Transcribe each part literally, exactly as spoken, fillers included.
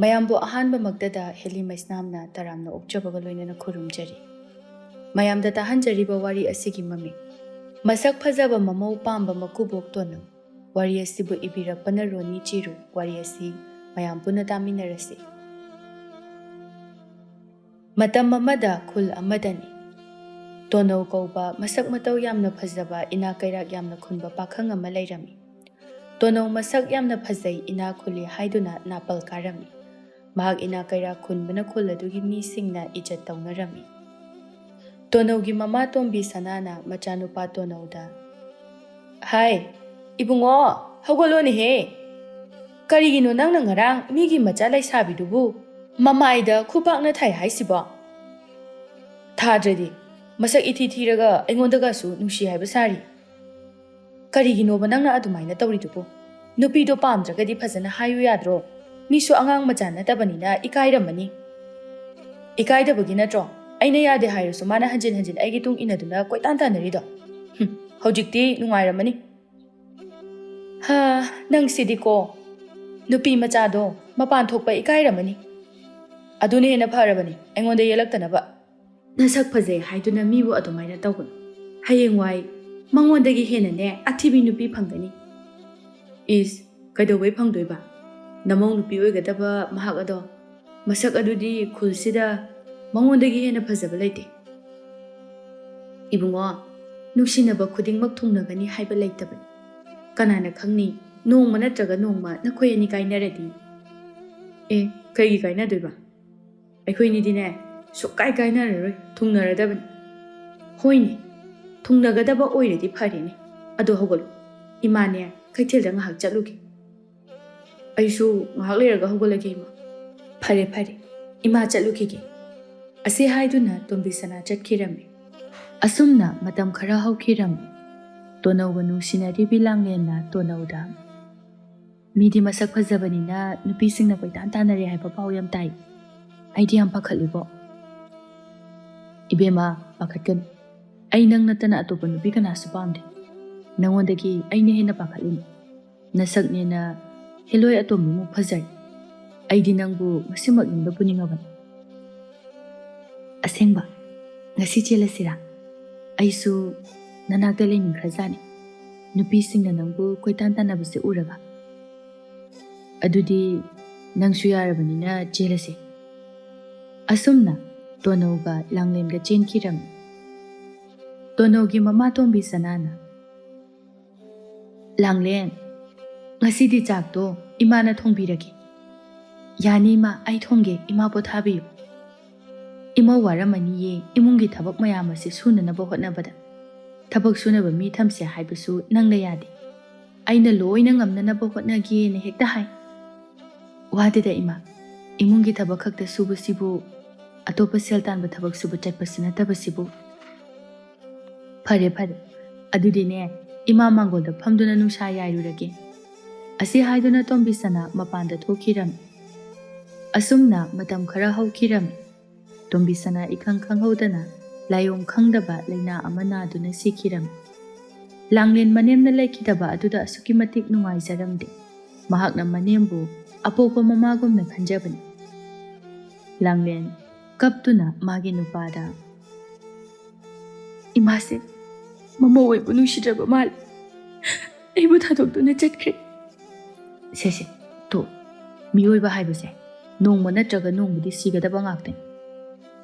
ꯃꯌꯥꯝꯕꯨ ꯑꯍꯥꯟꯕꯃꯛꯇꯗ ꯍꯦꯂꯤ ꯃꯩꯁꯅꯥꯝꯅ ꯇꯔꯥꯝꯅ ꯑꯣꯛꯆꯕꯒ ꯂꯣꯏꯅꯅ ꯈꯨꯔꯨꯝꯖꯔꯤ꯫ ꯃꯌꯥꯝꯗ ꯇꯥꯍꯟꯖꯔꯤꯕ ꯋꯥꯔꯤ ꯑꯁꯤꯒꯤ ꯃꯃꯤꯡ, ꯃꯁꯛ ꯐꯖꯕ ꯃꯃꯧ ꯄꯥꯝꯕ ꯃꯀꯨꯕꯣꯛ ꯇꯣꯅꯧ꯫ ꯋꯥꯔꯤ ꯑꯁꯤꯕꯨ ꯏꯕꯤꯔꯛꯄꯅ ꯔꯣꯅꯤ ꯆꯤꯔꯨ꯫ ꯋꯥꯔꯤ ꯑꯁꯤ ꯃꯌꯥꯝ ꯄꯨꯟꯅ ꯇꯥꯃꯤꯟꯅꯔꯁꯤ꯫ ꯃꯇꯝ ꯑꯃꯗ ꯈꯨꯜ ꯑꯃꯗꯅꯤ꯫ ꯇꯣꯅꯧ ꯀꯧꯕ ꯃꯁꯛ ꯃꯇꯧ ꯌꯥꯝꯅ ꯐꯖꯕ, ꯏꯅꯥꯛ ꯀꯩꯔꯥꯛ ꯌꯥꯝꯅ ꯈꯨꯟꯕ ꯄꯥꯈꯪ ꯑꯃ ꯂꯩꯔꯝꯃꯤ꯫ ꯇꯣꯅꯧ ꯃꯁꯛ ꯌꯥꯝꯅ ꯐꯖꯩ, ꯏꯅꯥꯛ ꯈꯨꯜꯂꯤ ꯍꯥꯏꯗꯨꯅ ꯅꯥꯄꯜ ꯀꯥꯔꯝꯃꯤ꯫ ꯃꯍꯥꯛ ꯏꯅꯥꯛ ꯀꯩꯔꯥꯛ ꯈꯨꯟꯕꯅ ꯈꯨꯜ ꯑꯗꯨꯒꯤ ꯃꯤꯁꯤꯡꯅ ꯏꯖꯠ ꯇꯧꯅꯔꯝꯃꯤ꯫ ꯇꯣꯅꯧꯒꯤ ꯃꯃꯥ ꯇꯣꯝꯕꯤ ꯁꯅꯥꯅ ꯃꯆꯥꯅꯨꯄꯥ ꯇꯣꯅꯧꯗ, "ꯍꯥꯏ, ꯏꯕꯨꯡꯉꯣ, ꯍꯧꯒꯠꯂꯣꯅꯦꯍꯦ! ꯀꯔꯤꯒꯤꯅꯣ ꯅꯪꯅ ꯉꯔꯥꯡ ꯃꯤꯒꯤ ꯃꯆꯥ ꯂꯩꯁꯥꯕꯤꯗꯨꯕꯨ ꯃꯃꯥꯏꯗ ꯈꯨꯄꯥꯛꯅ ꯊꯥꯏ ꯍꯥꯏꯁꯤꯕꯣ? ꯊꯥꯗ꯭ꯔꯗꯤ ꯃꯁꯛ ꯏꯊꯤ ꯊꯤꯔꯒ ꯑꯩꯉꯣꯟꯗꯒꯁꯨ ꯅꯨꯡꯁꯤ ꯍꯥꯏꯕ ꯁꯥꯔꯤ꯫ ꯀꯔꯤꯒꯤꯅꯣꯕ ꯅꯪꯅ ꯑꯗꯨꯃꯥꯏꯅ ꯇꯧꯔꯤꯗꯨꯕꯨ? ꯅꯨꯄꯤꯗꯣ ꯄꯥꯝꯗ꯭ꯔꯒꯗꯤ ꯐꯖꯅ ꯍꯥꯏꯌꯨ ꯌꯥꯗ꯭ꯔꯣ? ꯃꯤꯁꯨ ꯑꯉꯥꯡ ꯃꯆꯥ ꯅꯠꯇꯕꯅꯤꯅ ꯏꯀꯥꯏꯔꯝꯃꯅꯤ꯫ ꯏꯀꯥꯏꯗꯕꯒꯤ ꯅꯠꯇ꯭ꯔꯣ ꯑꯩꯅ ꯌꯥꯗꯦ ꯍꯥꯏꯔꯁꯨ ꯃꯥꯅ ꯍꯟꯖꯤꯟ ꯍꯟꯖꯤꯟ ꯑꯩꯒꯤ ꯇꯨꯡ ꯏꯟꯅꯗꯨꯅ ꯀꯣꯏꯇꯥꯟ ꯇꯥꯟꯅꯔꯤꯗꯣ? ꯍꯨꯝ, ꯍꯧꯖꯤꯛꯇꯤ ꯅꯨꯡꯉꯥꯏꯔꯝꯃꯅꯤ꯫ ꯍꯥ, ꯅꯪꯁꯤꯗꯤꯀꯣ꯫ ꯅꯨꯄꯤ ꯃꯆꯥꯗꯣ ꯃꯄꯥꯟ ꯊꯣꯛꯄ ꯏꯀꯥꯏꯔꯝꯃꯅꯤ꯫ ꯑꯗꯨꯅ ꯍꯦꯟꯅ ꯐꯔꯕꯅꯤ ꯑꯩꯉꯣꯟꯗ ꯌꯦꯜꯂꯛꯇꯅꯕ꯫ ꯅꯁꯛ ꯐꯖꯩ ꯍꯥꯏꯗꯨꯅ ꯃꯤꯕꯨ ꯑꯗꯨꯃꯥꯏꯅ ꯇꯧꯒꯅꯨ꯫ ꯍꯌꯦꯡꯋꯥꯏ ꯃꯉꯣꯟꯗꯒꯤ ꯍꯦꯟꯅꯅꯦ ꯑꯊꯤꯕꯤ ꯅꯨꯄꯤ ꯐꯪꯒꯅꯤ꯫ ꯏꯁ, ꯀꯩꯗꯧꯕꯩ ꯐꯪꯗꯣꯏꯕ? ꯅꯃꯧ ꯅꯨꯄꯤ ꯑꯣꯏꯒꯗꯕ ꯃꯍꯥꯛ ꯑꯗꯣ, ꯃꯁꯛ ꯑꯗꯨꯗꯤ ꯈꯨꯜꯁꯤꯗ ꯃꯉꯣꯟꯗꯒꯤ ꯍꯦꯟꯅ ꯐꯖꯕ ꯂꯩꯇꯦ꯫ ꯏꯕꯨꯡꯉꯣ, ꯅꯨꯡꯁꯤꯅꯕ ꯈꯨꯗꯤꯡꯃꯛ ꯊꯨꯡꯅꯒꯅꯤ ꯍꯥꯏꯕ ꯂꯩꯇꯕꯅꯤ꯫ ꯀꯅꯥꯅ ꯈꯪꯅꯤ, ꯅꯣꯡꯃ ꯅꯠꯇ꯭ꯔꯒ ꯅꯣꯡꯃ ꯅꯈꯣꯏ ꯑꯅꯤ ꯀꯥꯏꯅꯔꯗꯤ? ꯑꯦ, ꯀꯩꯒꯤ ꯀꯥꯏꯅꯗꯣꯏꯕ? ꯑꯩꯈꯣꯏꯅꯤꯗꯤꯅꯦ, ꯁꯨꯛꯀꯥꯏ ꯀꯥꯏꯅꯔꯔꯣꯏ, ꯊꯨꯡꯅꯔꯗꯕꯅꯤ꯫ ꯍꯣꯏꯅꯦ, ꯊꯨꯡꯅꯒꯗꯕ ꯑꯣꯏꯔꯗꯤ ꯐꯔꯦꯅꯦ꯫ ꯑꯗꯣ ꯍꯧꯒꯠꯂꯨ, ꯏꯃꯥꯅꯦ ꯀꯩꯊꯦꯜꯗ ꯉꯥꯏꯍꯥꯛ ꯆꯠꯂꯨꯒꯦ꯫ ꯑꯩꯁꯨ ꯉꯥꯏꯍꯥꯛ ꯂꯩꯔꯒ ꯍꯧꯒꯠꯂꯒꯦ, ꯏꯃꯥ꯫ ꯐꯔꯦ, ꯐꯔꯦ, ꯏꯃꯥ ꯆꯠꯂꯨꯈꯤꯒꯦ꯫ ꯑꯁꯤ ꯍꯥꯏꯗꯨꯅ ꯇꯣꯝꯕꯤꯁꯅꯥ ꯆꯠꯈꯤꯔꯝꯃꯤ꯫ ꯑꯁꯨꯝꯅ ꯃꯇꯝ ꯈꯔ ꯍꯧꯈꯤꯔꯝꯃꯤ꯫ ꯇꯣꯅꯧꯒ ꯅꯨꯡꯁꯤꯅꯔꯤꯕꯤ ꯂꯥꯡꯂꯦꯟꯅ ꯇꯣꯅꯧꯗ, "ꯃꯤꯗꯤ ꯃꯁꯛ ꯐꯖꯕꯅꯤꯅ ꯅꯨꯄꯤꯁꯤꯡꯅ ꯀꯣꯏꯇꯥꯟ ꯇꯥꯟꯅꯔꯦ ꯍꯥꯏꯕ ꯄꯥꯎ ꯌꯥꯝ ꯇꯥꯏ꯫ ꯑꯩꯗꯤ ꯌꯥꯝ ꯄꯥꯈꯠꯂꯤꯕꯣ?" "ꯏꯕꯦꯝꯃ, ꯄꯥꯈꯠꯀꯅꯨ꯫ ꯑꯩ ꯅꯪ ꯅꯠꯇꯅ ꯑꯇꯣꯞꯄ ꯅꯨꯄꯤ ꯀꯅꯥꯁꯨ ꯄꯥꯝꯗꯦ꯫ ꯅꯉꯣꯟꯗꯒꯤ ꯑꯩꯅ ꯍꯦꯟꯅ ꯄꯥꯈꯠꯂꯤꯅꯤ꯫ ꯅꯁꯛꯅꯦꯅ ꯍꯦꯂꯣꯏ ꯑꯇꯣꯝꯕꯤꯃꯨꯛ ꯐꯖꯔꯤ꯫ ꯑꯩꯗꯤ ꯅꯪꯕꯨ ꯉꯁꯤꯃꯛ ꯌꯨꯝꯗ ꯄꯨꯅꯤꯡꯉꯕꯅꯤ꯫ ꯑꯁꯦꯡꯕ? ꯉꯁꯤ ꯆꯦꯜꯂꯁꯤꯔꯥ? ꯑꯩꯁꯨ ꯅꯅꯥꯛꯇ ꯂꯩꯅꯤꯡꯈ꯭ꯔꯖꯥꯠꯅꯤ꯫ ꯅꯨꯄꯤꯁꯤꯡꯅ ꯅꯪꯕꯨ ꯀꯣꯏꯇꯥꯟ ꯇꯥꯟꯅꯕꯁꯦ ꯎꯔꯒ꯫ ꯑꯗꯨꯗꯤ ꯅꯪꯁꯨ ꯌꯥꯔꯕꯅꯤꯅ ꯆꯦꯜꯂꯁꯦ꯫ ꯑꯁꯨꯝꯅ ꯇꯣꯅꯧꯒ ꯂꯥꯡꯂꯦꯟꯒ ꯆꯦꯟꯈꯤꯔꯝꯃꯤ꯫ ꯇꯣꯅꯧꯒꯤ ꯃꯃꯥ ꯇꯣꯝꯕꯤ ꯁꯅꯥꯅ, "ꯂꯥꯡꯂꯦꯟ, ꯉꯁꯤꯗꯤ ꯆꯥꯛꯇꯣ ꯏꯃꯥꯅ ꯊꯣꯡꯕꯤꯔꯒꯦ꯫ ꯌꯥꯅꯤ ꯏꯃꯥ, ꯑꯩ ꯊꯣꯡꯒꯦ, ꯏꯃꯥ ꯄꯣꯊꯥꯕꯤꯌꯨ꯫ ꯏꯃꯧ ꯋꯥꯔꯝꯃꯅꯤꯌꯦ, ꯏꯃꯨꯡꯒꯤ ꯊꯕꯛ ꯃꯌꯥꯝ ꯑꯁꯤ ꯁꯨꯅꯅꯕ ꯍꯣꯠꯅꯕꯗ꯫ ꯊꯕꯛ ꯁꯨꯅꯕ ꯃꯤ ꯊꯝꯁꯦ ꯍꯥꯏꯕꯁꯨ ꯅꯪꯅ ꯌꯥꯗꯦ꯫ ꯑꯩꯅ ꯂꯣꯏꯅ ꯉꯝꯅꯅꯕ ꯍꯣꯠꯅꯒꯦꯅ ꯍꯦꯛꯇ ꯍꯥꯏ꯫ ꯋꯥꯗꯦꯗ ꯏꯃꯥ, ꯏꯃꯨꯡꯒꯤ ꯊꯕꯛ ꯈꯛꯇ ꯁꯨꯕꯁꯤꯕꯨ, ꯑꯇꯣꯞꯄ ꯁꯦꯜ ꯇꯥꯟꯕ ꯊꯕꯛ ꯁꯨꯕ ꯆꯠꯄꯁꯨ ꯅꯠꯇꯕꯁꯤꯕꯨ꯫ ꯐꯔꯦ ꯐꯔꯦ, ꯑꯗꯨꯗꯤꯅꯦ, ꯏꯃꯥ ꯃꯥꯡꯒꯣꯜꯗ ꯐꯝꯗꯨꯅ ꯅꯨꯡꯁꯥ ꯌꯥꯏꯔꯨꯔꯒꯦ"꯫ ꯑꯁꯤ ꯍꯥꯏꯗꯨꯅ ꯇꯣꯝꯕꯤ ꯁꯅꯥ ꯃꯄꯥꯟꯗ ꯊꯣꯛꯈꯤꯔꯝꯃꯤ꯫ ꯑꯁꯨꯝꯅ ꯃꯇꯝ ꯈꯔ ꯍꯧꯈꯤꯔꯝꯃꯤ꯫ ꯇꯣꯝꯕꯤ ꯁꯅꯥ ꯏꯈꯪ ꯈꯪꯍꯧꯗꯅ ꯂꯥꯏꯑꯣꯡ ꯈꯪꯗꯕ ꯂꯥꯏꯅꯥ ꯑꯃ ꯅꯥꯗꯨꯅ ꯁꯤꯈꯤꯔꯝꯃꯤ꯫ ꯂꯥꯡꯂꯦꯟ ꯃꯅꯦꯝꯅ ꯂꯩꯈꯤꯗꯕ ꯑꯗꯨꯗ ꯑꯁꯨꯛꯀꯤ ꯃꯇꯤꯛ ꯅꯨꯡꯉꯥꯏꯖꯔꯝꯗꯦ꯫ ꯃꯍꯥꯛꯅ ꯃꯅꯦꯝꯕꯨ ꯑꯄꯣꯛꯄ ꯃꯃꯥꯒꯨꯝꯅ ꯈꯟꯖꯕꯅꯤ꯫ ꯂꯥꯡꯂꯦꯟ ꯀꯞꯇꯨꯅ ꯃꯥꯒꯤ ꯅꯨꯄꯥꯗ, "ꯏꯃꯥꯁꯦ ꯃꯃꯧ ꯑꯣꯏꯕꯨ ꯅꯨꯡꯁꯤꯗ꯭ꯔꯕ ꯃꯥꯜꯂꯦ꯫ ꯑꯩꯕꯨ ꯊꯥꯗꯣꯛꯇꯨꯅ ꯆꯠꯈ꯭ꯔꯦ"꯫ ꯁꯦ ꯁꯦ, ꯇꯣ, ꯃꯤꯑꯣꯏꯕ ꯍꯥꯏꯕꯁꯦ ꯅꯣꯡꯃ ꯅꯠꯇ꯭ꯔꯒ ꯅꯣꯡꯃꯗꯤ ꯁꯤꯒꯗꯕ ꯉꯥꯛꯇꯅꯤ꯫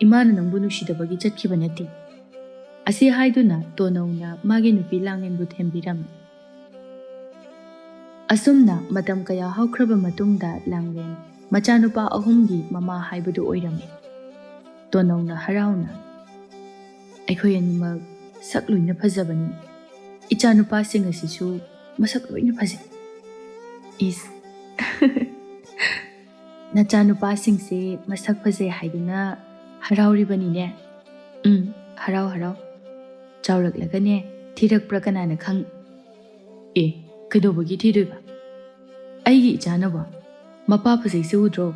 ꯏꯃꯥꯅ ꯅꯪꯕꯨ ꯅꯨꯡꯁꯤꯗꯕꯒꯤ ꯆꯠꯈꯤꯕ ꯅꯠꯇꯦ꯫ ꯑꯁꯤ ꯍꯥꯏꯗꯨꯅ ꯇꯣꯅꯧꯅ ꯃꯥꯒꯤ ꯅꯨꯄꯤ ꯂꯥꯡꯂꯦꯟꯕꯨ ꯊꯦꯝꯕꯤꯔꯝꯃꯤ꯫ ꯑꯁꯨꯝꯅ ꯃꯇꯝ ꯀꯌꯥ ꯍꯧꯈ꯭ꯔꯕ ꯃꯇꯨꯡꯗ ꯂꯥꯡꯂꯦꯟ ꯃꯆꯥꯅꯨꯄꯥ ꯑꯍꯨꯝꯒꯤ ꯃꯃꯥ ꯍꯥꯏꯕꯗꯨ ꯑꯣꯏꯔꯝꯃꯤ꯫ ꯇꯣꯅꯧꯅ ꯍꯔꯥꯎꯅ, "ꯑꯩꯈꯣꯏ ꯑꯅꯤꯃꯛ ꯁꯛ ꯂꯣꯏꯅ ꯐꯖꯕꯅꯤ꯫ ꯏꯆꯥꯅꯨꯄꯥꯁꯤꯡ ꯑꯁꯤꯁꯨ ꯃꯁꯛ ꯂꯣꯏꯅ ꯐꯖꯩ"꯫ ꯏꯁ꯫ "ꯅꯆꯥꯅꯨꯄꯥꯁꯤꯡꯁꯦ ꯃꯁꯛ ꯐꯖꯩ ꯍꯥꯏꯗꯨꯅ ꯍꯔꯥꯎꯔꯤꯕꯅꯤꯅꯦ"꯫ ꯎꯝ, ꯍꯔꯥꯎ ꯍꯔꯥꯎ꯫ ꯆꯥꯎꯔꯛꯂꯒꯅꯦ, ꯊꯤꯔꯛꯄ꯭ꯔꯥ ꯀꯅꯥꯅ ꯈꯪ? ꯑꯦ, ꯀꯩꯗꯧꯕꯒꯤ ꯊꯤꯗꯣꯏꯕ? ꯑꯩꯒꯤ ꯏꯆꯥꯅꯕꯣ? ꯃꯄꯥ ꯐꯖꯩꯁꯦ ꯎꯗ꯭ꯔꯣ?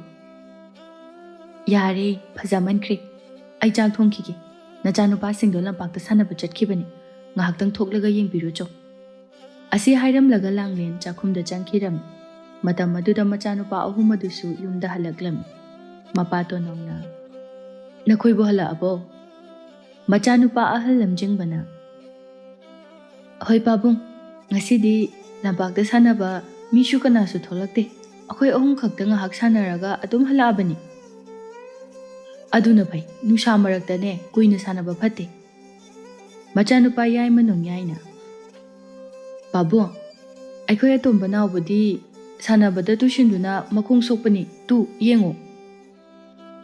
ꯌꯥꯔꯦ, ꯐꯖꯃꯟꯈ꯭ꯔꯦ꯫ ꯑꯩ ꯆꯥꯛ ꯊꯣꯡꯈꯤꯒꯦ꯫ ꯅꯆꯥꯅꯨꯄꯥꯁꯤꯡꯗꯣ ꯂꯝꯄꯥꯛꯇ ꯁꯥꯟꯅꯕ ꯆꯠꯈꯤꯕꯅꯤ꯫ ꯉꯥꯏꯍꯥꯛꯇꯪ ꯊꯣꯛꯂꯒ ꯌꯦꯡꯕꯤꯔꯨꯆꯣ꯫ ꯑꯁꯤ ꯍꯥꯏꯔꯝꯂꯒ ꯂꯥꯡꯂꯦꯟ ꯆꯥꯛꯈꯨꯝꯗ ꯆꯪꯈꯤꯔꯝꯃꯤ꯫ ꯃꯇꯝ ꯑꯗꯨꯗ ꯃꯆꯥꯅꯨꯄꯥ ꯑꯍꯨꯝ ꯑꯗꯨꯁꯨ ꯌꯨꯝꯗ ꯍꯜꯂꯛꯂꯝꯃꯤ꯫ ꯃꯄꯥ ꯇꯣꯅꯧꯅ, "ꯅꯈꯣꯏꯕꯨ ꯍꯜꯂꯛꯑꯕꯣ?" ꯃꯆꯥꯅꯨꯄꯥ ꯑꯍꯜ ꯂꯝꯖꯤꯡꯕꯅ, "ꯍꯣꯏ ꯄꯥꯕꯨꯡ, ꯉꯁꯤꯗꯤ ꯂꯝꯄꯥꯛꯇ ꯁꯥꯟꯅꯕ ꯃꯤꯁꯨ ꯀꯅꯥꯁꯨ ꯊꯣꯛꯂꯛꯇꯦ꯫ ꯑꯩꯈꯣꯏ ꯑꯍꯨꯝ ꯈꯛꯇ ꯉꯥꯏꯍꯥꯛ ꯁꯥꯟꯅꯔꯒ ꯑꯗꯨꯝ ꯍꯜꯂꯛꯑꯕꯅꯤ꯫ ꯑꯗꯨꯅ ꯐꯩ, ꯅꯨꯡꯁꯥ ꯃꯔꯛꯇꯅꯦ ꯀꯨꯏꯅ ꯁꯥꯟꯅꯕ ꯐꯠꯇꯦ꯫" ꯃꯆꯥꯅꯨꯄꯥ ꯌꯥꯏꯃ ꯅꯣꯡꯌꯥꯏꯅ, "ꯄꯥꯕꯨꯡ, ꯑꯩꯈꯣꯏ ꯑꯇꯣꯝꯕ ꯅꯥꯎꯕꯗꯤ ꯁꯥꯟꯅꯕꯗ ꯇꯨꯁꯤꯟꯗꯨꯅ ꯃꯈꯣꯡ ꯁꯣꯛꯄꯅꯤ, ꯇꯨ ꯌꯦꯡꯉꯨ꯫"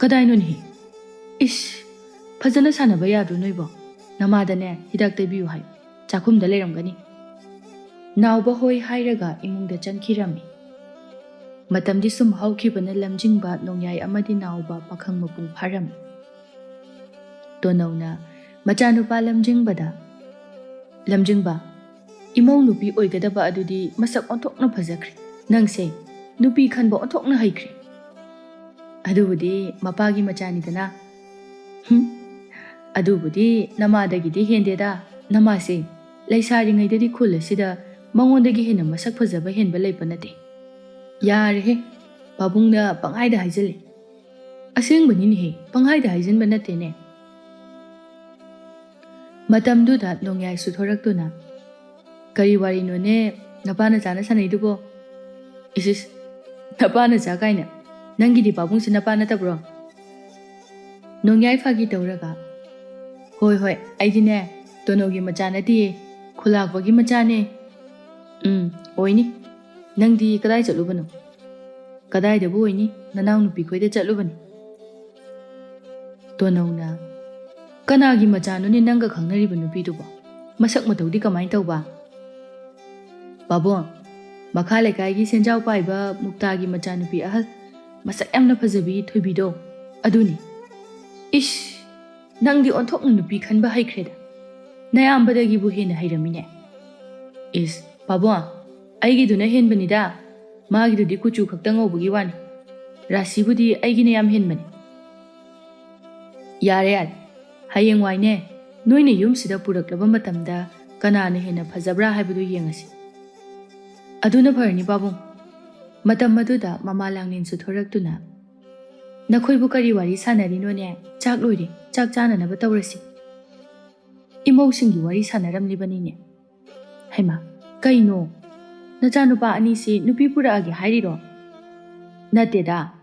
"ꯀꯗꯥꯏꯅꯣꯅꯦꯍꯦ? ꯏꯁ, ꯐꯖꯅ ꯁꯥꯟꯅꯕ ꯌꯥꯗ꯭ꯔꯣ ꯅꯣꯏꯕꯣ? ꯅꯃꯥꯗꯅꯦ ꯍꯤꯗꯥꯛ ꯇꯩꯕꯤꯌꯨ ꯍꯥꯏꯌꯨ, ꯆꯥꯛꯈꯨꯝꯗ ꯂꯩꯔꯝꯒꯅꯤ꯫" ꯅꯥꯎꯕ ꯍꯣꯏ ꯍꯥꯏꯔꯒ ꯏꯃꯨꯡꯗ ꯆꯪꯈꯤꯔꯝꯃꯤ꯫ ꯃꯇꯝꯗꯤ ꯁꯨꯝ ꯍꯧꯈꯤꯕꯅ ꯂꯝꯖꯤꯡꯕ ꯅꯣꯡꯌꯥꯏ ꯑꯃꯗꯤ ꯅꯥꯎꯕ ꯄꯥꯈꯪ ꯃꯄꯨꯡ ꯐꯥꯔꯝꯃꯤ꯫ ꯇꯣꯅꯧꯅ ꯃꯆꯥꯅꯨꯄꯥ ꯂꯝꯖꯤꯡꯕꯗ, "ꯂꯝꯖꯤꯡꯕ, ꯏꯃꯧ ꯅꯨꯄꯤ ꯑꯣꯏꯒꯗꯕ ꯑꯗꯨꯗꯤ ꯃꯁꯛ ꯑꯣꯟꯊꯣꯛꯅ ꯐꯖꯈ꯭ꯔꯦ꯫ ꯅꯪꯁꯦ ꯅꯨꯄꯤ ꯈꯟꯕ ꯑꯣꯟꯊꯣꯛꯅ ꯍꯩꯈ꯭ꯔꯦ꯫ ꯑꯗꯨꯕꯨꯗꯤ ꯃꯄꯥꯒꯤ ꯃꯆꯥꯅꯤꯗꯅ꯫" "ꯍꯨꯝ, ꯑꯗꯨꯕꯨꯗꯤ ꯅꯃꯥꯗꯒꯤꯗꯤ ꯍꯦꯟꯗꯦꯗ꯫ ꯅꯃꯥꯁꯦ ꯂꯩꯁꯥꯔꯤꯉꯩꯗꯗꯤ ꯈꯨꯜ ꯑꯁꯤꯗ ꯃꯉꯣꯟꯗꯒꯤ ꯍꯦꯟꯅ ꯃꯁꯛ ꯐꯖꯕ ꯍꯦꯟꯕ ꯂꯩꯕ ꯅꯠꯇꯦ꯫" "ꯌꯥꯔꯦꯍꯦ, ꯄꯥꯕꯨꯡꯅ ꯄꯪꯍꯥꯏꯗ ꯍꯥꯏꯖꯜꯂꯦ꯫" "ꯑꯁꯦꯡꯕꯅꯤꯅꯦꯍꯦ, ꯄꯪꯍꯥꯏꯗ ꯍꯥꯏꯖꯤꯟꯕ ꯅꯠꯇꯦꯅꯦ꯫" ꯃꯇꯝꯗꯨꯗ ꯅꯣꯡꯌꯥꯏ ꯁꯨꯊꯣꯔꯛꯇꯨꯅ, "ꯀꯔꯤ ꯋꯥꯔꯤꯅꯣꯅꯦ ꯅꯄꯥ ꯅꯆꯥꯅ ꯁꯥꯟꯅꯩꯗꯨꯕꯣ?" "ꯏꯁ ꯏꯁ, ꯅꯄꯥ ꯅꯆꯥ ꯀꯥꯏꯅ, ꯅꯪꯒꯤꯗꯤ ꯄꯥꯕꯨꯡꯁꯦ ꯅꯄꯥ ꯅꯠꯇꯕ꯭ꯔꯣ?" ꯅꯣꯡꯌꯥꯏ ꯐꯥꯒꯤ ꯇꯧꯔꯒ, "ꯍꯣꯏ ꯍꯣꯏ, ꯑꯩꯗꯤꯅꯦ ꯇꯣꯅꯧꯒꯤ ꯃꯆꯥ ꯅꯠꯇꯤꯌꯦ, ꯈꯨꯂꯥꯛꯄꯒꯤ ꯃꯆꯥꯅꯦ꯫" "ꯎꯝ, ꯑꯣꯏꯅꯤ꯫ ꯅꯪꯗꯤ ꯀꯗꯥꯏ ꯆꯠꯂꯨꯕꯅꯣ?" "ꯀꯗꯥꯏꯗꯕꯨ ꯑꯣꯏꯅꯤ, ꯅꯅꯥꯎꯅꯨꯄꯤ ꯈꯣꯏꯗ ꯆꯠꯂꯨꯕꯅꯤ꯫" ꯇꯣꯅꯧꯅ, "ꯀꯅꯥꯒꯤ ꯃꯆꯥꯅꯣꯅꯦ ꯅꯪꯒ ꯈꯪꯅꯔꯤꯕ ꯅꯨꯄꯤꯗꯨꯕꯣ? ꯃꯁꯛ ꯃꯇꯧꯗꯤ ꯀꯃꯥꯏꯅ ꯇꯧꯕ?" "ꯄꯥꯕꯨꯡ, ꯃꯈꯥ ꯂꯩꯀꯥꯏꯒꯤ ꯁꯦꯟꯖꯥꯎ ꯄꯥꯏꯕ ꯃꯨꯛꯇꯥꯒꯤ ꯃꯆꯥꯅꯨꯄꯤ ꯑꯍꯜ, ꯃꯁꯛ ꯌꯥꯝꯅ ꯐꯖꯕꯤ ꯊꯣꯏꯕꯤꯗꯣ, ꯑꯗꯨꯅꯤ꯫" "ꯏꯁ, ꯅꯪꯗꯤ ꯑꯣꯟꯊꯣꯛꯅ ꯅꯨꯄꯤ ꯈꯟꯕ ꯍꯩꯈ꯭ꯔꯦꯗ꯫ ꯅꯌꯥꯝꯕꯗꯒꯤꯕꯨ ꯍꯦꯟꯅ ꯍꯩꯔꯝꯃꯤꯅꯦ꯫" "ꯏꯁ, ꯄꯥꯕꯨꯡ, ꯑꯩꯒꯤꯗꯨꯅ ꯍꯦꯟꯕꯅꯤꯗ꯫ ꯃꯥꯒꯤꯗꯨꯗꯤ ꯀꯨꯆꯨ ꯈꯛꯇ ꯉꯧꯕꯒꯤ ꯋꯥꯅꯤ꯫ ꯔꯥꯁꯤꯕꯨꯗꯤ ꯑꯩꯒꯤꯅ ꯌꯥꯝ ꯍꯦꯟꯕꯅꯤ꯫" "ꯌꯥꯔꯦ, ꯌꯥꯔꯦ꯫ ꯍꯌꯦꯡꯋꯥꯏꯅꯦ, ꯅꯣꯏꯅ ꯌꯨꯝꯁꯤꯗ ꯄꯨꯔꯛꯂꯕ ꯃꯇꯝꯗ ꯀꯅꯥꯅ ꯍꯦꯟꯅ ꯐꯖꯕ꯭ꯔꯥ ꯍꯥꯏꯕꯗꯨ ꯌꯦꯡꯉꯁꯤ꯫" "ꯑꯗꯨꯅ ꯐꯔꯅꯤ ꯄꯥꯕꯨꯡ꯫" ꯃꯇꯝ ꯑꯗꯨꯗ ꯃꯃꯥ ꯂꯥꯡꯂꯦꯟꯁꯨ ꯊꯣꯔꯛꯇꯨꯅ, "ꯅꯈꯣꯏꯕꯨ ꯀꯔꯤ ꯋꯥꯔꯤ ꯁꯥꯟꯅꯔꯤꯅꯣꯅꯦ? ꯆꯥꯛ ꯂꯣꯏꯔꯦ, ꯆꯥꯛ ꯆꯥꯅꯅꯕ ꯇꯧꯔꯁꯤ꯫" ꯏꯃꯧꯁꯤꯡꯒꯤ ꯋꯥꯔꯤ ꯁꯥꯟꯅꯔꯝꯂꯤꯕꯅꯤꯅꯦ꯫ "ꯍꯩꯃꯥ, ꯀꯩꯅꯣ? ꯅꯆꯥꯅꯨꯄꯥ ꯑꯅꯤꯁꯤ ꯅꯨꯄꯤ ꯄꯨꯔꯛꯑꯒꯦ ꯍꯥꯏꯔꯤꯔꯣ?" "ꯅꯠꯇꯦꯗ,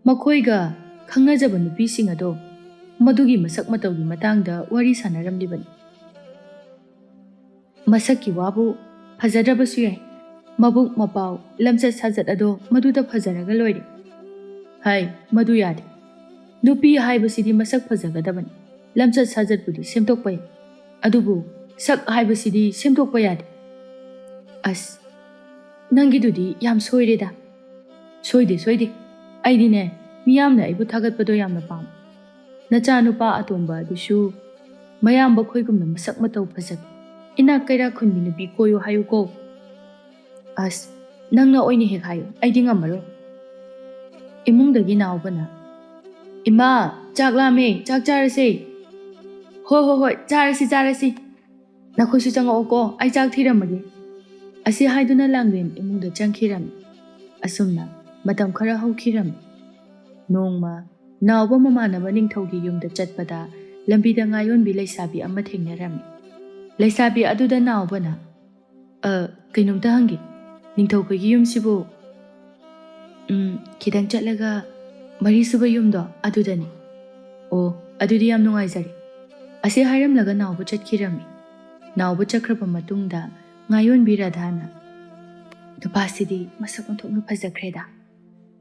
ꯃꯈꯣꯏꯒ ꯈꯪꯅꯖꯕ ꯅꯨꯄꯤꯁꯤꯡ ꯑꯗꯣ, ꯃꯗꯨꯒꯤ ꯃꯁꯛ ꯃꯇꯧꯒꯤ ꯃꯇꯥꯡꯗ ꯋꯥꯔꯤ ꯁꯥꯟꯅꯔꯝꯂꯤꯕꯅꯤ꯫" "ꯃꯁꯛꯀꯤ ꯋꯥꯕꯨ ꯐꯖꯗ꯭ꯔꯕꯁꯨ ꯌꯥꯏ, ꯃꯕꯨꯛ ꯃꯄꯥꯎ, ꯂꯝꯆꯠ ꯁꯥꯖꯠ ꯑꯗꯣ ꯃꯗꯨꯗ ꯐꯖꯔꯒ ꯂꯣꯏꯔꯦ꯫" "ꯍꯥꯏ, ꯃꯗꯨ ꯌꯥꯗꯦ꯫ ꯅꯨꯄꯤ ꯍꯥꯏꯕꯁꯤꯗꯤ ꯃꯁꯛ ꯐꯖꯒꯗꯕꯅꯤ, ꯂꯝꯆꯠ ꯁꯥꯖꯠꯄꯨꯗꯤ ꯁꯦꯝꯗꯣꯛꯄ ꯌꯥꯏ, ꯑꯗꯨꯕꯨ ꯁꯛ ꯍꯥꯏꯕꯁꯤꯗꯤ ꯁꯦꯝꯗꯣꯛꯄ ꯌꯥꯗꯦ꯫" "ꯑꯁ, ꯅꯪꯒꯤꯗꯨꯗꯤ ꯌꯥꯝ ꯁꯣꯏꯔꯦꯗ꯫" "ꯁꯣꯏꯗꯦ, ꯁꯣꯏꯗꯦ꯫ ꯑꯩꯗꯤꯅꯦ, ꯃꯤꯌꯥꯝꯅ ꯑꯩꯕꯨ ꯊꯥꯒꯠꯄꯗꯣ ꯌꯥꯝꯅ ꯄꯥꯝꯃꯤ꯫ ꯅꯆꯥꯅꯨꯄꯥ ꯑꯇꯣꯝꯕ ꯑꯗꯨꯁꯨ ꯃꯌꯥꯝꯕ ꯈꯣꯏꯒꯨꯝꯅ ꯃꯁꯛ ꯃꯇꯧ ꯐꯖꯕꯤ, ꯏꯅꯥꯛ ꯀꯩꯔꯥꯛ ꯈꯨꯟꯕꯤ ꯅꯨꯄꯤ ꯀꯣꯏꯌꯨ ꯍꯥꯏꯌꯨꯀꯣ꯫" "ꯑꯁ, ꯅꯪꯅ ꯑꯣꯏꯅ ꯍꯦꯛ ꯍꯥꯏꯌꯨ, ꯑꯩꯗꯤ ꯉꯝꯃꯔꯣꯏ꯫" ꯏꯃꯨꯡꯗꯒꯤ ꯅꯥꯎꯕꯅ, "ꯏꯃꯥ, ꯆꯥꯛ ꯂꯥꯝꯃꯦ, ꯆꯥꯛ ꯆꯥꯔꯁꯦ꯫" "ꯍꯣꯏ, ꯍꯣꯏ, ꯍꯣꯏ, ꯆꯥꯔꯁꯤ, ꯆꯥꯔꯁꯤ꯫ ꯅꯈꯣꯏꯁꯨ ꯆꯪꯉꯛꯑꯣꯀꯣ, ꯑꯩ ꯆꯥꯛ ꯊꯤꯔꯝꯃꯒꯦ꯫" ꯑꯁꯤ ꯍꯥꯏꯗꯨꯅ ꯂꯥꯡꯂꯦꯟ ꯏꯃꯨꯡꯗ ꯆꯪꯈꯤꯔꯝꯃꯤ꯫ ꯑꯁꯨꯝꯅ ꯃꯇꯝ ꯈꯔ ꯍꯧꯈꯤꯔꯝꯃꯤ꯫ ꯅꯣꯡꯃ ꯅꯥꯎꯕ ꯃꯃꯥꯟꯅꯕ ꯅꯤꯡꯊꯧꯒꯤ ꯌꯨꯝꯗ ꯆꯠꯄꯗ ꯂꯝꯕꯤꯗ ꯉꯥꯌꯣꯟꯕꯤ ꯂꯩꯁꯥꯕꯤ ꯑꯃ ꯊꯦꯡꯅꯔꯝꯃꯤ꯫ ꯂꯩꯁꯥꯕꯤ ꯑꯗꯨꯗ ꯅꯥꯎꯕꯅ, "ꯑ, ꯀꯩꯅꯣꯝꯇ ꯍꯪꯒꯦ, ꯅꯤꯡꯊꯧꯈꯣꯏꯒꯤ ꯌꯨꯝꯁꯤꯕꯨ, ꯎꯝ, ꯈꯤꯇꯪ ꯆꯠꯂꯒ ꯃꯔꯤꯁꯨꯕ ꯌꯨꯝꯗꯣ ꯑꯗꯨꯗꯅꯤ꯫" "ꯑꯣ, ꯑꯗꯨꯗꯤ ꯌꯥꯝ ꯅꯨꯡꯉꯥꯏꯖꯔꯦ꯫" ꯑꯁꯤ ꯍꯥꯏꯔꯝꯂꯒ ꯅꯥꯎꯕ ꯆꯠꯈꯤꯔꯝꯃꯤ꯫ ꯅꯥꯎꯕ ꯆꯠꯈ꯭ꯔꯕ ꯃꯇꯨꯡꯗ ꯉꯥꯌꯣꯟꯕꯤ ꯔꯥꯙꯥꯅ, "ꯅꯨꯄꯥꯁꯤꯗꯤ ꯃꯁꯛ ꯑꯣꯟꯊꯣꯛꯅ ꯐꯖꯈ꯭ꯔꯦꯗ꯫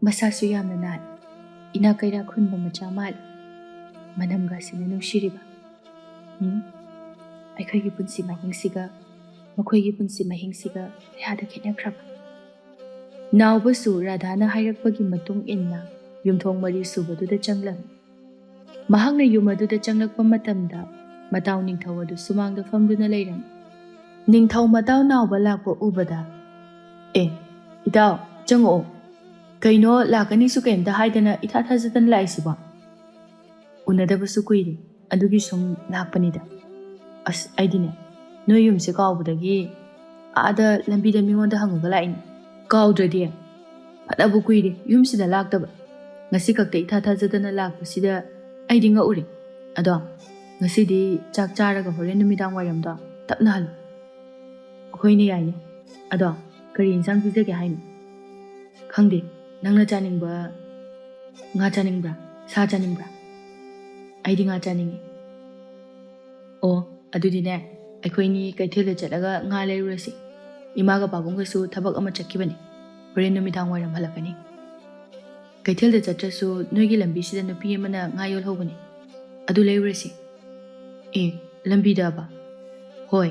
ꯃꯁꯥꯁꯨ ꯌꯥꯝꯅ ꯅꯥꯜꯂꯤ꯫ ꯏꯅꯥꯛ ꯀꯩꯔꯥꯛ ꯈꯨꯟꯕ ꯃꯆꯥ ꯃꯥꯜꯂꯤ꯫ ꯃꯅꯝꯒꯁꯤꯅ ꯅꯨꯡꯁꯤꯔꯤꯕ꯫ ꯎꯝ, ꯑꯩꯈꯣꯏꯒꯤ ꯄꯨꯟꯁꯤ ꯃꯍꯤꯡꯁꯤꯒ ꯃꯈꯣꯏꯒꯤ ꯄꯨꯟꯁꯤ ꯃꯍꯤꯡꯁꯤꯒ ꯀꯌꯥꯗ ꯈꯦꯠꯅꯈ꯭ꯔꯕ?" ꯅꯥꯎꯕꯁꯨ ꯔꯥꯙꯥꯅ ꯍꯥꯏꯔꯛꯄꯒꯤ ꯃꯇꯨꯡ ꯏꯟꯅ ꯌꯨꯝꯊꯣꯡ ꯃꯔꯤ ꯁꯨꯕꯗꯨꯗ ꯆꯪꯂꯝꯃꯤ꯫ ꯃꯍꯥꯛꯅ ꯌꯨꯝ ꯑꯗꯨꯗ ꯆꯪꯂꯛꯄ ꯃꯇꯝꯗ ꯃꯇꯥꯎ ꯅꯤꯡꯊꯧ ꯑꯗꯨ ꯁꯨꯃꯥꯡꯗ ꯐꯝꯗꯨꯅ ꯂꯩꯔꯝꯃꯤ꯫ ꯅꯤꯡꯊꯧ ꯃꯇꯥꯎ ꯅꯥꯎꯕ ꯂꯥꯛꯄ ꯎꯕꯗ, "ꯑꯦ, ꯏꯇꯥꯎ, ꯆꯪꯉꯛꯑꯣ꯫ ꯀꯩꯅꯣ, ꯂꯥꯛꯀꯅꯤꯁꯨ ꯀꯩꯝꯇ ꯍꯥꯏꯗꯅ ꯏꯊꯥ ꯊꯥꯖꯗꯅ ꯂꯥꯛꯏꯁꯤꯕꯣ?" "ꯎꯅꯗꯕꯁꯨ ꯀꯨꯏꯔꯦ, ꯑꯗꯨꯒꯤ ꯁꯨꯝ ꯂꯥꯛꯄꯅꯤꯗ꯫ ꯑꯁ, ꯑꯩꯗꯤꯅꯦ, ꯅꯣꯏ ꯌꯨꯝꯁꯦ ꯀꯥꯎꯕꯗꯒꯤ ꯑꯥꯗ ꯂꯝꯕꯤꯗ ꯃꯤꯉꯣꯟꯗ ꯍꯪꯉꯒ ꯂꯥꯛꯏꯅꯦ꯫ ꯀꯥꯎꯗ꯭ꯔꯗꯤ?" ꯐꯅꯕꯨ ꯀꯨꯏꯔꯦ ꯌꯨꯝꯁꯤꯗ ꯂꯥꯛꯇꯕ꯫ ꯉꯁꯤ ꯈꯛꯇ ꯏꯊꯥ ꯊꯥꯖꯗꯅ ꯂꯥꯛꯄꯁꯤꯗ ꯑꯩꯗꯤ ꯉꯛꯎꯔꯦ꯫ ꯑꯗꯣ ꯉꯁꯤꯗꯤ ꯆꯥꯛ ꯆꯥꯔꯒ ꯍꯣꯔꯦꯟ ꯅꯨꯃꯤꯗꯥꯡ ꯋꯥꯏꯔꯝꯗꯣ ꯇꯞꯅ ꯍꯜꯂꯨ꯫ ꯍꯣꯏꯅꯦ, ꯌꯥꯏꯅꯦ꯫ ꯑꯗꯣ ꯀꯔꯤ ꯏꯟꯁꯥꯡ ꯄꯤꯖꯒꯦ ꯍꯥꯏꯅꯣ? ꯈꯪꯗꯦ, ꯅꯪꯅ ꯆꯥꯅꯤꯡꯕ꯫ ꯉꯥ ꯆꯥꯅꯤꯡꯕ꯭ꯔꯥ? ꯁꯥ ꯆꯥꯅꯤꯡꯕ꯭ꯔꯥ? ꯑꯩꯗꯤ ꯉꯥ ꯆꯥꯅꯤꯡꯉꯤ꯫ ꯑꯣ, ꯑꯗꯨꯗꯤꯅꯦ, ꯑꯩꯈꯣꯏꯅꯤ ꯀꯩꯊꯦꯜꯗ ꯆꯠꯂꯒ ꯉꯥ ꯂꯩꯔꯨꯔꯁꯤ꯫ ꯏꯃꯥꯒ ꯄꯥꯕꯨꯡꯒꯁꯨ ꯊꯕꯛ ꯑꯃ ꯆꯠꯈꯤꯕꯅꯤ꯫ ꯍꯣꯔꯦꯟ ꯅꯨꯃꯤꯗꯥꯡ ꯋꯥꯏꯔꯝ ꯍꯜꯂꯛꯀꯅꯤ꯫ ꯀꯩꯊꯦꯜꯗ ꯆꯠꯇ꯭ꯔꯁꯨ ꯅꯣꯏꯒꯤ ꯂꯝꯕꯤꯁꯤꯗ ꯅꯨꯄꯤ ꯑꯃꯅ ꯉꯥ ꯌꯣꯜꯍꯧꯕꯅꯤ꯫ ꯑꯗꯨ ꯂꯩꯔꯨꯔꯁꯤ꯫ ꯑꯦ, ꯂꯝꯕꯤꯗꯕ? ꯍꯣꯏ,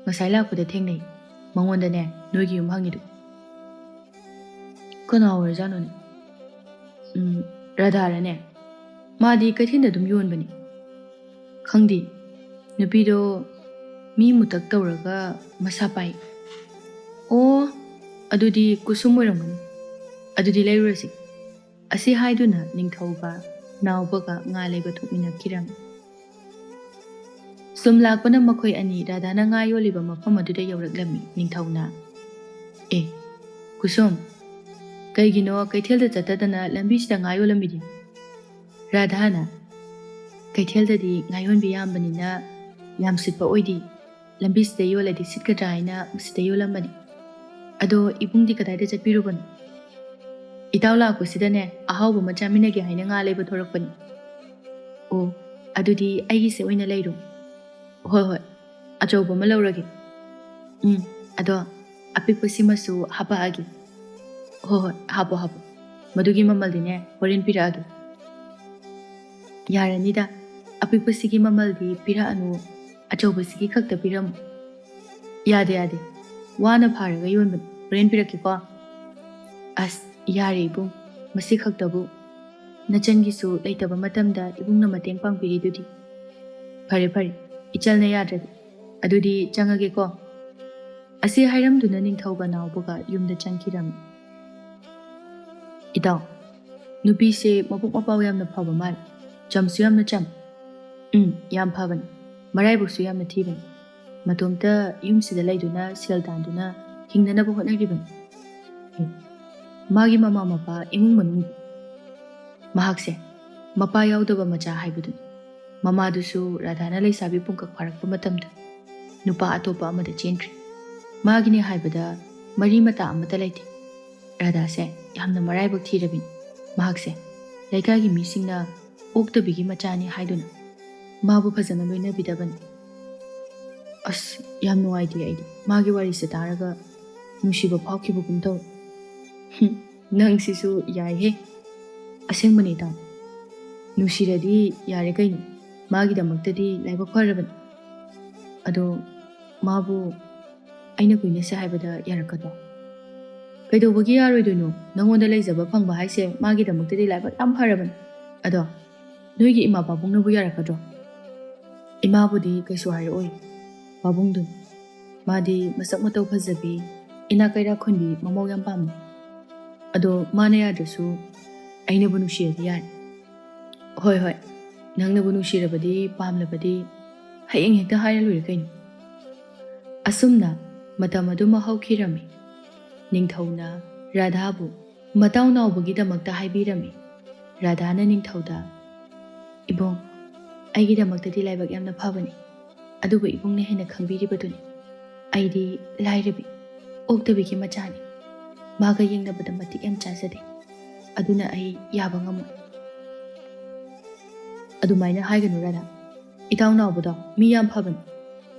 ꯉꯁꯥꯏ ꯂꯥꯛꯄꯗ ꯊꯦꯡꯅꯩ꯫ ꯃꯉꯣꯟꯗꯅꯦ, ꯅꯣꯏꯒꯤ ꯌꯨꯝ ꯍꯪꯉꯤꯗꯨ꯫ ꯀꯅꯥ ꯑꯣꯏꯔꯖꯥꯠꯅꯣꯅꯦ? ꯎꯝ, ꯔꯥꯙꯥꯔꯅꯦ? ꯃꯥꯗꯤ ꯀꯩꯊꯦꯜꯗ ꯑꯗꯨꯝ ꯌꯣꯟꯕꯅꯤ꯫ ꯈꯪꯗꯦ, ꯅꯨꯄꯤꯗꯣ ꯃꯤ ꯃꯨꯇꯛ ꯇꯧꯔꯒ ꯃꯁꯥ ꯄꯥꯏ꯫ ꯑꯣ, ꯑꯗꯨꯗꯤ ꯀꯨꯁꯨꯝ ꯑꯣꯏꯔꯝꯒꯅꯤ꯫ ꯑꯗꯨꯗꯤ ꯂꯩꯔꯨꯔꯁꯤ꯫ ꯑꯁꯤ ꯍꯥꯏꯗꯨꯅ ꯅꯤꯡꯊꯧꯒ ꯅꯥꯎꯕꯒ ꯉꯥ ꯂꯩꯕ ꯊꯣꯛꯃꯤꯟꯅꯈꯤꯔꯝꯃꯤ꯫ ꯁꯨꯝ ꯂꯥꯛꯄꯅ ꯃꯈꯣꯏ ꯑꯅꯤ ꯔꯥꯙꯥꯅ ꯉꯥ ꯌꯣꯜꯂꯤꯕ ꯃꯐꯝ ꯑꯗꯨꯗ ꯌꯧꯔꯛꯂꯝꯃꯤ꯫ ꯅꯤꯡꯊꯧꯅ, "ꯑꯦ, ꯀꯨꯁꯨꯝ, ꯀꯩꯒꯤꯅꯣ ꯀꯩꯊꯦꯜꯗ ꯆꯠꯇꯗꯅ ꯂꯝꯕꯤꯁꯤꯗ ꯉꯥ ꯌꯣꯜꯂꯝꯃꯤꯗꯤ?" ꯔꯥꯙꯥꯅ, "ꯀꯩꯊꯦꯜꯗꯗꯤ ꯉꯥ ꯌꯣꯟꯕꯤ ꯌꯥꯝꯕꯅꯤꯅ ꯌꯥꯝ ꯁꯤꯠꯄ ꯑꯣꯏꯗꯦ꯫ ꯂꯝꯕꯤꯁꯤꯗ ꯌꯣꯜꯂꯗꯤ ꯁꯤꯠꯀꯗ꯭ꯔꯥ ꯍꯥꯏꯅ ꯃꯁꯤꯗ ꯌꯣꯜꯂꯝꯕꯅꯤ꯫ ꯑꯗꯣ ꯏꯕꯨꯡꯗꯤ ꯀꯗꯥꯏꯗ ꯆꯠꯄꯤꯔꯨꯕꯅꯣ?" "ꯏꯇꯥꯎ ꯂꯥꯛꯄꯁꯤꯗꯅꯦ ꯑꯍꯥꯎꯕ ꯑꯃ ꯆꯥꯃꯤꯟꯅꯒꯦ ꯍꯥꯏꯅ ꯉꯥ ꯂꯩꯕ ꯊꯣꯔꯛꯄꯅꯤ꯫" "ꯑꯣ, ꯑꯗꯨꯗꯤ ꯑꯩꯒꯤꯁꯦ ꯑꯣꯏꯅ ꯂꯩꯔꯣ꯫" "ꯍꯣꯏ ꯍꯣꯏ, ꯑꯆꯧꯕ ꯑꯃ ꯂꯧꯔꯒꯦ꯫" "ꯎꯝ, ꯑꯗꯣ ꯑꯄꯤꯛꯄꯁꯤꯃꯁꯨ ꯍꯥꯄꯛꯑꯒꯦ꯫" "ꯍꯣꯏ ꯍꯣꯏ, ꯍꯥꯞꯄꯣ ꯍꯥꯞꯄꯣ꯫ ꯃꯗꯨꯒꯤ ꯃꯃꯜꯗꯤꯅꯦ ꯍꯣꯔꯦꯟ ꯄꯤꯔꯛꯑꯒꯦ꯫" "ꯌꯥꯔꯅꯤꯗ, ꯑꯄꯤꯛꯄꯁꯤꯒꯤ ꯃꯃꯜꯗꯤ ꯄꯤꯔꯛꯑꯅꯨ, ꯑꯆꯧꯕꯁꯤꯒꯤ ꯈꯛꯇ ꯄꯤꯔꯝꯃꯨ꯫" "ꯌꯥꯗꯦ ꯌꯥꯗꯦ, ꯋꯥꯅ ꯐꯥꯔꯒ ꯌꯣꯟꯕꯅꯤ, ꯍꯣꯔꯦꯟ ꯄꯤꯔꯛꯀꯦꯀꯣ꯫" "ꯑꯁ, ꯌꯥꯔꯦ ꯏꯕꯨꯡ, ꯃꯁꯤ ꯈꯛꯇꯕꯨ꯫ ꯅꯆꯟꯒꯤꯁꯨ ꯂꯩꯇꯕ ꯃꯇꯝꯗ ꯏꯕꯨꯡꯅ ꯃꯇꯦꯡ ꯄꯥꯡꯕꯤꯔꯤꯗꯨꯗꯤ꯫ ꯐꯔꯦ ꯐꯔꯦ, ꯏꯆꯜꯅ ꯌꯥꯗ꯭ꯔꯗꯤ꯫ ꯑꯗꯨꯗꯤ ꯆꯪꯉꯒꯦꯀꯣ꯫" ꯑꯁꯤ ꯍꯥꯏꯔꯝꯗꯨꯅ ꯅꯤꯡꯊꯧꯒ ꯅꯥꯎꯕꯒ ꯌꯨꯝꯗ ꯆꯪꯈꯤꯔꯝꯃꯤ꯫ "ꯏꯇꯥꯎ, ꯅꯨꯄꯤꯁꯦ ꯃꯕꯨꯛ ꯃꯄꯥꯎ ꯌꯥꯝꯅ ꯐꯕ ꯃꯥꯜꯂꯤ꯫ ꯆꯝꯁꯨ ꯌꯥꯝꯅ ꯆꯝ꯫" "ꯎꯝ, ꯌꯥꯝ ꯐꯕꯅꯤ꯫ ꯃꯔꯥꯏꯕꯛꯁꯨ ꯌꯥꯝꯅ ꯊꯤꯕꯅꯤ꯫ ꯃꯇꯣꯝꯇ ꯌꯨꯝꯁꯤꯗ ꯂꯩꯗꯨꯅ ꯁꯦꯜ ꯇꯥꯟꯗꯨꯅ ꯍꯤꯡꯅꯅꯕ ꯍꯣꯠꯅꯔꯤꯕꯅꯤ꯫" "ꯎꯝ, ꯃꯥꯒꯤ ꯃꯃꯥ ꯃꯄꯥ ꯏꯃꯨꯡ ꯃꯅꯨꯡ, ꯃꯍꯥꯛꯁꯦ ꯃꯄꯥ ꯌꯥꯎꯗꯕ ꯃꯆꯥ ꯍꯥꯏꯕꯗꯨꯅꯤ꯫ ꯃꯃꯥꯗꯨꯁꯨ ꯔꯥꯙꯥꯅ ꯂꯩꯁꯥꯕꯤ ꯄꯨꯡꯀꯛ ꯐꯥꯔꯛꯄ ꯃꯇꯝꯗ ꯅꯨꯄꯥ ꯑꯇꯣꯞꯄ ꯑꯃꯗ ꯆꯦꯟꯈ꯭ꯔꯦ꯫ ꯃꯥꯒꯤꯅꯦ ꯍꯥꯏꯕꯗ ꯃꯔꯤ ꯃꯇꯥ ꯑꯃꯠꯇ ꯂꯩꯇꯦ꯫ ꯔꯥꯙꯥꯁꯦ ꯌꯥꯝꯅ ꯃꯔꯥꯏꯕꯛ ꯊꯤꯔꯕꯤꯅꯤ꯫ ꯃꯍꯥꯛꯁꯦ ꯂꯩꯀꯥꯏꯒꯤ ꯃꯤꯁꯤꯡꯅ ꯑꯣꯛꯇꯕꯤꯒꯤ ꯃꯆꯥꯅꯤ ꯍꯥꯏꯗꯨꯅ ꯃꯥꯕꯨ ꯐꯖꯅ ꯂꯣꯏꯅꯕꯤꯗꯕꯅꯤ꯫ ꯑꯁ, ꯌꯥꯝ ꯅꯨꯡꯉꯥꯏꯇꯦ ꯑꯩꯗꯤ꯫ ꯃꯥꯒꯤ ꯋꯥꯔꯤꯁꯦ ꯇꯥꯔꯒ ꯅꯨꯡꯁꯤꯕ ꯐꯥꯎꯈꯤꯕꯒꯨꯝ ꯇꯧꯏ꯫ ꯍꯨꯝ, ꯅꯪꯁꯤꯁꯨ ꯌꯥꯏꯍꯦ꯫ ꯑꯁꯦꯡꯕꯅꯦ ꯏꯇꯥꯎ꯫ ꯅꯨꯡꯁꯤꯔꯗꯤ ꯌꯥꯔꯦ ꯀꯩꯅꯣ꯫ ꯃꯥꯒꯤꯗꯃꯛꯇꯗꯤ ꯂꯥꯏꯕꯛ ꯐꯔꯕꯅꯤ꯫ ꯑꯗꯣ ꯃꯥꯕꯨ ꯑꯩꯅ ꯀꯨꯏꯅꯁꯦ ꯍꯥꯏꯕꯗ ꯌꯥꯔꯛꯀꯗ꯭ꯔꯣ? ꯀꯩꯗꯧꯕꯒꯤ ꯌꯥꯔꯣꯏꯗꯣꯏꯅꯣ? ꯅꯪꯉꯣꯟꯗ ꯂꯩꯖꯕ ꯐꯪꯕ ꯍꯥꯏꯁꯦ ꯃꯥꯒꯤꯗꯃꯛꯇꯗꯤ ꯂꯥꯏꯕꯛ ꯌꯥꯝ ꯐꯔꯕꯅꯤ꯫ ꯑꯗꯣ ꯅꯣꯏꯒꯤ ꯏꯃꯥ ꯄꯥꯕꯨꯡꯅꯕꯨ ꯌꯥꯔꯛꯀꯗ꯭ꯔꯣ? ꯏꯃꯥꯕꯨꯗꯤ ꯀꯩꯁꯨ ꯍꯥꯏꯔꯛꯑꯣꯏ꯫ ꯄꯥꯕꯨꯡꯗꯨꯅꯤ꯫ ꯃꯥꯗꯤ ꯃꯁꯛ ꯃꯇꯧ ꯐꯖꯕꯤ, ꯏꯅꯥꯛ ꯀꯩꯔꯥꯛ ꯈꯨꯟꯕꯤ ꯃꯃꯧ ꯌꯥꯝ ꯄꯥꯝꯃꯤ꯫ ꯑꯗꯣ ꯃꯥꯅ ꯌꯥꯗ꯭ꯔꯁꯨ ꯑꯩꯅꯕꯨ ꯅꯨꯡꯁꯤꯔꯗꯤ ꯌꯥꯔꯦ꯫ ꯍꯣꯏ, ꯍꯣꯏ, ꯅꯪꯅꯕꯨ ꯅꯨꯡꯁꯤꯔꯕꯗꯤ, ꯄꯥꯝꯂꯕꯗꯤ ꯍꯌꯦꯡ ꯍꯦꯛꯇ ꯍꯥꯏꯔ ꯂꯣꯏꯔꯦ ꯀꯩꯅꯣ꯫ ꯑꯁꯨꯝꯅ ꯃꯇꯝ ꯑꯗꯨꯃ ꯍꯧꯈꯤꯔꯝꯃꯤ꯫ ꯅꯤꯡꯊꯧꯅ ꯔꯥꯙꯥꯕꯨ ꯃꯇꯥꯎ ꯅꯥꯎꯕꯒꯤꯗꯃꯛꯇ ꯍꯥꯏꯕꯤꯔꯝꯃꯤ꯫ ꯔꯥꯙꯥꯅ ꯅꯤꯡꯊꯧꯗ, "ꯏꯕꯨꯡ, ꯑꯩꯒꯤꯗꯃꯛꯇꯗꯤ ꯂꯥꯏꯕꯛ ꯌꯥꯝꯅ ꯐꯕꯅꯤ, ꯑꯗꯨꯕꯨ ꯏꯕꯨꯡꯅ ꯍꯦꯟꯅ ꯈꯪꯕꯤꯔꯤꯕꯗꯨꯅꯤ꯫ ꯑꯩꯗꯤ ꯂꯥꯏꯔꯕꯤ, ꯑꯣꯛꯇꯕꯤꯒꯤ ꯃꯆꯥꯅꯤ꯫ ꯃꯥꯒ ꯌꯦꯡꯅꯕꯗ ꯃꯇꯤꯛ ꯌꯥꯝ ꯆꯥꯖꯗꯦ꯫ ꯑꯗꯨꯅ ꯑꯩ ꯌꯥꯕ ꯉꯝꯃꯣꯏ꯫" "ꯑꯗꯨꯃꯥꯏꯅ ꯍꯥꯏꯒꯅꯨ ꯔꯥꯙꯥ꯫ ꯏꯇꯥꯎ ꯅꯥꯎꯕꯗꯣ ꯃꯤ ꯌꯥꯝ ꯐꯕꯅꯤ꯫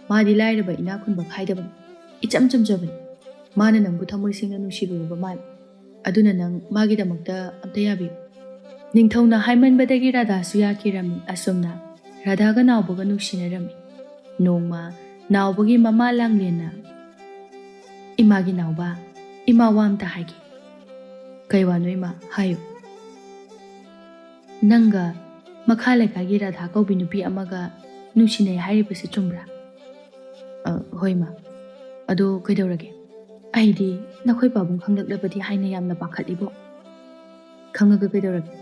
ꯃꯥꯗꯤ ꯂꯥꯏꯔꯕ ꯏꯅꯥꯛ ꯈꯨꯟꯕ ꯈꯥꯏꯗꯕꯅꯤ꯫ ꯏꯆꯝ ꯆꯝꯖꯕꯅꯤ꯫ ꯃꯥꯅ ꯅꯪꯕꯨ ꯊꯃꯣꯏ ꯁꯦꯡꯅ ꯅꯨꯡꯁꯤꯔꯨꯔꯕ ꯃꯥꯜꯂꯤ꯫ ꯑꯗꯨꯅ ꯅꯪ ꯃꯥꯒꯤꯗꯃꯛꯇ ꯑꯝꯇ ꯌꯥꯕꯤꯌꯨ꯫" ꯅꯤꯡꯊꯧꯅ ꯍꯥꯏꯃꯟꯕꯗꯒꯤ ꯔꯥꯙꯥꯁꯨ ꯌꯥꯈꯤꯔꯝꯃꯤ꯫ ꯑꯁꯨꯝꯅ ꯔꯥꯙꯥꯒ ꯅꯥꯎꯕꯒ ꯅꯨꯡꯁꯤꯅꯔꯝꯃꯤ꯫ ꯅꯣꯡꯃ ꯅꯥꯎꯕꯒꯤ ꯃꯃꯥ ꯂꯥꯡꯂꯦꯟꯅ, "ꯏꯃꯥꯒꯤ ꯅꯥꯎꯕ, ꯏꯃꯥ ꯋꯥ ꯑꯝꯇ ꯍꯥꯏꯒꯦ꯫" "ꯀꯩ ꯋꯥꯅꯣ ꯏꯃꯥ? ꯍꯥꯏꯌꯨ꯫" "ꯅꯪꯒ ꯃꯈꯥ ꯂꯩꯀꯥꯏꯒꯤ ꯔꯥꯙꯥ ꯀꯧꯕꯤ ꯅꯨꯄꯤ ꯑꯃꯒ ꯅꯨꯡꯁꯤꯅꯩ ꯍꯥꯏꯔꯤꯕꯁꯤ ꯆꯨꯝꯕ꯭ꯔꯥ?" "ꯑ, ꯍꯣꯏ ꯃꯥ꯫ ꯑꯗꯣ ꯀꯩꯗꯧꯔꯒꯦ?" "ꯑꯩꯗꯤ ꯅꯈꯣꯏ ꯄꯥꯕꯨꯡ ꯈꯪꯂꯛꯂꯕꯗꯤ ꯍꯥꯏꯅ ꯌꯥꯝꯅ ꯄꯥꯈꯠꯂꯤꯕꯣ꯫" "ꯈꯪꯉꯒ ꯀꯩꯗꯧꯔꯒꯦ?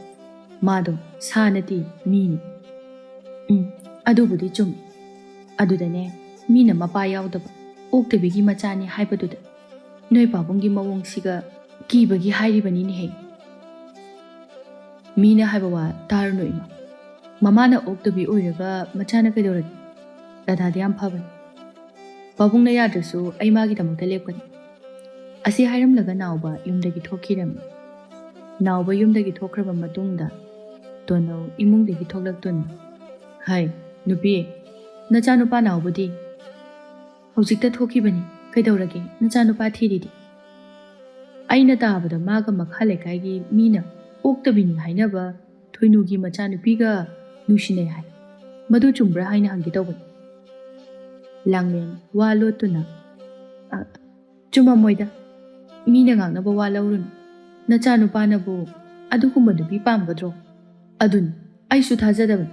ꯃꯥꯗꯣ ꯁꯥ ꯅꯠꯇꯦ, ꯃꯤꯅꯤ꯫" "ꯎꯝ, ꯑꯗꯨꯕꯨꯗꯤ ꯆꯨꯝꯃꯤ꯫ ꯑꯗꯨꯗꯅꯦ, ꯃꯤꯅ ꯃꯄꯥ ꯌꯥꯎꯗꯕ ꯑꯣꯛꯇꯕꯤꯒꯤ ꯃꯆꯥꯅꯤ ꯍꯥꯏꯕꯗꯨꯗ ꯅꯣꯏ ꯄꯥꯕꯨꯡꯒꯤ ꯃꯑꯣꯡꯁꯤꯒ ꯀꯤꯕꯒꯤ ꯍꯥꯏꯔꯤꯕꯅꯤꯅꯦꯍꯦ꯫ ꯃꯤꯅ ꯍꯥꯏꯕ ꯋꯥ ꯇꯥꯔꯨꯅꯨ ꯏꯃꯥ꯫ ꯃꯃꯥꯅ ꯑꯣꯛꯇꯕꯤ ꯑꯣꯏꯔꯒ ꯃꯆꯥꯅ ꯀꯩꯗꯧꯔꯒꯦ? ꯔꯥꯙꯥꯗꯤ ꯌꯥꯝ ꯐꯕꯅꯤ꯫ ꯄꯥꯕꯨꯡꯅ ꯌꯥꯗ꯭ꯔꯁꯨ ꯑꯩ ꯃꯥꯒꯤꯗꯃꯛꯇ ꯂꯦꯞꯀꯅꯤ꯫ ꯑꯁꯤ ꯍꯥꯏꯔꯝꯂꯒ ꯅꯥꯎꯕ ꯌꯨꯝꯗꯒꯤ ꯊꯣꯛꯈꯤꯔꯝꯃꯤ꯫ ꯅꯥꯎꯕ ꯌꯨꯝꯗꯒꯤ ꯊꯣꯛꯈ꯭ꯔꯕ ꯃꯇꯨꯡꯗ ꯇꯣꯅꯧ ꯏꯃꯨꯡꯗꯒꯤ ꯊꯣꯛꯂꯛꯇꯨꯅ, "ꯍꯥꯏ, ꯅꯨꯄꯤ, ꯅꯆꯥꯅꯨꯄꯥ ꯅꯥꯎꯕꯗꯤ?" "ꯍꯧꯖꯤꯛꯇ ꯊꯣꯛꯈꯤꯕꯅꯤ꯫ ꯀꯩꯗꯧꯔꯒꯦ? ꯅꯆꯥꯅꯨꯄꯥ ꯊꯤꯔꯤꯗꯤ?" "ꯑꯩꯅ ꯇꯥꯕꯗ ꯃꯥꯒ ꯃꯈꯥ ꯂꯩꯀꯥꯏꯒꯤ ꯃꯤꯅ ꯑꯣꯛꯇꯕꯤꯅꯤ ꯍꯥꯏꯅꯕ ꯊꯣꯏꯅꯨꯒꯤ ꯃꯆꯥꯅꯨꯄꯤꯒ ꯅꯨꯡꯁꯤꯅꯩ ꯍꯥꯏ꯫ ꯃꯗꯨ ꯆꯨꯝꯕ꯭ꯔꯥ ꯍꯥꯏꯅ ꯍꯪꯒꯦ ꯇꯧꯕꯅꯤ꯫" ꯂꯥꯡꯂꯦꯟ ꯋꯥ ꯂꯣꯠꯇꯨꯅ, "ꯑ, ꯆꯨꯝꯃꯝꯃꯣꯏꯗ꯫ ꯃꯤꯅ ꯉꯥꯡꯅꯕ ꯋꯥ ꯂꯧꯔꯨꯅꯨ꯫ ꯅꯆꯥꯅꯨꯄꯥꯅꯕꯨ ꯑꯗꯨꯒꯨꯝꯕ ꯅꯨꯄꯤ ꯄꯥꯝꯒꯗ꯭ꯔꯣ? ꯑꯗꯨꯅꯤ, ꯑꯩꯁꯨ ꯊꯥꯖꯗꯕꯅꯤ꯫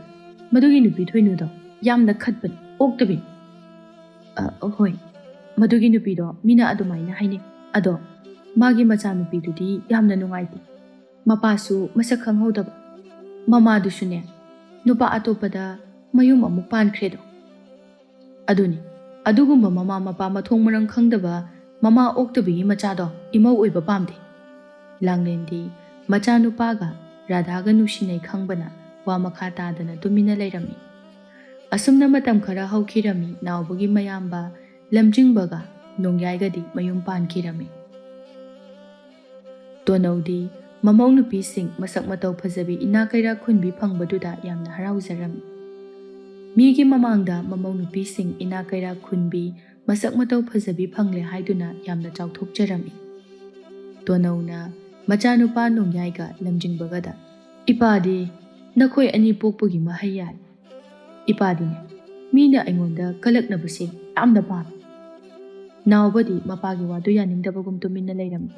ꯃꯗꯨꯒꯤ ꯅꯨꯄꯤ ꯊꯣꯏꯅꯨꯗꯣ ꯌꯥꯝꯅ ꯈꯠꯄꯅꯤ, ꯑꯣꯛꯇꯕꯤꯅꯤ꯫" "ꯑ, ꯍꯣꯏ, ꯃꯗꯨꯒꯤ ꯅꯨꯄꯤꯗꯣ ꯃꯤꯅ ꯑꯗꯨꯃꯥꯏꯅ ꯍꯥꯏꯅꯩ꯫ ꯑꯗꯣ ꯃꯥꯒꯤ ꯃꯆꯥꯅꯨꯄꯤꯗꯨꯗꯤ ꯌꯥꯝꯅ ꯅꯨꯡꯉꯥꯏꯇꯦ꯫ ꯃꯄꯥꯁꯨ ꯃꯁꯛ ꯈꯪꯍꯧꯗꯕ꯫ ꯃꯃꯥꯗꯨꯁꯨꯅꯦ, ꯅꯨꯄꯥ ꯑꯇꯣꯞꯄꯗ ꯃꯌꯨꯝ ꯑꯃꯨꯛ ꯄꯥꯟꯈ꯭ꯔꯦꯗꯣ꯫" "ꯑꯗꯨꯅꯤ, ꯑꯗꯨꯒꯨꯝꯕ ꯃꯃꯥ ꯃꯄꯥ ꯃꯊꯣꯡ ꯃꯔꯝ ꯈꯪꯗꯕ ꯃꯃꯥ ꯑꯣꯛꯇꯕꯤꯒꯤ ꯃꯆꯥꯗꯣ ꯏꯃꯧ ꯑꯣꯏꯕ ꯄꯥꯝꯗꯦ꯫" ꯂꯥꯡꯂꯦꯟꯗꯤ ꯃꯆꯥꯅꯨꯄꯥꯒ ꯔꯥꯙꯥꯒ ꯅꯨꯡꯁꯤꯅꯩ ꯈꯪꯕꯅ ꯋꯥ ꯃꯈꯥ ꯇꯥꯗꯅ ꯇꯨꯃꯤꯟꯅ ꯂꯩꯔꯝꯃꯤ꯫ ꯑꯁꯨꯝꯅ ꯃꯇꯝ ꯈꯔ ꯍꯧꯈꯤꯔꯝꯃꯤ꯫ ꯅꯥꯎꯕꯒꯤ ꯃꯌꯥꯝꯕ ꯂꯝꯖꯤꯡꯕꯒ ꯅꯣꯡꯌꯥꯏꯒꯗꯤ ꯃꯌꯨꯝ ꯄꯥꯟꯈꯤꯔꯝꯃꯤ꯫ ꯇꯣꯅꯧꯗꯤ ꯃꯃꯧ ꯅꯨꯄꯤꯁꯤꯡ ꯃꯁꯛ ꯃꯇꯧ ꯐꯖꯕꯤ ꯏꯅꯥꯛ ꯀꯩꯔꯥꯛ ꯈꯨꯟꯕꯤ ꯐꯪꯕꯗꯨꯗ ꯌꯥꯝꯅ ꯍꯔꯥꯎꯖꯔꯝꯃꯤ꯫ ꯃꯤꯒꯤ ꯃꯃꯥꯡꯗ ꯃꯃꯧ ꯅꯨꯄꯤꯁꯤꯡ ꯏꯅꯥꯛ ꯀꯩꯔꯥꯛ ꯈꯨꯟꯕꯤ ꯃꯁꯛ ꯃꯇꯧ ꯐꯖꯕꯤ ꯐꯪꯂꯦ ꯍꯥꯏꯗꯨꯅ ꯌꯥꯝꯅ ꯆꯥꯎꯊꯣꯛꯆꯔꯝꯃꯤ꯫ ꯇꯣꯅꯧꯅ ꯃꯆꯥꯅꯨꯄꯥ ꯅꯣꯡꯌꯥꯏꯒ ꯂꯝꯖꯤꯡꯕꯒꯗ, "ꯏꯄꯥꯗꯤ ꯅꯈꯣꯏ ꯑꯅꯤ ꯄꯣꯛꯄꯒꯤ ꯃꯍꯩ ꯌꯥꯏ꯫ ꯏꯄꯥꯗꯤꯅꯦ, ꯃꯤꯅ ꯑꯩꯉꯣꯟꯗ ꯀꯂꯛꯅꯕꯁꯦ ꯌꯥꯝꯅ ꯄꯥꯝꯃꯤ꯫" ꯅꯥꯎꯕꯗꯤ ꯃꯄꯥꯒꯤ ꯋꯥꯗꯨ ꯌꯥꯅꯤꯡꯗꯕꯒꯨꯝ ꯇꯨꯃꯤꯟꯅ ꯂꯩꯔꯝꯃꯤ꯫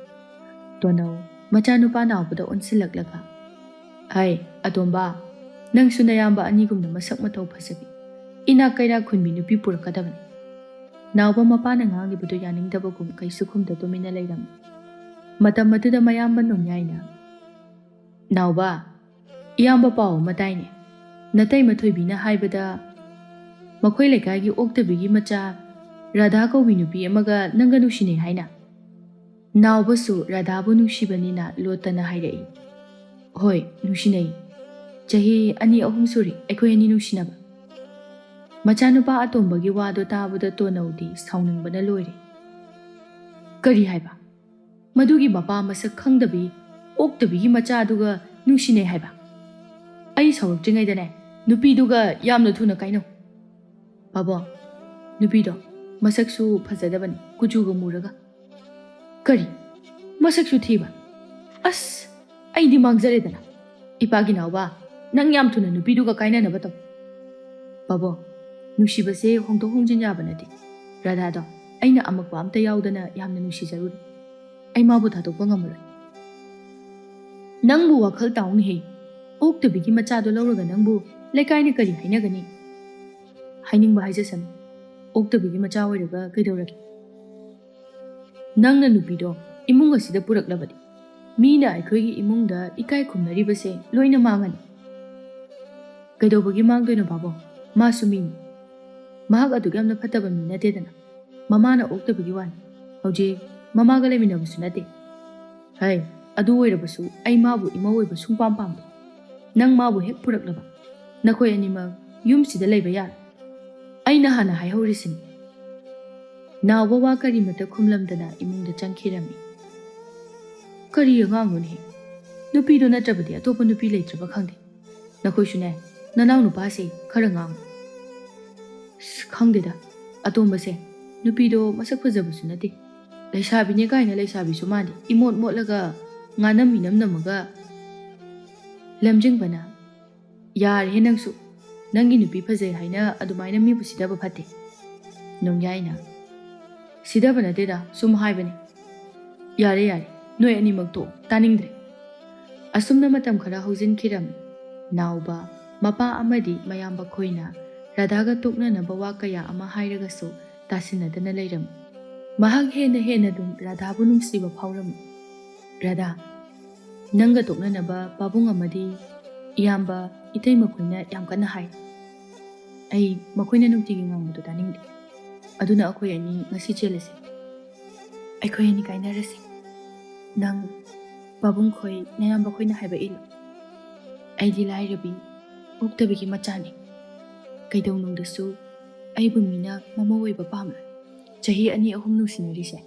ꯇꯣꯅꯧ ꯃꯆꯥꯅꯨꯄꯥ ꯅꯥꯎꯕꯗ ꯑꯣꯟꯁꯤꯜꯂꯛꯂꯒ, "ꯍꯩ, ꯑꯇꯣꯝꯕ, ꯅꯪꯁꯨ ꯅꯌꯥꯝꯕ ꯑꯅꯤꯒꯨꯝꯅ ꯃꯁꯛ ꯃꯇꯧ ꯐꯖꯕꯤ, ꯏꯅꯥꯛ ꯀꯩꯔꯥꯛ ꯈꯨꯟꯕꯤ ꯅꯨꯄꯤ ꯄꯨꯔꯛꯀꯗꯕꯅꯤ꯫" ꯅꯥꯎꯕ ꯃꯄꯥꯅ ꯉꯥꯡꯂꯤꯕꯗꯨ ꯌꯥꯅꯤꯡꯗꯕꯒꯨꯝ ꯀꯩꯁꯨ ꯈꯨꯝꯗ ꯇꯨꯃꯤꯟꯅ ꯂꯩꯔꯝꯃꯤ꯫ ꯃꯇꯝ ꯑꯗꯨꯗ ꯃꯌꯥꯝꯕ ꯅꯣꯡꯌꯥꯏꯅ, "ꯅꯥꯎꯕ, ꯏꯌꯥꯝꯕ ꯄꯥꯎ ꯑꯃ ꯇꯥꯏꯅꯦ꯫ ꯅꯇꯩꯃ ꯊꯣꯏꯕꯤꯅ ꯍꯥꯏꯕꯗ ꯃꯈꯣꯏ ꯂꯩꯀꯥꯏꯒꯤ ꯑꯣꯛꯇꯕꯤꯒꯤ ꯃꯆꯥ ꯔꯥꯙꯥ ꯀꯧꯕꯤ ꯅꯨꯄꯤ ꯑꯃꯒ ꯅꯪꯒ ꯅꯨꯡꯁꯤꯅꯩ ꯍꯥꯏꯅ?" ꯅꯥꯎꯕꯁꯨ ꯔꯥꯙꯥꯕꯨ ꯅꯨꯡꯁꯤꯕꯅꯤꯅ ꯂꯣꯠꯇꯅ ꯍꯥꯏꯔꯛꯏ꯫ "ꯍꯣꯏ, ꯅꯨꯡꯁꯤꯅꯩ꯫ ꯆꯍꯤ ꯑꯅꯤ ꯑꯍꯨꯝ ꯁꯨꯔꯦ ꯑꯩꯈꯣꯏ ꯑꯅꯤ ꯅꯨꯡꯁꯤꯅꯕ꯫ ꯃꯆꯥꯅꯨꯄꯥ ꯑꯇꯣꯝꯕꯒꯤ ꯋꯥꯗꯣ ꯇꯥꯕꯗ ꯇꯣꯅꯧꯗꯤ ꯁꯥꯎꯅꯤꯡꯕꯅ ꯂꯣꯏꯔꯦ꯫ ꯀꯔꯤ ꯍꯥꯏꯕ? ꯃꯗꯨꯒꯤ ꯃꯄꯥ ꯃꯁꯛ ꯈꯪꯗꯕꯤ, ꯑꯣꯛꯇꯕꯤꯒꯤ ꯃꯆꯥꯗꯨꯒ ꯅꯨꯡꯁꯤꯅꯩ ꯍꯥꯏꯕ?" ꯑꯩ ꯁꯥꯎꯔꯛꯇ꯭ꯔꯤꯉꯩꯗꯅꯦ, ꯅꯨꯄꯤꯗꯨꯒ ꯌꯥꯝꯅ ꯊꯨꯅ ꯀꯥꯏꯅꯧ꯫ ꯄꯥꯕꯣ, ꯅꯨꯄꯤꯗꯣ ꯃꯁꯛꯁꯨ ꯐꯖꯗꯕꯅꯤ, ꯀꯨꯆꯨꯒ ꯃꯨꯔꯒ꯫ ꯀꯔꯤ? ꯃꯁꯛꯁꯨ ꯊꯤꯕ? ꯑꯁ, ꯑꯩꯗꯤ ꯃꯥꯡꯖꯔꯦꯗꯅ꯫ ꯏꯄꯥꯒꯤ ꯅꯥꯎꯕ, ꯅꯪ ꯌꯥꯝ ꯊꯨꯅ ꯅꯨꯄꯤꯗꯨꯒ ꯀꯥꯏꯅꯅꯕ ꯇꯧ꯫ ꯄꯥꯕꯣ, ꯅꯨꯡꯁꯤꯕꯁꯦ ꯍꯣꯡꯗꯣꯛ ꯍꯣꯡꯖꯤꯟ ꯌꯥꯕ ꯅꯠꯇꯦ꯫ ꯔꯥꯙꯥꯗꯣ ꯑꯩꯅ ꯑꯃꯛꯄ ꯑꯝꯇ ꯌꯥꯎꯗꯅ ꯌꯥꯝꯅ ꯅꯨꯡꯁꯤꯖꯔꯨꯔꯦ꯫ ꯑꯩ ꯃꯥꯕꯨ ꯊꯥꯗꯣꯛꯄ ꯉꯝꯃꯔꯣꯏ꯫ ꯅꯪꯕꯨ ꯋꯥꯈꯜ ꯇꯥꯎꯅꯦꯍꯦ꯫ ꯑꯣꯛꯇꯕꯤꯒꯤ ꯃꯆꯥꯗꯣ ꯂꯧꯔꯒ ꯅꯪꯕꯨ ꯂꯩꯀꯥꯏꯅ ꯀꯔꯤ ꯍꯥꯏꯅꯒꯅꯤ? ꯍꯥꯏꯅꯤꯡꯕ ꯍꯥꯏꯖꯁꯅꯨ꯫ ꯑꯣꯛꯇꯕꯤꯒꯤ ꯃꯆꯥ ꯑꯣꯏꯔꯒ ꯀꯩꯗꯧꯔꯒꯦ? ꯅꯪꯅ ꯅꯨꯄꯤꯗꯣ ꯏꯃꯨꯡ ꯑꯁꯤꯗ ꯄꯨꯔꯛꯂꯕꯗꯤ ꯃꯤꯅ ꯑꯩꯈꯣꯏꯒꯤ ꯏꯃꯨꯡꯗ ꯏꯀꯥꯏ ꯈꯨꯝꯅꯔꯤꯕꯁꯦ ꯂꯣꯏꯅ ꯃꯥꯡꯉꯅꯤ꯫ ꯀꯩꯗꯧꯕꯒꯤ ꯃꯥꯡꯗꯣꯏꯅꯣ ꯄꯥꯕꯣ? ꯃꯥꯁꯨ ꯃꯤꯅꯤ꯫ ꯃꯍꯥꯛ ꯑꯗꯨꯛ ꯌꯥꯝꯅ ꯐꯠꯇꯕ ꯃꯤ ꯅꯠꯇꯦꯗꯅ꯫ ꯃꯃꯥꯅ ꯑꯣꯛꯇꯕꯒꯤ ꯋꯥꯅꯤ꯫ ꯍꯧꯖꯤꯛ ꯃꯃꯥꯒ ꯂꯩꯃꯤꯟꯅꯕꯁꯨ ꯅꯠꯇꯦ꯫ ꯍꯩ, ꯑꯗꯨ ꯑꯣꯏꯔꯕꯁꯨ ꯑꯩ ꯃꯥꯕꯨ ꯏꯃꯧ ꯑꯣꯏꯕ ꯁꯨꯡꯄꯥꯝ ꯄꯥꯝꯗꯦ꯫ ꯅꯪ ꯃꯥꯕꯨ ꯍꯦꯛ ꯄꯨꯔꯛꯂꯕ, ꯅꯈꯣꯏ ꯑꯅꯤꯃꯛ ꯌꯨꯝꯁꯤꯗ ꯂꯩꯕ ꯌꯥꯔꯣꯏ꯫ ꯑꯩꯅ ꯍꯥꯟꯅ ꯍꯥꯏꯍꯧꯔꯤꯁꯤꯅꯤ꯫ ꯅꯥꯎꯕ ꯋꯥ ꯀꯔꯤꯃꯠꯇ ꯈꯨꯝꯂꯝꯗꯅ ꯏꯃꯨꯡꯗ ꯆꯪꯈꯤꯔꯝꯃꯤ꯫ ꯀꯔꯤ ꯑꯉꯥꯡꯅꯣꯅꯦ? ꯅꯨꯄꯤꯗꯣ ꯅꯠꯇ꯭ꯔꯕꯗꯤ ꯑꯇꯣꯞꯄ ꯅꯨꯄꯤ ꯂꯩꯇ꯭ꯔꯕ ꯈꯪꯗꯦ꯫ ꯅꯈꯣꯏꯁꯨꯅꯦ, ꯅꯅꯥꯎ ꯅꯨꯄꯥꯁꯦ ꯈꯔ ꯉꯥꯡꯉꯨ꯫ ꯑꯁ, ꯈꯪꯗꯦꯗ, ꯑꯇꯣꯝꯕꯁꯦ ꯅꯨꯄꯤꯗꯣ ꯃꯁꯛ ꯐꯖꯕꯁꯨ ꯅꯠꯇꯦ꯫ ꯂꯩꯁꯥꯕꯤꯅꯦ ꯀꯥꯏꯅ ꯂꯩꯁꯥꯕꯤꯁꯨ ꯃꯥꯟꯗꯦ꯫ ꯏꯃꯣꯠ ꯃꯣꯠꯂꯒ ꯉꯥꯅꯝ ꯃꯤꯅꯝ ꯅꯝꯃꯒ ꯂꯝꯖꯤꯡꯕꯅ꯫ ꯌꯥꯔꯦꯍꯦ ꯅꯪꯁꯨ꯫ ꯅꯪꯒꯤ ꯅꯨꯄꯤ ꯐꯖꯩ ꯍꯥꯏꯅ ꯑꯗꯨꯃꯥꯏꯅ ꯃꯤꯕꯨ ꯁꯤꯗꯕ ꯐꯠꯇꯦ꯫ ꯅꯣꯡꯌꯥꯏꯅ꯫ ꯁꯤꯗꯕ ꯅꯠꯇꯦꯗ, ꯁꯨꯝ ꯍꯥꯏꯕꯅꯤ꯫ ꯌꯥꯔꯦ, ꯌꯥꯔꯦ, ꯅꯣꯏ ꯑꯅꯤꯃꯛ ꯇꯣꯛꯑꯣ, ꯇꯥꯅꯤꯡꯗ꯭ꯔꯦ꯫ ꯑꯁꯨꯝꯅ ꯃꯇꯝ ꯈꯔ ꯍꯧꯖꯤꯟꯈꯤꯔꯝꯃꯤ꯫ ꯅꯥꯎꯕ, ꯃꯄꯥ ꯑꯃꯗꯤ ꯃꯌꯥꯝꯕ ꯈꯣꯏꯅ ꯔꯥꯙꯥꯒ ꯇꯣꯛꯅꯅꯕ ꯋꯥ ꯀꯌꯥ ꯑꯃ ꯍꯥꯏꯔꯒꯁꯨ ꯇꯥꯁꯤꯟꯅꯗꯅ ꯂꯩꯔꯝꯃꯤ꯫ ꯃꯍꯥꯛ ꯍꯦꯟꯅ ꯍꯦꯟꯅ ꯑꯗꯨꯝ ꯔꯥꯙꯥꯕꯨ ꯅꯨꯡꯁꯤꯕ ꯐꯥꯎꯔꯝꯃꯤ꯫ "ꯔꯥꯙꯥ, ꯅꯪꯒ ꯇꯣꯛꯅꯅꯕ ꯄꯥꯕꯨꯡ ꯑꯃꯗꯤ ꯏꯌꯥꯝꯕ, ꯏꯇꯩ ꯃꯈꯣꯏꯅ ꯌꯥꯝ ꯀꯟꯅ ꯍꯥꯏ꯫ ꯑꯩ ꯃꯈꯣꯏꯅ ꯅꯨꯡꯇꯤꯒꯤ ꯉꯥꯡꯕꯗꯣ ꯇꯥꯅꯤꯡꯗꯦ꯫ ꯑꯗꯨꯅ ꯑꯩꯈꯣꯏ ꯑꯅꯤ ꯉꯁꯤ ꯆꯦꯜꯂꯁꯦ꯫" ꯑꯩꯈꯣꯏ ꯑꯅꯤ ꯀꯥꯏꯅꯔꯁꯤ꯫ ꯅꯪ ꯄꯥꯕꯨꯡ ꯈꯣꯏ, ꯅꯌꯥꯝꯕ ꯈꯣꯏꯅ ꯍꯥꯏꯕ ꯏꯜꯂꯨ꯫ ꯑꯩꯗꯤ ꯂꯥꯏꯔꯕꯤ, ꯑꯣꯛꯇꯕꯤꯒꯤ ꯃꯆꯥꯅꯤ꯫ ꯀꯩꯗꯧꯅꯨꯡꯗꯁꯨ ꯑꯩꯕꯨ ꯃꯤꯅ ꯃꯃꯧ ꯑꯣꯏꯕ ꯄꯥꯝꯂꯣꯏ꯫ ꯆꯍꯤ ꯑꯅꯤ ꯑꯍꯨꯝ ꯅꯨꯡꯁꯤꯅꯔꯤꯁꯦ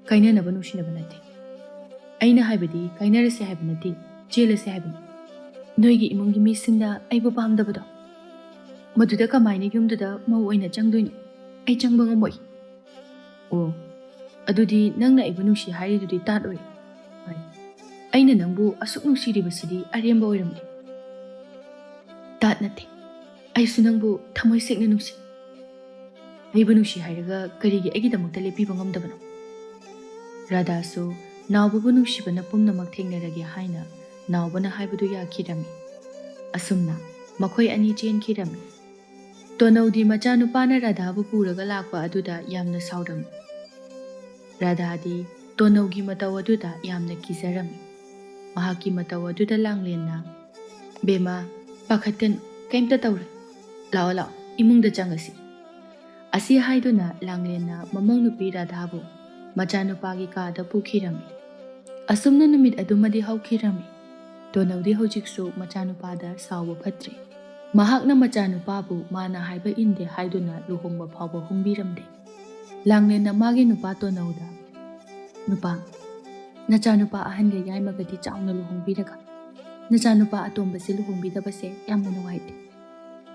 ꯀꯥꯏꯅꯅꯕ ꯅꯨꯡꯁꯤꯅꯕ ꯅꯠꯇꯦ꯫ ꯑꯩꯅ ꯍꯥꯏꯕꯗꯤ ꯀꯥꯏꯅꯔꯁꯦ ꯍꯥꯏꯕ ꯅꯠꯇꯦ, ꯆꯦꯜꯂꯁꯦ ꯍꯥꯏꯕꯅꯤ꯫ ꯅꯣꯏꯒꯤ ꯏꯃꯨꯡꯒꯤ ꯃꯤꯁꯤꯡꯅ ꯑꯩꯕꯨ ꯄꯥꯝꯗꯕꯗꯣ, ꯃꯗꯨꯗ ꯀꯃꯥꯏꯅ ꯌꯨꯝꯗꯨꯗ ꯃꯧ ꯑꯣꯏꯅ ꯆꯪꯗꯣꯏꯅꯣ? ꯑꯩ ꯆꯪꯕ ꯉꯝꯃꯣꯏ꯫ ꯑꯣ, ꯑꯗꯨꯗꯤ ꯅꯪꯅ ꯑꯩꯕꯨ ꯅꯨꯡꯁꯤ ꯍꯥꯏꯔꯤꯗꯨꯗꯤ ꯇꯥꯠ ꯑꯣꯏꯔꯦ꯫ ꯍꯣꯏ꯫ ꯑꯩꯅ ꯅꯪꯕꯨ ꯑꯁꯨꯛ ꯅꯨꯡꯁꯤꯔꯤꯕꯁꯤꯗꯤ ꯑꯔꯦꯝꯕ ꯑꯣꯏꯔꯝꯗꯦ꯫ ꯇꯥꯠ ꯅꯠꯇꯦ꯫ ꯑꯩꯁꯨ ꯅꯪꯕꯨ ꯊꯃꯣꯏ ꯁꯦꯡꯅ ꯅꯨꯡꯁꯤ꯫ ꯑꯩꯕꯨ ꯅꯨꯡꯁꯤ ꯍꯥꯏꯔꯒ ꯀꯔꯤꯒꯤ ꯑꯩꯒꯤꯗꯃꯛꯇ ꯂꯦꯞꯄꯤꯕ ꯉꯝꯗꯕꯅꯣ? ꯔꯥꯙꯥꯁꯨ ꯅꯥꯎꯕꯕꯨ ꯅꯨꯡꯁꯤꯕꯅ ꯄꯨꯝꯅꯃꯛ ꯊꯦꯡꯅꯔꯒꯦ ꯍꯥꯏꯅ ꯅꯥꯎꯕꯅ ꯍꯥꯏꯕꯗꯨ ꯌꯥꯈꯤꯔꯝꯃꯤ꯫ ꯑꯁꯨꯝꯅ ꯃꯈꯣꯏ ꯑꯅꯤ ꯆꯦꯟꯈꯤꯔꯝꯃꯤ꯫ ꯇꯣꯅꯧꯗꯤ ꯃꯆꯥꯅꯨꯄꯥꯅ ꯔꯥꯙꯥꯕꯨ ꯄꯨꯔꯒ ꯂꯥꯛꯄ ꯑꯗꯨꯗ ꯌꯥꯝꯅ ꯁꯥꯎꯔꯝꯃꯤ꯫ ꯔꯥꯙꯥꯗꯤ ꯇꯣꯅꯧꯒꯤ ꯃꯇꯧ ꯑꯗꯨꯗ ꯌꯥꯝꯅ ꯀꯤꯖꯔꯝꯃꯤ꯫ ꯃꯍꯥꯛꯀꯤ ꯃꯇꯧ ꯑꯗꯨꯗ ꯂꯥꯡꯂꯦꯟꯅ, "ꯕꯦꯝꯃ, ꯄꯥꯈꯠꯀꯅꯨ, ꯀꯩꯝꯇ ꯇꯧꯔꯣꯏ꯫ ꯂꯥꯛꯑꯣ, ꯂꯥꯛꯑꯣ, ꯏꯃꯨꯡꯗ ꯆꯪꯉꯁꯤ"꯫ ꯑꯁꯤ ꯍꯥꯏꯗꯨꯅ ꯂꯥꯡꯂꯦꯟꯅ ꯃꯃꯧ ꯅꯨꯄꯤ ꯔꯥꯙꯥꯕꯨ ꯃꯆꯥꯅꯨꯄꯥꯒꯤ ꯀꯥꯗ ꯄꯨꯈꯤꯔꯝꯃꯤ꯫ ꯑꯁꯨꯝꯅ ꯅꯨꯃꯤꯠ ꯑꯗꯨꯃꯗꯤ ꯍꯧꯈꯤꯔꯝꯃꯤ꯫ ꯇꯣꯅꯧꯗꯤ ꯍꯧꯖꯤꯛꯁꯨ ꯃꯆꯥꯅꯨꯄꯥꯗ ꯁꯥꯎꯕ ꯐꯠꯇ꯭ꯔꯤ꯫ ꯃꯍꯥꯛꯅ ꯃꯆꯥꯅꯨꯄꯥꯕꯨ ꯃꯥꯅ ꯍꯥꯏꯕ ꯏꯟꯗꯦ ꯍꯥꯏꯗꯨꯅ ꯂꯨꯍꯣꯡꯕ ꯐꯥꯎꯕ ꯍꯣꯡꯕꯤꯔꯝꯗꯦ꯫ ꯂꯥꯡꯂꯦꯟꯅ ꯃꯥꯒꯤ ꯅꯨꯄꯥ ꯇꯣꯅꯧꯗ, "ꯅꯨꯄꯥ, ꯅꯆꯥꯅꯨꯄꯥ ꯑꯍꯟꯒ ꯌꯥꯏꯃꯒꯗꯤ ꯆꯥꯎꯅ ꯂꯨꯍꯣꯡꯕꯤꯔꯒ, ꯅꯆꯥꯅꯨꯄꯥ ꯑꯇꯣꯝꯕꯁꯦ ꯂꯨꯍꯣꯡꯕꯤꯗꯕꯁꯦ ꯌꯥꯝꯅ ꯅꯨꯡꯉꯥꯏꯇꯦ꯫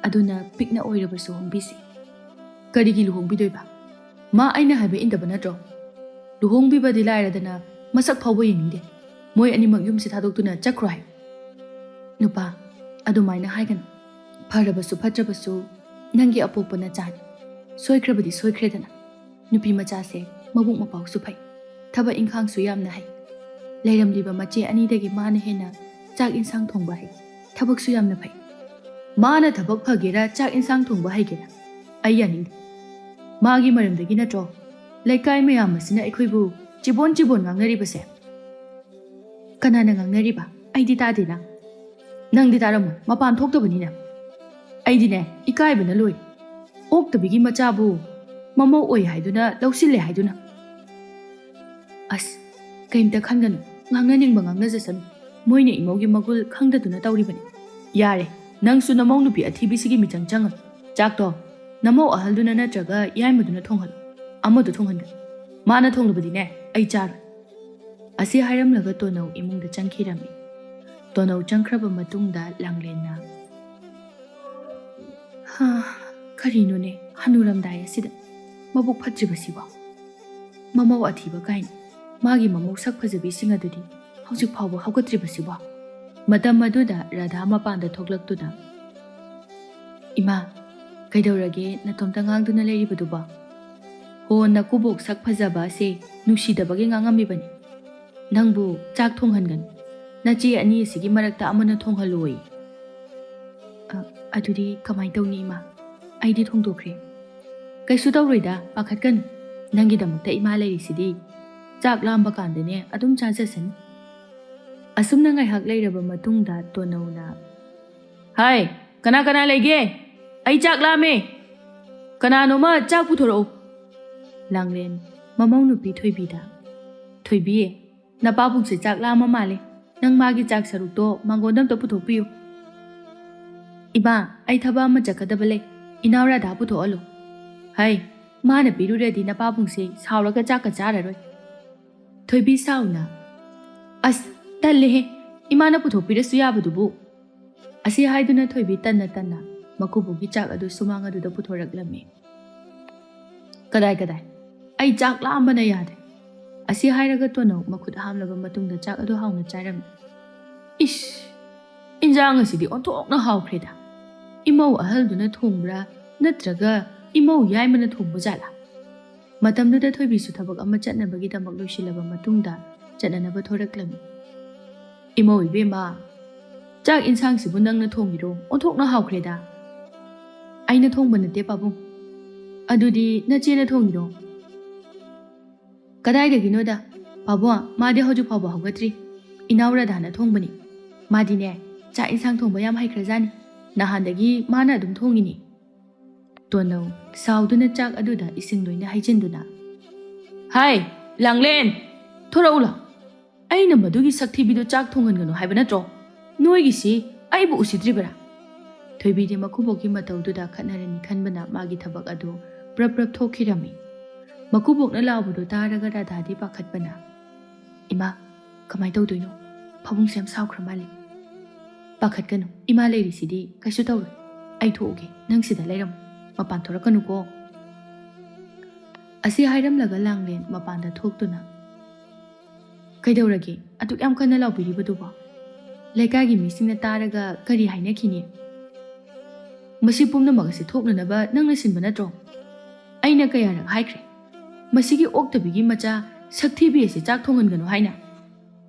ꯑꯗꯨꯅ ꯄꯤꯛꯅ ꯑꯣꯏꯔꯕꯁꯨ ꯍꯣꯡꯕꯤꯁꯤ"꯫ "ꯀꯔꯤꯒꯤ ꯂꯨꯍꯣꯡꯕꯤꯗꯣꯏꯕ? ꯃꯥ ꯑꯩꯅ ꯍꯥꯏꯕ ꯏꯟꯗꯕ ꯅꯠꯇ꯭ꯔꯣ? ꯂꯨꯍꯣꯡꯕꯤꯕꯗꯤ ꯂꯥꯏꯔꯗꯅ ꯃꯁꯛ ꯐꯥꯎꯕ ꯌꯦꯡꯅꯤꯡꯗꯦ꯫ ꯃꯣꯏ ꯑꯅꯤꯃꯛ ꯌꯨꯝꯁꯤ ꯊꯥꯗꯣꯛꯇꯨꯅ ꯆꯠꯈ꯭ꯔꯣ ꯍꯥꯏ"꯫ "ꯅꯨꯄꯥ, ꯑꯗꯨꯃꯥꯏꯅ ꯍꯥꯏꯒꯅꯨ꯫ ꯐꯔꯕꯁꯨ ꯐꯠꯇ꯭ꯔꯕꯁꯨ ꯅꯪꯒꯤ ꯑꯄꯣꯛꯄ ꯅꯆꯥꯅꯤ꯫ ꯁꯣꯏꯈ꯭ꯔꯕꯗꯤ ꯁꯣꯏꯈ꯭ꯔꯦꯗꯅ꯫ ꯅꯨꯄꯤ ꯃꯆꯥꯁꯦ ꯃꯕꯨꯛ ꯃꯄꯥꯎꯁꯨ ꯐꯩ, ꯊꯕꯛ ꯏꯪꯈꯥꯡꯁꯨ ꯌꯥꯝꯅ ꯍꯩ꯫ ꯂꯩꯔꯝꯂꯤꯕ ꯃꯆꯦ ꯑꯅꯤꯗꯒꯤ ꯃꯥꯅ ꯍꯦꯟꯅ ꯆꯥꯛ ꯏꯟꯁꯥꯡ ꯊꯣꯡꯕ ꯍꯩ, ꯊꯕꯛꯁꯨ ꯌꯥꯝꯅ ꯐꯩ꯫ ꯃꯥꯅ ꯊꯕꯛ ꯐꯒꯦꯔꯥ, ꯆꯥꯛ ꯏꯟꯁꯥꯡ ꯊꯣꯡꯕ ꯍꯩꯒꯦꯔꯥ, ꯑꯩ ꯌꯥꯅꯤꯡꯗꯦ꯫ ꯃꯥꯒꯤ ꯃꯔꯝꯗꯒꯤ ꯅꯠꯇ꯭ꯔꯣ ꯂꯩꯀꯥꯏ ꯃꯌꯥꯝ ꯑꯁꯤꯅ ꯑꯩꯈꯣꯏꯕꯨ ꯆꯤꯕꯣꯟ ꯆꯤꯕꯣꯟ ꯉꯥꯡꯅꯔꯤꯕꯁꯦ?" "ꯀꯅꯥꯅ ꯉꯥꯡꯅꯔꯤꯕ? ꯑꯩꯗꯤ ꯇꯥꯗꯦꯅ"꯫ "ꯅꯪꯗꯤ ꯇꯥꯔꯝꯃꯣꯏ, ꯃꯄꯥꯟ ꯊꯣꯛꯇꯕꯅꯤꯅ꯫ ꯑꯩꯗꯤꯅꯦ, ꯏꯀꯥꯏꯕꯅ ꯂꯣꯏꯔꯦ꯫ ꯑꯣꯛꯇꯕꯤꯒꯤ ꯃꯆꯥꯕꯨ ꯃꯃꯧ ꯑꯣꯏ ꯍꯥꯏꯗꯨꯅ ꯂꯧꯁꯤꯜꯂꯦ ꯍꯥꯏꯗꯨꯅ"꯫ ꯑꯁ, ꯀꯩꯝꯇ ꯈꯟꯒꯅꯨ, ꯉꯥꯡꯅꯅꯤꯡꯕ ꯉꯥꯡꯅꯖꯁꯅꯨ꯫ ꯃꯣꯏꯅ ꯏꯃꯧꯒꯤ ꯃꯒꯨꯜ ꯈꯪꯗꯗꯨꯅ ꯇꯧꯔꯤꯕꯅꯤ꯫ ꯌꯥꯔꯦ, ꯅꯪꯁꯨ ꯅꯃꯧ ꯅꯨꯄꯤ ꯑꯊꯤꯕꯤꯁꯤꯒꯤ ꯃꯤꯆꯪ ꯆꯪꯉꯅꯨ꯫ ꯆꯥꯛꯇꯣ ꯅꯃꯧ ꯑꯍꯜꯗꯨꯅ ꯅꯠꯇ꯭ꯔꯒ ꯌꯥꯏꯃꯗꯨꯅ ꯊꯣꯡꯍꯜꯂꯨ꯫ ꯑꯃꯗꯨ ꯊꯣꯡꯍꯟꯒꯅꯨ꯫ ꯃꯥꯅ ꯊꯣꯡꯂꯕꯗꯤꯅꯦ, ꯑꯩ ꯆꯥꯔꯣꯏ꯫ ꯑꯁꯤ ꯍꯥꯏꯔꯝꯂꯒ ꯇꯣꯅꯧ ꯏꯃꯨꯡꯗ ꯆꯪꯈꯤꯔꯝꯃꯤ꯫ ꯇꯣꯅꯧ ꯆꯪꯈ꯭ꯔꯕ ꯃꯇꯨꯡꯗ ꯂꯥꯡꯂꯦꯟꯅ, "ꯍꯥ, ꯀꯔꯤꯅꯣꯅꯦ, ꯍꯅꯨꯔꯝꯗꯥꯏ ꯑꯁꯤꯗ ꯃꯕꯨꯛ ꯐꯠꯇ꯭ꯔꯤꯕꯁꯤꯕꯣ? ꯃꯃꯧ ꯑꯊꯤꯕ ꯀꯥꯏꯅ, ꯃꯥꯒꯤ ꯃꯃꯧ ꯁꯛ ꯐꯖꯕꯤꯁꯤꯡ ꯑꯗꯨꯗꯤ ꯍꯧꯖꯤꯛ ꯐꯥꯎꯕ ꯍꯧꯒꯠꯇ꯭ꯔꯤꯕꯁꯤꯕꯣ?" ꯃꯇꯝ ꯑꯗꯨꯗ ꯔꯥꯙꯥ ꯃꯄꯥꯟꯗ ꯊꯣꯛꯂꯛꯇꯨꯅ, "ꯏꯃꯥ, ꯀꯩꯗꯧꯔꯒꯦ ꯅꯇꯣꯝꯇ ꯉꯥꯡꯗꯨꯅ ꯂꯩꯔꯤꯕꯗꯨꯕꯣ? ꯍꯣ, ꯅꯀꯨꯕꯣꯛ ꯁꯛ ꯐꯖꯕ ꯑꯁꯦ ꯅꯨꯡꯁꯤꯗꯕꯒꯤ ꯉꯥꯡꯉꯝꯃꯤꯕꯅꯤ꯫ ꯅꯪꯕꯨ ꯆꯥꯛ ꯊꯣꯡꯍꯟꯒꯅꯨ꯫ ꯅꯆꯦ ꯑꯅꯤ ꯑꯁꯤꯒꯤ ꯃꯔꯛꯇ ꯑꯃꯅ ꯊꯣꯡꯍꯜꯂꯣꯌꯦ꯫" "ꯑ, ꯑꯗꯨꯗꯤ ꯀꯃꯥꯏ ꯇꯧꯅꯤ ꯏꯃꯥ? ꯑꯩꯗꯤ ꯊꯣꯡꯗꯣꯛꯈ꯭ꯔꯦ꯫" "ꯀꯩꯁꯨ ꯇꯧꯔꯣꯏꯗ, ꯄꯥꯈꯠꯀꯅꯨ꯫ ꯅꯪꯒꯤꯗꯃꯛꯇ ꯏꯃꯥ ꯂꯩꯔꯤꯁꯤꯗꯤ꯫ ꯆꯥꯛ ꯂꯥꯝꯕ ꯀꯥꯟꯗꯅꯦ ꯑꯗꯨꯝ ꯆꯥꯖꯁꯅꯤ꯫" ꯑꯁꯨꯝꯅ ꯉꯥꯏꯍꯥꯛ ꯂꯩꯔꯕ ꯃꯇꯨꯡꯗ ꯇꯣꯅꯧꯅ, "ꯍꯥꯏ, ꯀꯅꯥ ꯀꯅꯥ ꯂꯩꯒꯦ? ꯑꯩ ꯆꯥꯛ ꯂꯥꯝꯃꯦ꯫ ꯀꯅꯥꯅꯣꯃ ꯆꯥꯛ ꯄꯨꯊꯣꯔꯛꯎ꯫" ꯂꯥꯡꯂꯦꯟ ꯃꯃꯧ ꯅꯨꯄꯤ ꯊꯣꯏꯕꯤꯗ, "ꯊꯣꯏꯕꯤ, ꯅꯄꯥꯕꯨꯡꯁꯦ ꯆꯥꯛ ꯂꯥꯝꯃ ꯃꯥꯜꯂꯦ꯫ ꯅꯪ ꯃꯥꯒꯤ ꯆꯥꯛ ꯁꯔꯨꯛꯇꯣ ꯃꯉꯣꯟꯗ ꯑꯝꯇ ꯄꯨꯊꯣꯛꯄꯤꯌꯨ꯫" "ꯏꯃꯥ, ꯑꯩ ꯊꯕꯛ ꯑꯃ ꯆꯠꯀꯗꯕ ꯂꯩ꯫ ꯏꯅꯥꯎ ꯔꯥꯙꯥ ꯄꯨꯊꯣꯛꯍꯜꯂꯨ꯫" "ꯍꯩ, ꯃꯥꯅ ꯄꯤꯔꯨꯔꯗꯤ ꯅꯄꯥꯕꯨꯡꯁꯦ ꯁꯥꯎꯔꯒ ꯆꯥꯛꯀ ꯆꯥꯔꯔꯣꯏ꯫" ꯊꯣꯏꯕꯤ ꯁꯥꯎꯅ, "ꯑꯁ, ꯇꯜꯂꯦꯍꯦ, ꯏꯃꯥꯅ ꯄꯨꯊꯣꯛꯄꯤꯔꯁꯨ ꯌꯥꯕꯗꯨꯕꯨ꯫" ꯑꯁꯤ ꯍꯥꯏꯗꯨꯅ ꯊꯣꯏꯕꯤ ꯇꯟꯅ ꯇꯟꯅ ꯃꯀꯨꯕꯣꯛꯀꯤ ꯆꯥꯛ ꯑꯗꯨ ꯁꯨꯃꯥꯡ ꯑꯗꯨꯗ ꯄꯨꯊꯣꯔꯛꯂꯝꯃꯤ꯫ "ꯀꯗꯥꯏ ꯀꯗꯥꯏ, ꯑꯩ ꯆꯥꯛ ꯂꯥꯝꯕꯅ ꯌꯥꯗꯦ꯫" ꯑꯁꯤ ꯍꯥꯏꯔꯒ ꯇꯣꯅꯧ ꯃꯈꯨꯠ ꯍꯥꯝꯂꯕ ꯃꯇꯨꯡꯗ ꯆꯥꯛ ꯑꯗꯨ ꯍꯥꯎꯅ ꯆꯥꯔꯝꯃꯤ꯫ "ꯏꯁ, ꯏꯟꯖꯥꯡ ꯑꯁꯤꯗꯤ ꯑꯣꯟꯊꯣꯛꯅ ꯍꯥꯎꯈ꯭ꯔꯦꯗ꯫ ꯏꯃꯧ ꯑꯍꯜꯗꯨꯅ ꯊꯣꯡꯕ꯭ꯔꯥ, ꯅꯠꯇ꯭ꯔꯒ ꯏꯃꯧ ꯌꯥꯏꯃꯅ ꯊꯣꯡꯕ ꯖꯥꯠꯂꯥ?" ꯃꯇꯝꯗꯨꯗ ꯊꯣꯏꯕꯤꯁꯨ ꯊꯕꯛ ꯑꯃ ꯆꯠꯅꯕꯒꯤꯗꯃꯛ ꯂꯣꯏꯁꯤꯜꯂꯕ ꯃꯇꯨꯡꯗ ꯆꯠꯅꯅꯕ ꯊꯣꯔꯛꯂꯝꯃꯤ꯫ "ꯏꯃꯧ ꯏꯕꯦꯝꯃ, ꯆꯥꯛ ꯏꯟꯁꯥꯡꯁꯤꯕꯨ ꯅꯪꯅ ꯊꯣꯡꯉꯤꯔꯣ? ꯑꯣꯟꯊꯣꯛꯅ ꯍꯥꯎꯈ꯭ꯔꯦꯗ꯫" "ꯑꯩꯅ ꯊꯣꯡꯕ ꯅꯠꯇꯦ ꯄꯥꯕꯨꯡ꯫" "ꯑꯗꯨꯗꯤ ꯅꯆꯦꯅ ꯊꯣꯡꯉꯤꯔꯣ?" "ꯀꯗꯥꯏꯗꯒꯤꯅꯣꯗ, ꯄꯥꯕꯨꯡ, ꯃꯥꯗꯤ ꯍꯧꯖꯤꯛ ꯐꯥꯎꯕ ꯍꯧꯒꯠꯇ꯭ꯔꯤ꯫ ꯏꯅꯥꯎ ꯔꯥꯙꯥꯅ ꯊꯣꯡꯕꯅꯤ꯫ ꯃꯥꯗꯤꯅꯦ, ꯆꯥꯛ ꯏꯟꯁꯥꯡ ꯊꯣꯡꯕ ꯌꯥꯝ ꯍꯩꯈ꯭ꯔꯖꯥꯠꯅꯤ꯫ ꯅꯍꯥꯟꯗꯒꯤ ꯃꯥꯅ ꯑꯗꯨꯝ ꯊꯣꯡꯉꯤꯅꯤ꯫" ꯇꯣꯅꯧ ꯁꯥꯎꯗꯨꯅ ꯆꯥꯛ ꯑꯗꯨꯗ ꯏꯁꯤꯡ ꯂꯣꯏꯅ ꯍꯩꯖꯤꯟꯗꯨꯅ, "ꯍꯥꯏ, ꯂꯥꯡꯂꯦꯟ, ꯊꯣꯔꯛꯎ ꯂꯥꯎ꯫ ꯑꯩꯅ ꯃꯗꯨꯒꯤ ꯁꯛꯊꯤꯕꯤꯗꯨ ꯆꯥꯛ ꯊꯣꯡꯍꯟꯒꯅꯨ ꯍꯥꯏꯕ ꯅꯠꯇ꯭ꯔꯣ? ꯅꯣꯏꯒꯤꯁꯤ ꯑꯩꯕꯨ ꯎꯁꯤꯠꯇ꯭ꯔꯤꯕꯔꯥ?" ꯊꯣꯏꯕꯤꯗꯤ ꯃꯀꯨꯕꯣꯛꯀꯤ ꯃꯇꯧꯗꯨꯗ ꯈꯠꯅꯔꯅꯤ ꯈꯟꯕꯅ ꯃꯥꯒꯤ ꯊꯕꯛ ꯑꯗꯨ ꯄ꯭ꯔꯞ ꯄ꯭ꯔꯞ ꯊꯣꯛꯈꯤꯔꯝꯃꯤ꯫ ꯃꯀꯨꯕꯣꯛꯅ ꯂꯥꯎꯕꯗꯨ ꯇꯥꯔꯒ ꯔꯥꯙꯥꯗꯤ ꯄꯥꯈꯠꯄꯅ, "ꯏꯃꯥ, ꯀꯃꯥꯏ ꯇꯧꯗꯣꯏꯅꯣ? ꯐꯃꯨꯡꯁꯦ ꯌꯥꯝ ꯁꯥꯎꯈ꯭ꯔ ꯃꯥꯜꯂꯦ꯫" "ꯄꯥꯈꯠꯀꯅꯨ, ꯏꯃꯥ ꯂꯩꯔꯤꯁꯤꯗꯤ ꯀꯩꯁꯨ ꯇꯧꯔꯣꯏ꯫ ꯑꯩ ꯊꯣꯛꯎꯒꯦ, ꯅꯪ ꯁꯤꯗ ꯂꯩꯔꯝꯃꯨ, ꯃꯄꯥꯟ ꯊꯣꯔꯛꯀꯅꯨꯀꯣ꯫" ꯑꯁꯤ ꯍꯥꯏꯔꯝꯂꯒ ꯂꯥꯡꯂꯦꯟ ꯃꯄꯥꯟꯗ ꯊꯣꯛꯇꯨꯅ, "ꯀꯩꯗꯧꯔꯒꯦ ꯑꯗꯨꯛ ꯌꯥꯝ ꯀꯟꯅ ꯂꯥꯎꯕꯤꯔꯤꯕꯗꯨꯕꯣ? ꯂꯩꯀꯥꯏꯒꯤ ꯃꯤꯁꯤꯡꯅ ꯇꯥꯔꯒ ꯀꯔꯤ ꯍꯥꯏꯅꯈꯤꯅꯤ? ꯃꯁꯤ ꯄꯨꯝꯅꯃꯛ ꯑꯁꯤ ꯊꯣꯛꯅꯅꯕ ꯅꯪꯅ ꯁꯤꯟꯕ ꯅꯠꯇ꯭ꯔꯣ? ꯑꯩꯅ ꯀꯌꯥꯔꯛ ꯍꯥꯏꯈ꯭ꯔꯦ, ꯃꯁꯤꯒꯤ ꯑꯣꯛꯇꯕꯤꯒꯤ ꯃꯆꯥ ꯁꯛꯊꯤꯕꯤ ꯑꯁꯤ ꯆꯥꯛ ꯊꯣꯡꯍꯟꯒꯅꯨ ꯍꯥꯏꯅ?"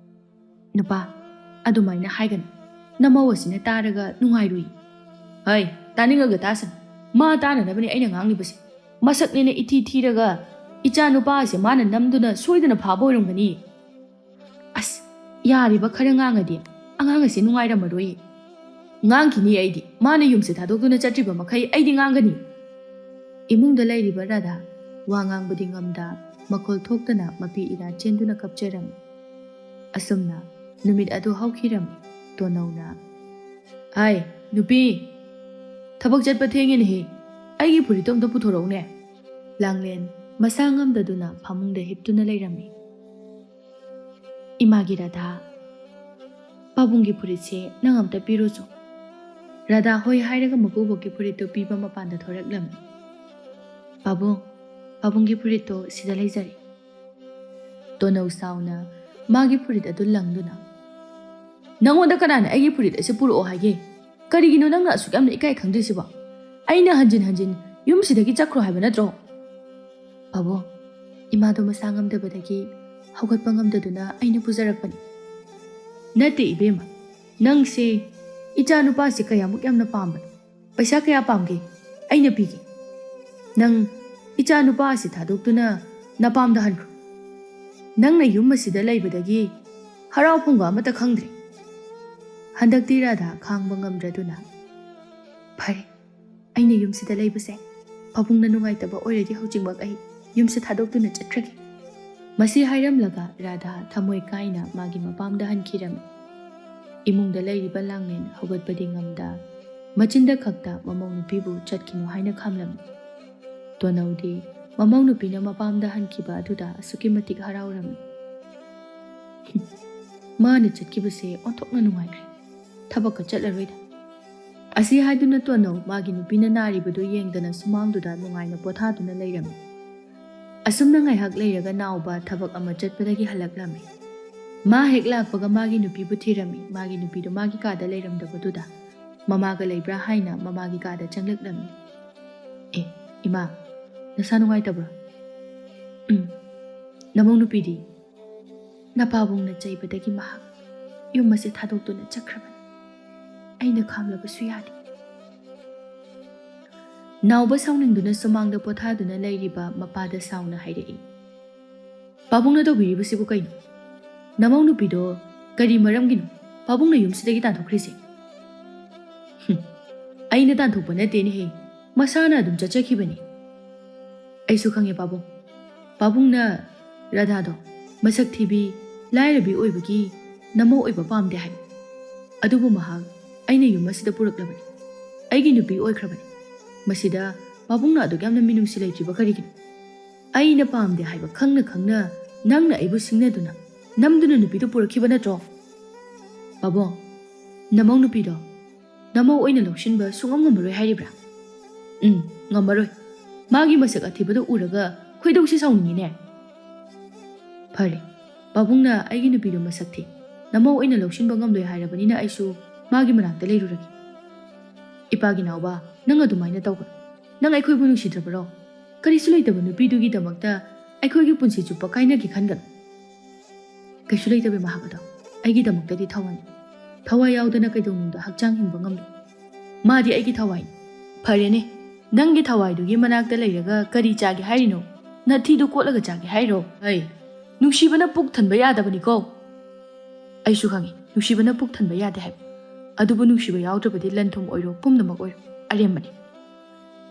"ꯅꯨꯄꯥ, ꯑꯗꯨꯃꯥꯏꯅ ꯍꯥꯏꯒꯅꯨ꯫ ꯅꯃꯧ ꯑꯁꯤꯅ ꯇꯥꯔꯒ ꯅꯨꯡꯉꯥꯏꯔꯨꯏ꯫" "ꯍꯩ, ꯇꯥꯅꯤꯡꯉꯒ ꯇꯥꯁꯅꯨ꯫ ꯃꯥ ꯇꯥꯅꯅꯕꯅꯤ ꯑꯩꯅ ꯉꯥꯡꯂꯤꯕꯁꯦ꯫ ꯃꯁꯛꯅꯦꯅ ꯏꯊꯤ ꯊꯤꯔꯒ ꯏꯆꯥ ꯅꯨꯄꯥ ꯑꯁꯦ ꯃꯥꯅ ꯅꯝꯗꯨꯅ ꯁꯣꯏꯗꯅ ꯐꯥꯕ ꯑꯣꯏꯔꯝꯒꯅꯤ꯫" "ꯑꯁ, ꯌꯥꯔꯤꯕ ꯈꯔ ꯉꯥꯡꯉꯗꯤ ꯑꯉꯥꯡ ꯑꯁꯤ ꯅꯨꯡꯉꯥꯏꯔꯝꯃꯔꯣꯏ꯫" "ꯉꯥꯡꯈꯤꯅꯤ ꯑꯩꯗꯤ꯫ ꯃꯥꯅ ꯌꯨꯝꯁꯦ ꯊꯥꯗꯣꯛꯇꯨꯅ ꯆꯠꯇ꯭ꯔꯤꯕ ꯃꯈꯩ ꯑꯩꯗꯤ ꯉꯥꯡꯒꯅꯤ꯫" ꯏꯃꯨꯡꯗ ꯂꯩꯔꯤꯕ ꯔꯥꯙꯥ ꯋꯥ ꯉꯥꯡꯕꯗꯤ ꯉꯝꯗ, ꯃꯈꯣꯜ ꯊꯣꯛꯇꯅ ꯃꯄꯤ ꯏꯔꯥ ꯆꯦꯟꯗꯨꯅ ꯀꯞꯆꯔꯝꯃꯤ꯫ ꯑꯁꯨꯝꯅ ꯅꯨꯃꯤꯠ ꯑꯗꯨ ꯍꯧꯈꯤꯔꯝꯃꯤ꯫ ꯇꯣꯅꯧꯅ, "ꯑꯥꯏ, ꯅꯨꯄꯤ, ꯊꯕꯛ ꯆꯠꯄ ꯊꯦꯡꯉꯦꯅꯦꯍꯦ, ꯑꯩꯒꯤ ꯐꯨꯔꯤꯠꯇꯣ ꯑꯝꯇ ꯄꯨꯊꯣꯔꯛꯎꯅꯦ꯫" ꯂꯥꯡꯂꯦꯟ ꯃꯁꯥ ꯉꯝꯗꯗꯨꯅ ꯐꯃꯨꯡꯗ ꯍꯤꯞꯇꯨꯅ ꯂꯩꯔꯝꯃꯤ꯫ "ꯏꯃꯥꯒꯤ ꯔꯥꯙꯥ, ꯄꯥꯕꯨꯡꯒꯤ ꯐꯨꯔꯤꯠꯁꯦ ꯅꯪ ꯑꯝꯇ ꯄꯤꯔꯨꯆꯣ꯫" ꯔꯥꯙꯥ ꯍꯣꯏ ꯍꯥꯏꯔꯒ ꯃꯀꯨꯕꯣꯛꯀꯤ ꯐꯨꯔꯤꯠꯇꯨ ꯄꯤꯕ ꯃꯄꯥꯟꯗ ꯊꯣꯔꯛꯂꯝꯃꯤ꯫ "ꯄꯥꯕꯨꯡ, ꯄꯥꯕꯨꯡꯒꯤ ꯐꯨꯔꯤꯠꯇꯣ ꯁꯤꯗ ꯂꯩꯖꯔꯦ꯫" ꯇꯣꯅꯧ ꯁꯥꯎꯅ ꯃꯥꯒꯤ ꯐꯨꯔꯤꯠ ꯑꯗꯨ ꯂꯪꯗꯨꯅ, "ꯅꯪꯉꯣꯟꯗ ꯀꯅꯥꯅ ꯑꯩꯒꯤ ꯐꯨꯔꯤꯠ ꯑꯁꯤ ꯄꯨꯔꯛꯑꯣ ꯍꯥꯏꯒꯦ? ꯀꯔꯤꯒꯤꯅꯣ ꯅꯪꯅ ꯑꯁꯨꯛ ꯌꯥꯝꯅ ꯏꯀꯥꯏ ꯈꯪꯗ꯭ꯔꯤꯁꯤꯕꯣ? ꯑꯩꯅ ꯍꯟꯖꯤꯟ ꯍꯟꯖꯤꯟ ꯌꯨꯝꯁꯤꯗꯒꯤ ꯆꯠꯈ꯭ꯔꯣ ꯍꯥꯏꯕ ꯅꯠꯇ꯭ꯔꯣ?" "ꯄꯥꯕꯨꯡ, ꯏꯃꯥꯗꯣ ꯃꯁꯥ ꯉꯝꯗꯕꯗꯒꯤ ꯍꯧꯒꯠꯄ ꯉꯝꯗꯗꯨꯅ ꯑꯩꯅ ꯄꯨꯖꯔꯛꯄꯅꯤ꯫" "ꯅꯠꯇꯦ ꯏꯕꯦꯝꯃ, ꯅꯪꯁꯦ ꯏꯆꯥ ꯅꯨꯄꯥꯁꯦ ꯀꯌꯥꯃꯨꯛ ꯌꯥꯝꯅ ꯄꯥꯝꯕꯅꯣ? ꯄꯩꯁꯥ ꯀꯌꯥ ꯄꯥꯝꯒꯦ? ꯑꯩꯅ ꯄꯤꯒꯦ꯫ ꯅꯪ ꯏꯆꯥ ꯅꯨꯄꯥ ꯑꯁꯤ ꯊꯥꯗꯣꯛꯇꯨꯅ ꯅꯄꯥꯝꯗ ꯍꯟꯈ꯭ꯔꯣ꯫ ꯅꯪꯅ ꯌꯨꯝ ꯑꯁꯤꯗ ꯂꯩꯕꯗꯒꯤ ꯍꯔꯥꯎꯐꯝꯒ ꯑꯃꯠꯇ ꯈꯪꯗ꯭ꯔꯦ꯫" ꯍꯟꯗꯛꯇꯤ ꯔꯥꯙꯥ ꯈꯥꯡꯕ ꯉꯝꯗ꯭ꯔꯗꯨꯅ, "ꯐꯔꯦ, ꯑꯩꯅ ꯌꯨꯝꯁꯤꯗ ꯂꯩꯕꯁꯦ ꯄꯥꯕꯨꯡꯅ ꯅꯨꯡꯉꯥꯏꯇꯕ ꯑꯣꯏꯔꯗꯤ ꯍꯧꯖꯤꯛꯃꯛ ꯑꯩ ꯌꯨꯝꯁꯤ ꯊꯥꯗꯣꯛꯇꯨꯅ ꯆꯠꯈ꯭ꯔꯒꯦ꯫" ꯃꯁꯤ ꯍꯥꯏꯔꯝꯂꯒ ꯔꯥꯙꯥ ꯊꯃꯣꯏ ꯀꯥꯏꯅ ꯃꯥꯒꯤ ꯃꯄꯥꯝꯗ ꯍꯟꯈꯤꯔꯝꯃꯤ꯫ ꯏꯃꯨꯡꯗ ꯂꯩꯔꯤꯕ ꯂꯥꯡꯂꯦꯟ ꯍꯧꯒꯠꯄꯗꯤ ꯉꯝꯗ, ꯃꯆꯤꯟꯗ ꯈꯛꯇ ꯃꯃꯧ ꯅꯨꯄꯤꯕꯨ ꯆꯠꯈꯤꯅꯨ ꯍꯥꯏꯅ ꯈꯥꯝꯂꯝꯃꯤ꯫ ꯇꯣꯅꯧꯗꯤ ꯃꯃꯧ ꯅꯨꯄꯤꯅ ꯃꯄꯥꯝꯗ ꯍꯟꯈꯤꯕ ꯑꯗꯨꯗ ꯑꯁꯨꯛꯀꯤ ꯃꯇꯤꯛ ꯍꯔꯥꯎꯔꯝꯃꯤ꯫ "ꯃꯥꯅ ꯆꯠꯈꯤꯕꯁꯦ ꯑꯣꯟꯊꯣꯛꯅ ꯅꯨꯡꯉꯥꯏꯈ꯭ꯔꯦ꯫ ꯊꯕꯛꯀ ꯆꯠꯂꯔꯣꯏꯗ"꯫ ꯑꯁꯤ ꯍꯥꯏꯗꯨꯅ ꯇꯣꯅꯧ ꯃꯥꯒꯤ ꯅꯨꯄꯤꯅ ꯅꯥꯔꯤꯕꯗꯨ ꯌꯦꯡꯗꯅ ꯁꯨꯃꯥꯡꯗꯨꯗ ꯅꯨꯡꯉꯥꯏꯅ ꯄꯣꯊꯥꯗꯨꯅ ꯂꯩꯔꯝꯃꯤ꯫ ꯑꯁꯨꯝꯅ ꯉꯥꯏꯍꯥꯛ ꯂꯩꯔꯒ ꯅꯥꯎꯕ ꯊꯕꯛ ꯑꯃ ꯆꯠꯄꯗꯒꯤ ꯍꯜꯂꯛꯂꯝꯃꯤ꯫ ꯃꯥ ꯍꯦꯛ ꯂꯥꯛꯄꯒ ꯃꯥꯒꯤ ꯅꯨꯄꯤꯕꯨ ꯊꯤꯔꯝꯃꯤ꯫ ꯃꯥꯒꯤ ꯅꯨꯄꯤꯗꯨ ꯃꯥꯒꯤ ꯀꯥꯗ ꯂꯩꯔꯝꯗꯕꯗꯨꯗ ꯃꯃꯥꯒ ꯂꯩꯕ꯭ꯔꯥ ꯍꯥꯏꯅ ꯃꯃꯥꯒꯤ ꯀꯥꯗ ꯆꯪꯂꯛꯂꯝꯃꯤ꯫ "ꯑꯦ, ꯏꯃꯥ, ꯅꯁꯥ ꯅꯨꯡꯉꯥꯏꯇꯕ꯭ꯔꯣ?" "ꯎꯝ꯫ ꯅꯃꯧ ꯅꯨꯄꯤꯗꯤ?" "ꯅꯄꯥꯕꯨꯡꯅ ꯆꯩꯕꯗꯒꯤ ꯃꯍꯥꯛ ꯌꯨꯝ ꯑꯁꯤ ꯊꯥꯗꯣꯛꯇꯨꯅ ꯆꯠꯈ꯭ꯔꯕꯅꯤ꯫ ꯑꯩꯅ ꯈꯥꯝꯂꯕꯁꯨ ꯌꯥꯗꯦ"꯫ ꯅꯥꯎꯕ ꯁꯥꯎꯅꯤꯡꯗꯨꯅ ꯁꯨꯃꯥꯡꯗ ꯄꯣꯊꯥꯗꯨꯅ ꯂꯩꯔꯤꯕ ꯃꯄꯥꯗ ꯁꯥꯎꯅ ꯍꯥꯏꯔꯛꯏ꯫ "ꯄꯥꯕꯨꯡꯅ ꯇꯧꯕꯤꯔꯤꯕꯁꯤꯕꯨ ꯀꯩꯅꯣ? ꯅꯃꯧ ꯅꯨꯄꯤꯗꯣ ꯀꯔꯤ ꯃꯔꯝꯒꯤꯅꯣ ꯄꯥꯕꯨꯡꯅ ꯌꯨꯝꯁꯤꯗꯒꯤ ꯇꯥꯟꯊꯣꯛꯈ꯭ꯔꯤꯁꯦ?" "ꯍꯨꯝ, ꯑꯩꯅ ꯇꯥꯟꯊꯣꯛꯄ ꯅꯠꯇꯦꯅꯦꯍꯦ, ꯃꯁꯥꯅ ꯑꯗꯨꯝ ꯆꯠꯆꯈꯤꯕꯅꯤ"꯫ "ꯑꯩꯁꯨ ꯈꯪꯉꯦ ꯄꯥꯕꯨꯡ꯫ ꯄꯥꯕꯨꯡꯅ ꯔꯥꯙꯥꯗꯣ ꯃꯁꯛ ꯊꯤꯕꯤ, ꯂꯥꯏꯔꯕꯤ ꯑꯣꯏꯕꯒꯤ ꯅꯃꯧ ꯑꯣꯏꯕ ꯄꯥꯝꯗꯦ ꯍꯥꯏ꯫ ꯑꯗꯨꯕꯨ ꯃꯍꯥꯛ ꯑꯩꯅ ꯌꯨꯝ ꯑꯁꯤꯗ ꯄꯨꯔꯛꯂꯕꯅꯤ꯫ ꯑꯩꯒꯤ ꯅꯨꯄꯤ ꯑꯣꯏꯈ꯭ꯔꯕꯅꯤ꯫ ꯃꯁꯤꯗ ꯄꯥꯕꯨꯡꯅ ꯑꯗꯨꯛ ꯌꯥꯝꯅ ꯃꯤꯅꯨꯡꯁꯤ ꯂꯩꯇ꯭ꯔꯤꯕ ꯀꯔꯤꯒꯤꯅꯣ? ꯑꯩꯅ ꯄꯥꯝꯗꯦ ꯍꯥꯏꯕ ꯈꯪꯅ ꯈꯪꯅ ꯅꯪꯅ ꯑꯩꯕꯨ ꯁꯤꯡꯅꯗꯨꯅ ꯅꯝꯗꯨꯅ ꯅꯨꯄꯤꯗꯨ ꯄꯨꯔꯛꯈꯤꯕ ꯅꯠꯇ꯭ꯔꯣ? ꯄꯥꯕꯨꯡ, ꯅꯃꯧ ꯅꯨꯄꯤꯗꯣ ꯅꯃꯧ ꯑꯣꯏꯅ ꯂꯧꯁꯤꯟꯕ ꯁꯨꯡꯉꯝ ꯉꯝꯃꯔꯣꯏ ꯍꯥꯏꯔꯤꯕ꯭ꯔꯥ?" "ꯎꯝ, ꯉꯝꯃꯔꯣꯏ꯫ ꯃꯥꯒꯤ ꯃꯁꯛ ꯑꯊꯤꯕꯗꯨ ꯎꯔꯒ ꯈꯣꯏꯗꯧꯁꯤ ꯁꯥꯎꯅꯤꯡꯉꯤꯅꯦ"꯫ "ꯐꯔꯦ, ꯄꯥꯕꯨꯡꯅ ꯑꯩꯒꯤ ꯅꯨꯄꯤꯗꯨ ꯃꯁꯛ ꯊꯤ, ꯅꯃꯧ ꯑꯣꯏꯅ ꯂꯧꯁꯤꯟꯕ ꯉꯝꯂꯣꯏ ꯍꯥꯏꯔꯕꯅꯤꯅ ꯑꯩꯁꯨ ꯃꯥꯒꯤ ꯃꯅꯥꯛꯇ ꯂꯩꯔꯨꯔꯒꯦ"꯫ "ꯏꯄꯥꯒꯤ ꯅꯥꯎꯕ, ꯅꯪ ꯑꯗꯨꯃꯥꯏꯅ ꯇꯧꯒꯅꯨ꯫ ꯅꯪ ꯑꯩꯈꯣꯏꯕꯨ ꯅꯨꯡꯁꯤꯗ꯭ꯔꯕꯔꯣ? ꯀꯔꯤꯁꯨ ꯂꯩꯇꯕ ꯅꯨꯄꯤꯗꯨꯒꯤꯗꯃꯛꯇ ꯑꯩꯈꯣꯏꯒꯤ ꯄꯨꯟꯁꯤ ꯆꯨꯞꯄ ꯀꯥꯏꯅꯒꯦ ꯈꯟꯒꯅꯨ"꯫ "ꯀꯩꯁꯨ ꯂꯩꯇꯕ ꯃꯍꯥꯛ ꯑꯗꯣ ꯑꯩꯒꯤꯗꯃꯛꯇꯗꯤ ꯊꯋꯥꯏꯅꯤ꯫ ꯊꯋꯥꯏ ꯌꯥꯎꯗꯅ ꯀꯩꯗꯧꯅꯨꯡꯗ ꯍꯛꯆꯥꯡ ꯍꯤꯡꯕ ꯉꯝꯂꯣꯏ꯫ ꯃꯥꯗꯤ ꯑꯩꯒꯤ ꯊꯋꯥꯏꯅꯤ"꯫ "ꯐꯔꯦꯅꯦ, ꯅꯪꯒꯤ ꯊꯋꯥꯏꯗꯨꯒꯤ ꯃꯅꯥꯛꯇ ꯂꯩꯔꯒ ꯀꯔꯤ ꯆꯥꯒꯦ ꯍꯥꯏꯔꯤꯅꯣ? ꯅꯊꯤꯗꯨ ꯀꯣꯠꯂꯒ ꯆꯥꯒꯦ ꯍꯥꯏꯔꯣ? ꯍꯩ, ꯅꯨꯡꯁꯤꯕꯅ ꯄꯨꯛ ꯊꯟꯕ ꯌꯥꯗꯕꯅꯤꯀꯣ"꯫ "ꯑꯩꯁꯨ ꯈꯪꯉꯤ, ꯅꯨꯡꯁꯤꯕꯅ ꯄꯨꯛ ꯊꯟꯕ ꯌꯥꯗꯦ ꯍꯥꯏꯕ꯫ ꯑꯗꯨꯕꯨ ꯅꯨꯡꯁꯤꯕ ꯌꯥꯎꯗ꯭ꯔꯕꯗꯤ ꯂꯟ ꯊꯨꯝ ꯑꯣꯏꯔꯣ, ꯄꯨꯝꯅꯃꯛ ꯑꯣꯏꯔꯣ, ꯑꯔꯦꯝꯕꯅꯤ"꯫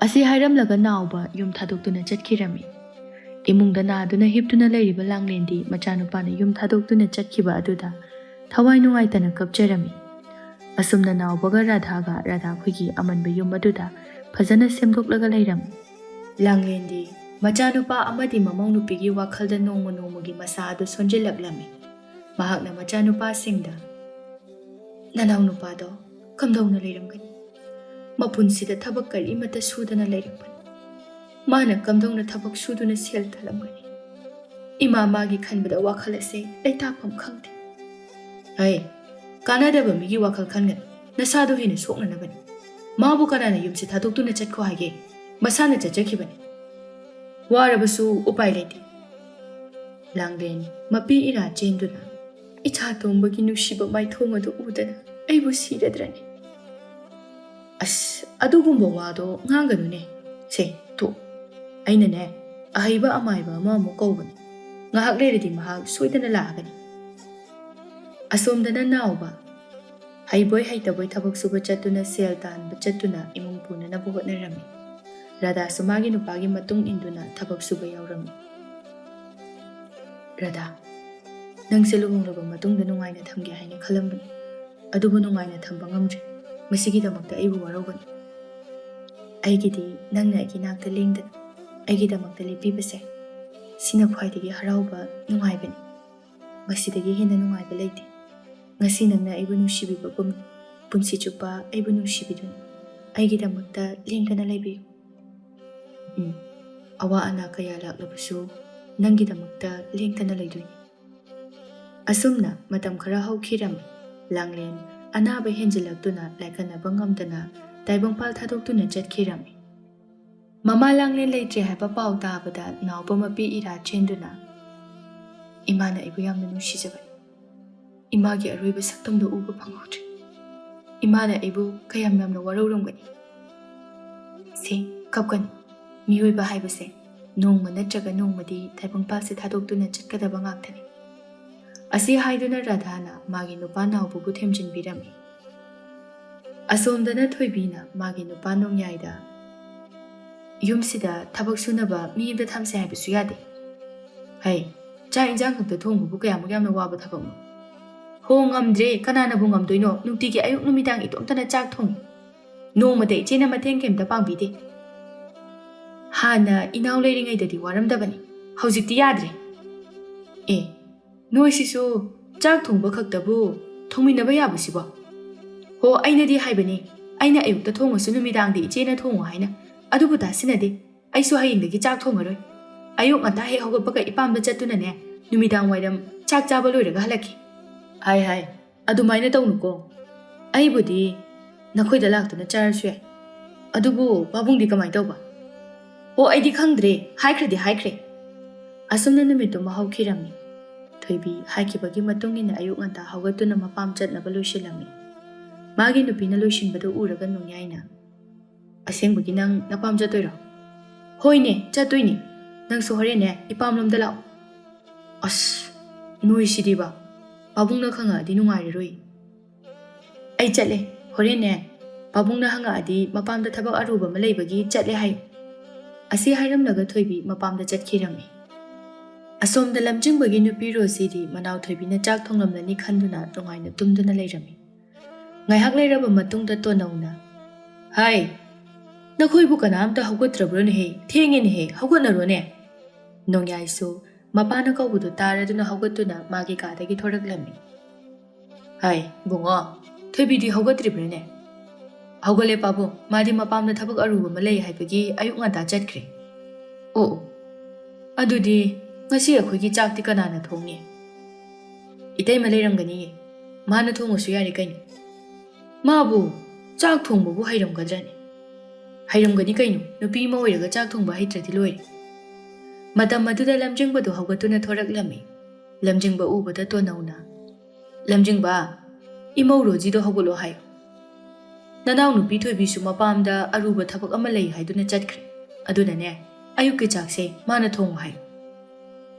ꯑꯁꯤ ꯍꯥꯏꯔꯝꯂꯒ ꯅꯥꯎꯕ ꯌꯨꯝ ꯊꯥꯗꯣꯛꯇꯨꯅ ꯆꯠꯈꯤꯔꯝꯃꯤ꯫ ꯏꯃꯨꯡꯗ ꯅꯥꯗꯨꯅ ꯍꯤꯞꯇꯨꯅ ꯂꯩꯔꯤꯕ ꯂꯥꯡꯂꯦꯟꯗꯤ ꯃꯆꯥꯅꯨꯄꯥꯅ ꯌꯨꯝ ꯊꯥꯗꯣꯛꯇꯨꯅ ꯆꯠꯈꯤꯕ ꯑꯗꯨꯗ ꯊꯋꯥꯏ ꯅꯨꯡꯉꯥꯏꯇꯅ ꯀꯞꯆꯔꯝꯃꯤ꯫ ꯑꯁꯨꯝꯅ ꯅꯥꯎꯕꯒ ꯔꯥꯙꯥꯒ ꯔꯥꯙꯥꯈꯣꯏꯒꯤ ꯑꯃꯟꯕ ꯌꯨꯝ ꯑꯗꯨꯗ ꯐꯖꯅ ꯁꯦꯝꯗꯣꯛꯂꯒ ꯂꯩꯔꯝꯃꯤ꯫ ꯂꯥꯡꯂꯦꯟꯗꯤ ꯃꯆꯥꯅꯨꯄꯥ ꯑꯃꯗꯤ ꯃꯃꯧ ꯅꯨꯄꯤꯒꯤ ꯋꯥꯈꯜꯗ ꯅꯣꯡꯃ ꯅꯣꯡꯃꯒꯤ ꯃꯁꯥ ꯑꯗꯨ ꯁꯣꯟꯖꯤꯜꯂꯛꯂꯝꯃꯤ꯫ ꯃꯍꯥꯛꯅ ꯃꯆꯥꯅꯨꯄꯥꯁꯤꯡꯗ, "ꯅꯅꯥꯎ ꯅꯨꯄꯥꯗꯣ ꯀꯝꯗꯧꯅ ꯂꯩꯔꯝꯒꯅꯤ? ꯃꯄꯨꯟꯁꯤꯗ ꯊꯕꯛ ꯀꯔꯤꯃꯠꯇ ꯁꯨꯗꯅ ꯂꯩꯔꯝꯒꯅꯤ꯫ ꯃꯥꯅ ꯀꯝꯗꯧꯅ ꯊꯕꯛ ꯁꯨꯗꯨꯅ ꯁꯦꯜ ꯊꯜꯂꯝꯒꯅꯤ? ꯏꯃꯥ ꯃꯥꯒꯤ ꯈꯟꯕꯗ ꯋꯥꯈꯜ ꯑꯁꯦ ꯂꯩꯇꯥꯐꯝ ꯈꯪꯗꯦ꯫" "ꯍꯩ, ꯀꯥꯟꯅꯗꯕ ꯃꯤꯒꯤ ꯋꯥꯈꯜ ꯈꯟꯒꯅꯨ꯫ ꯅꯁꯥꯗꯣ ꯍꯦꯟꯅ ꯁꯣꯛꯅꯅꯕꯅꯤ꯫ ꯃꯥꯕꯨ ꯀꯅꯥꯅ ꯌꯨꯝꯁꯦ ꯊꯥꯗꯣꯛꯇꯨꯅ ꯆꯠꯈꯣ ꯍꯥꯏꯒꯦ? ꯃꯁꯥꯅ ꯆꯠꯆꯈꯤꯕꯅꯤ꯫ ꯋꯥꯔꯕꯁꯨ ꯎꯄꯥꯏ ꯂꯩꯇꯦ꯫" ꯂꯥꯡꯂꯦꯟ ꯃꯄꯤ ꯏꯔꯥ ꯆꯦꯟꯗꯨꯅ, "ꯏꯆꯥ ꯇꯣꯝꯕꯒꯤ ꯅꯨꯡꯁꯤꯕ ꯃꯥꯏꯊꯣꯡ ꯑꯗꯨ ꯎꯗꯅ ꯑꯩꯕꯨ ꯁꯤꯔꯗ꯭ꯔꯅꯦ?" "ꯑꯁ, ꯑꯗꯨꯒꯨꯝꯕ ꯋꯥꯗꯣ ꯉꯥꯡꯒꯅꯨꯅꯦ꯫ ꯁꯦ, ꯇꯣꯛ꯫ ꯑꯩꯅꯅꯦ, ꯑꯍꯩꯕ ꯑꯃꯥꯏꯕ ꯑꯃ ꯑꯃꯨꯛ ꯀꯧꯕꯅꯤ꯫ ꯉꯥꯏꯍꯥꯛ ꯂꯩꯔꯗꯤ ꯃꯍꯥꯛ ꯁꯣꯏꯗꯅ ꯂꯥꯛꯑꯒꯅꯤ꯫" ꯑꯁꯣꯝꯗꯅ ꯅꯥꯎꯕ ꯍꯩꯕꯣꯏ ꯍꯩꯇꯕꯣꯏ ꯊꯕꯛ ꯁꯨꯕ ꯆꯠꯇꯨꯅ, ꯁꯦꯜ ꯇꯥꯟꯕ ꯆꯠꯇꯨꯅ ꯏꯃꯨꯡ ꯄꯨꯅꯅꯕ ꯍꯣꯠꯅꯔꯝꯃꯤ꯫ ꯔꯥꯙꯥꯁꯨ ꯃꯥꯒꯤ ꯅꯨꯄꯥꯒꯤ ꯃꯇꯨꯡ ꯏꯟꯗꯨꯅ ꯊꯕꯛ ꯁꯨꯕ ꯌꯥꯎꯔꯝꯃꯤ꯫ "ꯔꯥꯙꯥ, ꯅꯪꯁꯦ ꯂꯨꯍꯣꯡꯂꯕ ꯃꯇꯨꯡꯗ ꯅꯨꯡꯉꯥꯏꯅ ꯊꯝꯒꯦ ꯍꯥꯏꯅ ꯈꯜꯂꯝꯕꯅꯤ꯫ ꯑꯗꯨꯕꯨ ꯅꯨꯡꯉꯥꯏꯅ ꯊꯝꯕ ꯉꯝꯗ꯭ꯔꯦ꯫ ꯃꯁꯤꯒꯤꯗꯃꯛꯇ ꯑꯩꯕꯨ ꯋꯥꯔꯧꯒꯅꯨ꯫ ꯑꯩꯒꯤꯗꯤ ꯅꯪꯅ ꯑꯩꯒꯤ ꯅꯥꯛꯇ ꯂꯦꯡꯗꯅ ꯑꯩꯒꯤꯗꯃꯛꯇ ꯂꯦꯞꯄꯤꯕꯁꯦ, ꯁꯤꯅ ꯈ꯭ꯋꯥꯏꯗꯒꯤ ꯍꯔꯥꯎꯕ, ꯅꯨꯡꯉꯥꯏꯕꯅꯤ꯫ ꯃꯁꯤꯗꯒꯤ ꯍꯦꯟꯅ ꯅꯨꯡꯉꯥꯏꯕ ꯂꯩꯇꯦ꯫ ꯉꯁꯤ ꯅꯪꯅ ꯑꯩꯕꯨ ꯅꯨꯡꯁꯤꯕꯤꯕꯒꯨꯝ, ꯄꯨꯟꯁꯤ ꯆꯨꯞꯄ ꯑꯩꯕꯨ ꯅꯨꯡꯁꯤꯕꯤꯗꯨꯅ ꯑꯩꯒꯤꯗꯃꯛꯇ ꯂꯦꯡꯗꯅ ꯂꯩꯕꯤꯌꯨ꯫ ꯎꯝ, ꯑꯋꯥ ꯑꯅꯥ ꯀꯌꯥ ꯂꯥꯛꯂꯕꯁꯨ ꯅꯪꯒꯤꯗꯃꯛꯇ ꯂꯦꯡꯗꯅ ꯂꯩꯗꯣꯏꯅꯤ꯫" ꯑꯁꯨꯝꯅ ꯃꯇꯝ ꯈꯔ ꯍꯧꯈꯤꯔꯝꯃꯤ꯫ ꯂꯥꯡꯂꯦꯟ ꯑꯅꯥꯕ ꯍꯦꯟꯖꯤꯜꯂꯛꯇꯨꯅ ꯂꯥꯏꯀꯠꯅꯕ ꯉꯝꯗꯅ ꯇꯥꯏꯕꯪꯄꯥꯜ ꯊꯥꯗꯣꯛꯇꯨꯅ ꯆꯠꯈꯤꯔꯝꯃꯤ꯫ ꯃꯃꯥ ꯂꯥꯡꯂꯦꯟ ꯂꯩꯇ꯭ꯔꯦ ꯍꯥꯏꯕ ꯄꯥꯎ ꯇꯥꯕꯗ ꯅꯥꯎꯕ ꯃꯄꯤ ꯏꯔꯥ ꯆꯦꯟꯗꯨꯅ, "ꯏꯃꯥꯅ ꯑꯩꯕꯨ ꯌꯥꯝꯅ ꯅꯨꯡꯁꯤꯖꯕꯅꯤ꯫ ꯏꯃꯥꯒꯤ ꯑꯔꯣꯏꯕ ꯁꯛꯇꯝꯗꯨ ꯎꯕ ꯐꯪꯍꯧꯗ꯭ꯔꯦ꯫ ꯏꯃꯥꯅ ꯑꯩꯕꯨ ꯀꯌꯥꯝ ꯌꯥꯝꯅ ꯋꯥꯔꯧꯔꯝꯒꯅꯤ꯫" ꯁꯦ, ꯀꯞꯀꯅꯨ꯫ ꯃꯤꯑꯣꯏꯕ ꯍꯥꯏꯕꯁꯦ ꯅꯣꯡꯃ ꯅꯠꯇ꯭ꯔꯒ ꯅꯣꯡꯃꯗꯤ ꯇꯥꯏꯕꯪꯄꯥꯜꯁꯦ ꯊꯥꯗꯣꯛꯇꯨꯅ ꯆꯠꯀꯗꯕ ꯉꯥꯛꯇꯅꯤ꯫ ꯑꯁꯤ ꯍꯥꯏꯗꯨꯅ ꯔꯥꯙꯥꯅ ꯃꯥꯒꯤ ꯅꯨꯄꯥ ꯅꯥꯎꯕꯕꯨ ꯊꯦꯝꯖꯤꯟꯕꯤꯔꯝꯃꯤ꯫ ꯑꯁꯣꯝꯗꯅ ꯊꯣꯏꯕꯤꯅ ꯃꯥꯒꯤ ꯅꯨꯄꯥ ꯅꯣꯡꯌꯥꯏꯗ, ꯌꯨꯝꯁꯤꯗ ꯊꯕꯛ ꯁꯨꯅꯕ ꯃꯤ ꯑꯃꯗ ꯊꯝꯁꯦ ꯍꯥꯏꯕꯁꯨ ꯌꯥꯗꯦ꯫ ꯍꯩ, ꯆꯥꯛ ꯏꯟꯖꯥꯡ ꯈꯛꯇ ꯊꯣꯡꯕꯕꯨ ꯀꯌꯥꯃꯨꯛ ꯌꯥꯝꯅ ꯋꯥꯕ ꯊꯕꯛꯅꯣ? ꯍꯣ, ꯉꯝꯗ꯭ꯔꯦ, ꯀꯅꯥꯅꯕꯨ ꯉꯝꯗꯣꯏꯅꯣ? ꯅꯨꯡꯇꯤꯒꯤ ꯑꯌꯨꯛ ꯅꯨꯃꯤꯗꯥꯡ ꯏꯇꯣꯝꯇꯅ ꯆꯥꯛ ꯊꯣꯡꯉꯤ꯫ ꯅꯣꯡꯃꯗ ꯏꯆꯦꯅ ꯃꯇꯦꯡ ꯀꯩꯝꯇ ꯄꯥꯡꯕꯤꯗꯦ꯫ ꯍꯥꯟꯅ ꯏꯅꯥꯎ ꯂꯩꯔꯤꯉꯩꯗꯗꯤ ꯋꯥꯔꯝꯗꯕꯅꯤ, ꯍꯧꯖꯤꯛꯇꯤ ꯌꯥꯗ꯭ꯔꯦ꯫ ꯑꯦ, ꯅꯣꯏꯁꯤꯁꯨ ꯆꯥꯛ ꯊꯣꯡꯕ ꯈꯛꯇꯕꯨ ꯊꯣꯡꯃꯤꯟꯅꯕ ꯌꯥꯕꯁꯤꯕꯣ? ꯍꯣ, ꯑꯩꯅꯗꯤ ꯍꯥꯏꯕꯅꯤ, ꯑꯩꯅ ꯑꯌꯨꯛꯇ ꯊꯣꯡꯉꯁꯨ ꯅꯨꯃꯤꯗꯥꯡꯗꯤ ꯏꯆꯦꯅ ꯊꯣꯡꯉꯣ ꯍꯥꯏꯅ, ꯑꯗꯨꯕꯨ ꯇꯥꯁꯤꯟꯅꯗꯦ꯫ ꯑꯩꯁꯨ ꯍꯌꯦꯡꯗꯒꯤ ꯆꯥꯛ ꯊꯣꯡꯉꯔꯣꯏ꯫ ꯑꯌꯨꯛ ꯉꯟꯇꯥ ꯍꯦꯛ ꯍꯧꯒꯠꯄꯒ ꯏꯄꯥꯝꯗ ꯆꯠꯇꯨꯅꯅꯦ, ꯅꯨꯃꯤꯗꯥꯡ ꯋꯥꯏꯔꯝ ꯆꯥꯛ ꯆꯥꯕ ꯂꯣꯏꯔꯒ ꯍꯜꯂꯛꯈꯤ꯫ ꯍꯥꯏ ꯍꯥꯏ, ꯑꯗꯨꯃꯥꯏꯅ ꯇꯧꯅꯨꯀꯣ꯫ ꯑꯩꯕꯨꯗꯤ ꯅꯈꯣꯏꯗ ꯂꯥꯛꯇꯨꯅ ꯆꯥꯔꯁꯨ ꯌꯥꯏ꯫ ꯑꯗꯨꯕꯨ ꯄꯥꯕꯨꯡꯗꯤ ꯀꯃꯥꯏꯅ ꯇꯧꯕ? ꯑꯣ, ꯑꯩꯗꯤ ꯈꯪꯗ꯭ꯔꯦ, ꯍꯥꯏꯈ꯭ꯔꯗꯤ ꯍꯥꯏꯈ꯭ꯔꯦ꯫ ꯑꯁꯨꯝꯅ ꯅꯨꯃꯤꯠꯇꯨꯃ ꯍꯧꯈꯤꯔꯝꯃꯤ꯫ ꯊꯣꯏꯕꯤ ꯍꯥꯏꯈꯤꯕꯒꯤ ꯃꯇꯨꯡ ꯏꯟꯅ ꯑꯌꯨꯛ ꯉꯟꯇꯥ ꯍꯧꯒꯠꯇꯨꯅ ꯃꯄꯥꯝ ꯆꯠꯅꯕ ꯂꯣꯏꯁꯤꯜꯂꯝꯃꯤ꯫ ꯃꯥꯒꯤ ꯅꯨꯄꯤꯅ ꯂꯣꯏꯁꯤꯟꯕꯗꯨ ꯎꯔꯒ ꯅꯣꯡꯌꯥꯏꯅ, "ꯑꯁꯦꯡꯕꯒꯤ ꯅꯪ ꯅꯄꯥꯝ ꯆꯠꯇꯣꯏꯔꯣ?" "ꯍꯣꯏꯅꯦ, ꯆꯠꯇꯣꯏꯅꯦ꯫ ꯅꯪꯁꯨ ꯍꯣꯔꯦꯟꯅꯦ ꯏꯄꯥꯝꯂꯣꯝꯗ ꯂꯥꯛꯑꯣ꯫" "ꯑꯁ, ꯅꯣꯏꯁꯤꯗꯤꯕ, ꯄꯥꯕꯨꯡꯅ ꯈꯪꯉꯛꯑꯗꯤ ꯅꯨꯡꯉꯥꯏꯔꯔꯣꯏ꯫" "ꯑꯩ ꯆꯠꯂꯦ꯫ ꯍꯣꯔꯦꯟꯅꯦ ꯄꯥꯕꯨꯡꯅ ꯍꯪꯉꯛꯑꯗꯤ ꯃꯄꯥꯝꯗ ꯊꯕꯛ ꯑꯔꯨꯕ ꯑꯃ ꯂꯩꯕꯒꯤ ꯆꯠꯂꯦ ꯍꯥꯏꯌꯨ꯫" ꯑꯁꯤ ꯍꯥꯏꯔꯝꯂꯒ ꯊꯣꯏꯕꯤ ꯃꯄꯥꯝꯗ ꯆꯠꯈꯤꯔꯝꯃꯤ꯫ ꯑꯁꯣꯝꯗ ꯂꯝꯖꯤꯡꯕꯒꯤ ꯅꯨꯄꯤ ꯔꯣꯖꯤꯗꯤ ꯃꯅꯥꯎ ꯊꯣꯏꯕꯤꯅ ꯆꯥꯛ ꯊꯣꯡꯂꯝꯂꯅꯤ ꯈꯟꯗꯨꯅ ꯅꯨꯡꯉꯥꯏꯅ ꯇꯨꯝꯗꯨꯅ ꯂꯩꯔꯝꯃꯤ꯫ ꯉꯥꯏꯍꯥꯛ ꯂꯩꯔꯕ ꯃꯇꯨꯡꯗ ꯇꯣꯅꯧꯅ, "ꯍꯥꯏ, ꯅꯈꯣꯏꯕꯨ ꯀꯅꯥꯝꯇ ꯍꯧꯒꯠꯇ꯭ꯔꯕ꯭ꯔꯣꯅꯦꯍꯦ? ꯊꯦꯡꯉꯦꯅꯦꯍꯦ, ꯍꯧꯒꯠꯅꯔꯣꯅꯦ꯫" ꯅꯣꯡꯌꯥꯏꯁꯨ ꯃꯄꯥꯅ ꯀꯧꯕꯗꯨ ꯇꯥꯔꯗꯨꯅ ꯍꯧꯒꯠꯇꯨꯅ ꯃꯥꯒꯤ ꯀꯥꯗꯒꯤ ꯊꯣꯔꯛꯂꯝꯃꯤ꯫ "ꯍꯥꯏ, ꯕꯨꯡꯉꯣ, ꯊꯣꯏꯕꯤꯗꯤ ꯍꯧꯒꯠꯇ꯭ꯔꯤꯕ꯭ꯔꯥꯅꯦ?" "ꯍꯧꯒꯠꯂꯦ ꯄꯥꯕꯨꯡ, ꯃꯥꯗꯤ ꯃꯄꯥꯝꯗ ꯊꯕꯛ ꯑꯔꯨꯕ ꯑꯃ ꯂꯩ ꯍꯥꯏꯕꯒꯤ ꯑꯌꯨꯛ ꯉꯟꯇꯥ ꯆꯠꯈ꯭ꯔꯦ꯫" "ꯑꯣ, ꯑꯣ, ꯑꯗꯨꯗꯤ ꯉꯁꯤ ꯑꯩꯈꯣꯏꯒꯤ ꯆꯥꯛꯇꯤ ꯀꯅꯥꯅ ꯊꯣꯡꯅꯤ?" "ꯏꯇꯩꯃ ꯂꯩꯔꯝꯒꯅꯤꯌꯦ, ꯃꯥꯅ ꯊꯣꯡꯉꯁꯨ ꯌꯥꯔꯦ ꯀꯩꯅꯣ꯫" "ꯃꯥꯕꯨ ꯆꯥꯛ ꯊꯣꯡꯕꯕꯨ ꯍꯩꯔꯝꯒꯗ꯭ꯔꯅꯦ?" "ꯍꯩꯔꯝꯒꯅꯤ ꯀꯩꯅꯣ, ꯅꯨꯄꯤ ꯑꯃ ꯑꯣꯏꯔꯒ ꯆꯥꯛ ꯊꯣꯡꯕ ꯍꯩꯇ꯭ꯔꯗꯤ ꯂꯣꯏꯔꯦ꯫" ꯃꯇꯝ ꯑꯗꯨꯗ ꯂꯝꯖꯤꯡꯕꯗꯨ ꯍꯧꯒꯠꯇꯨꯅ ꯊꯣꯔꯛꯂꯝꯃꯤ꯫ ꯂꯝꯖꯤꯡꯕ ꯎꯕꯗ ꯇꯣꯅꯧꯅ, "ꯂꯝꯖꯤꯡꯕ, ꯏꯃꯧ ꯔꯣꯖꯤꯗꯣ ꯍꯧꯒꯠꯂꯣ ꯍꯥꯏ꯫ ꯅꯅꯥꯎ ꯅꯨꯄꯤ ꯊꯣꯏꯕꯤꯁꯨ ꯃꯄꯥꯝꯗ ꯑꯔꯨꯕ ꯊꯕꯛ ꯑꯃ ꯂꯩ ꯍꯥꯏꯗꯨꯅ ꯆꯠꯈ꯭ꯔꯦ꯫ ꯑꯗꯨꯅꯅꯦ, ꯑꯌꯨꯛꯀꯤ ꯆꯥꯛꯁꯦ ꯃꯥꯅ ꯊꯣꯡꯉꯨ ꯍꯥꯏ꯫"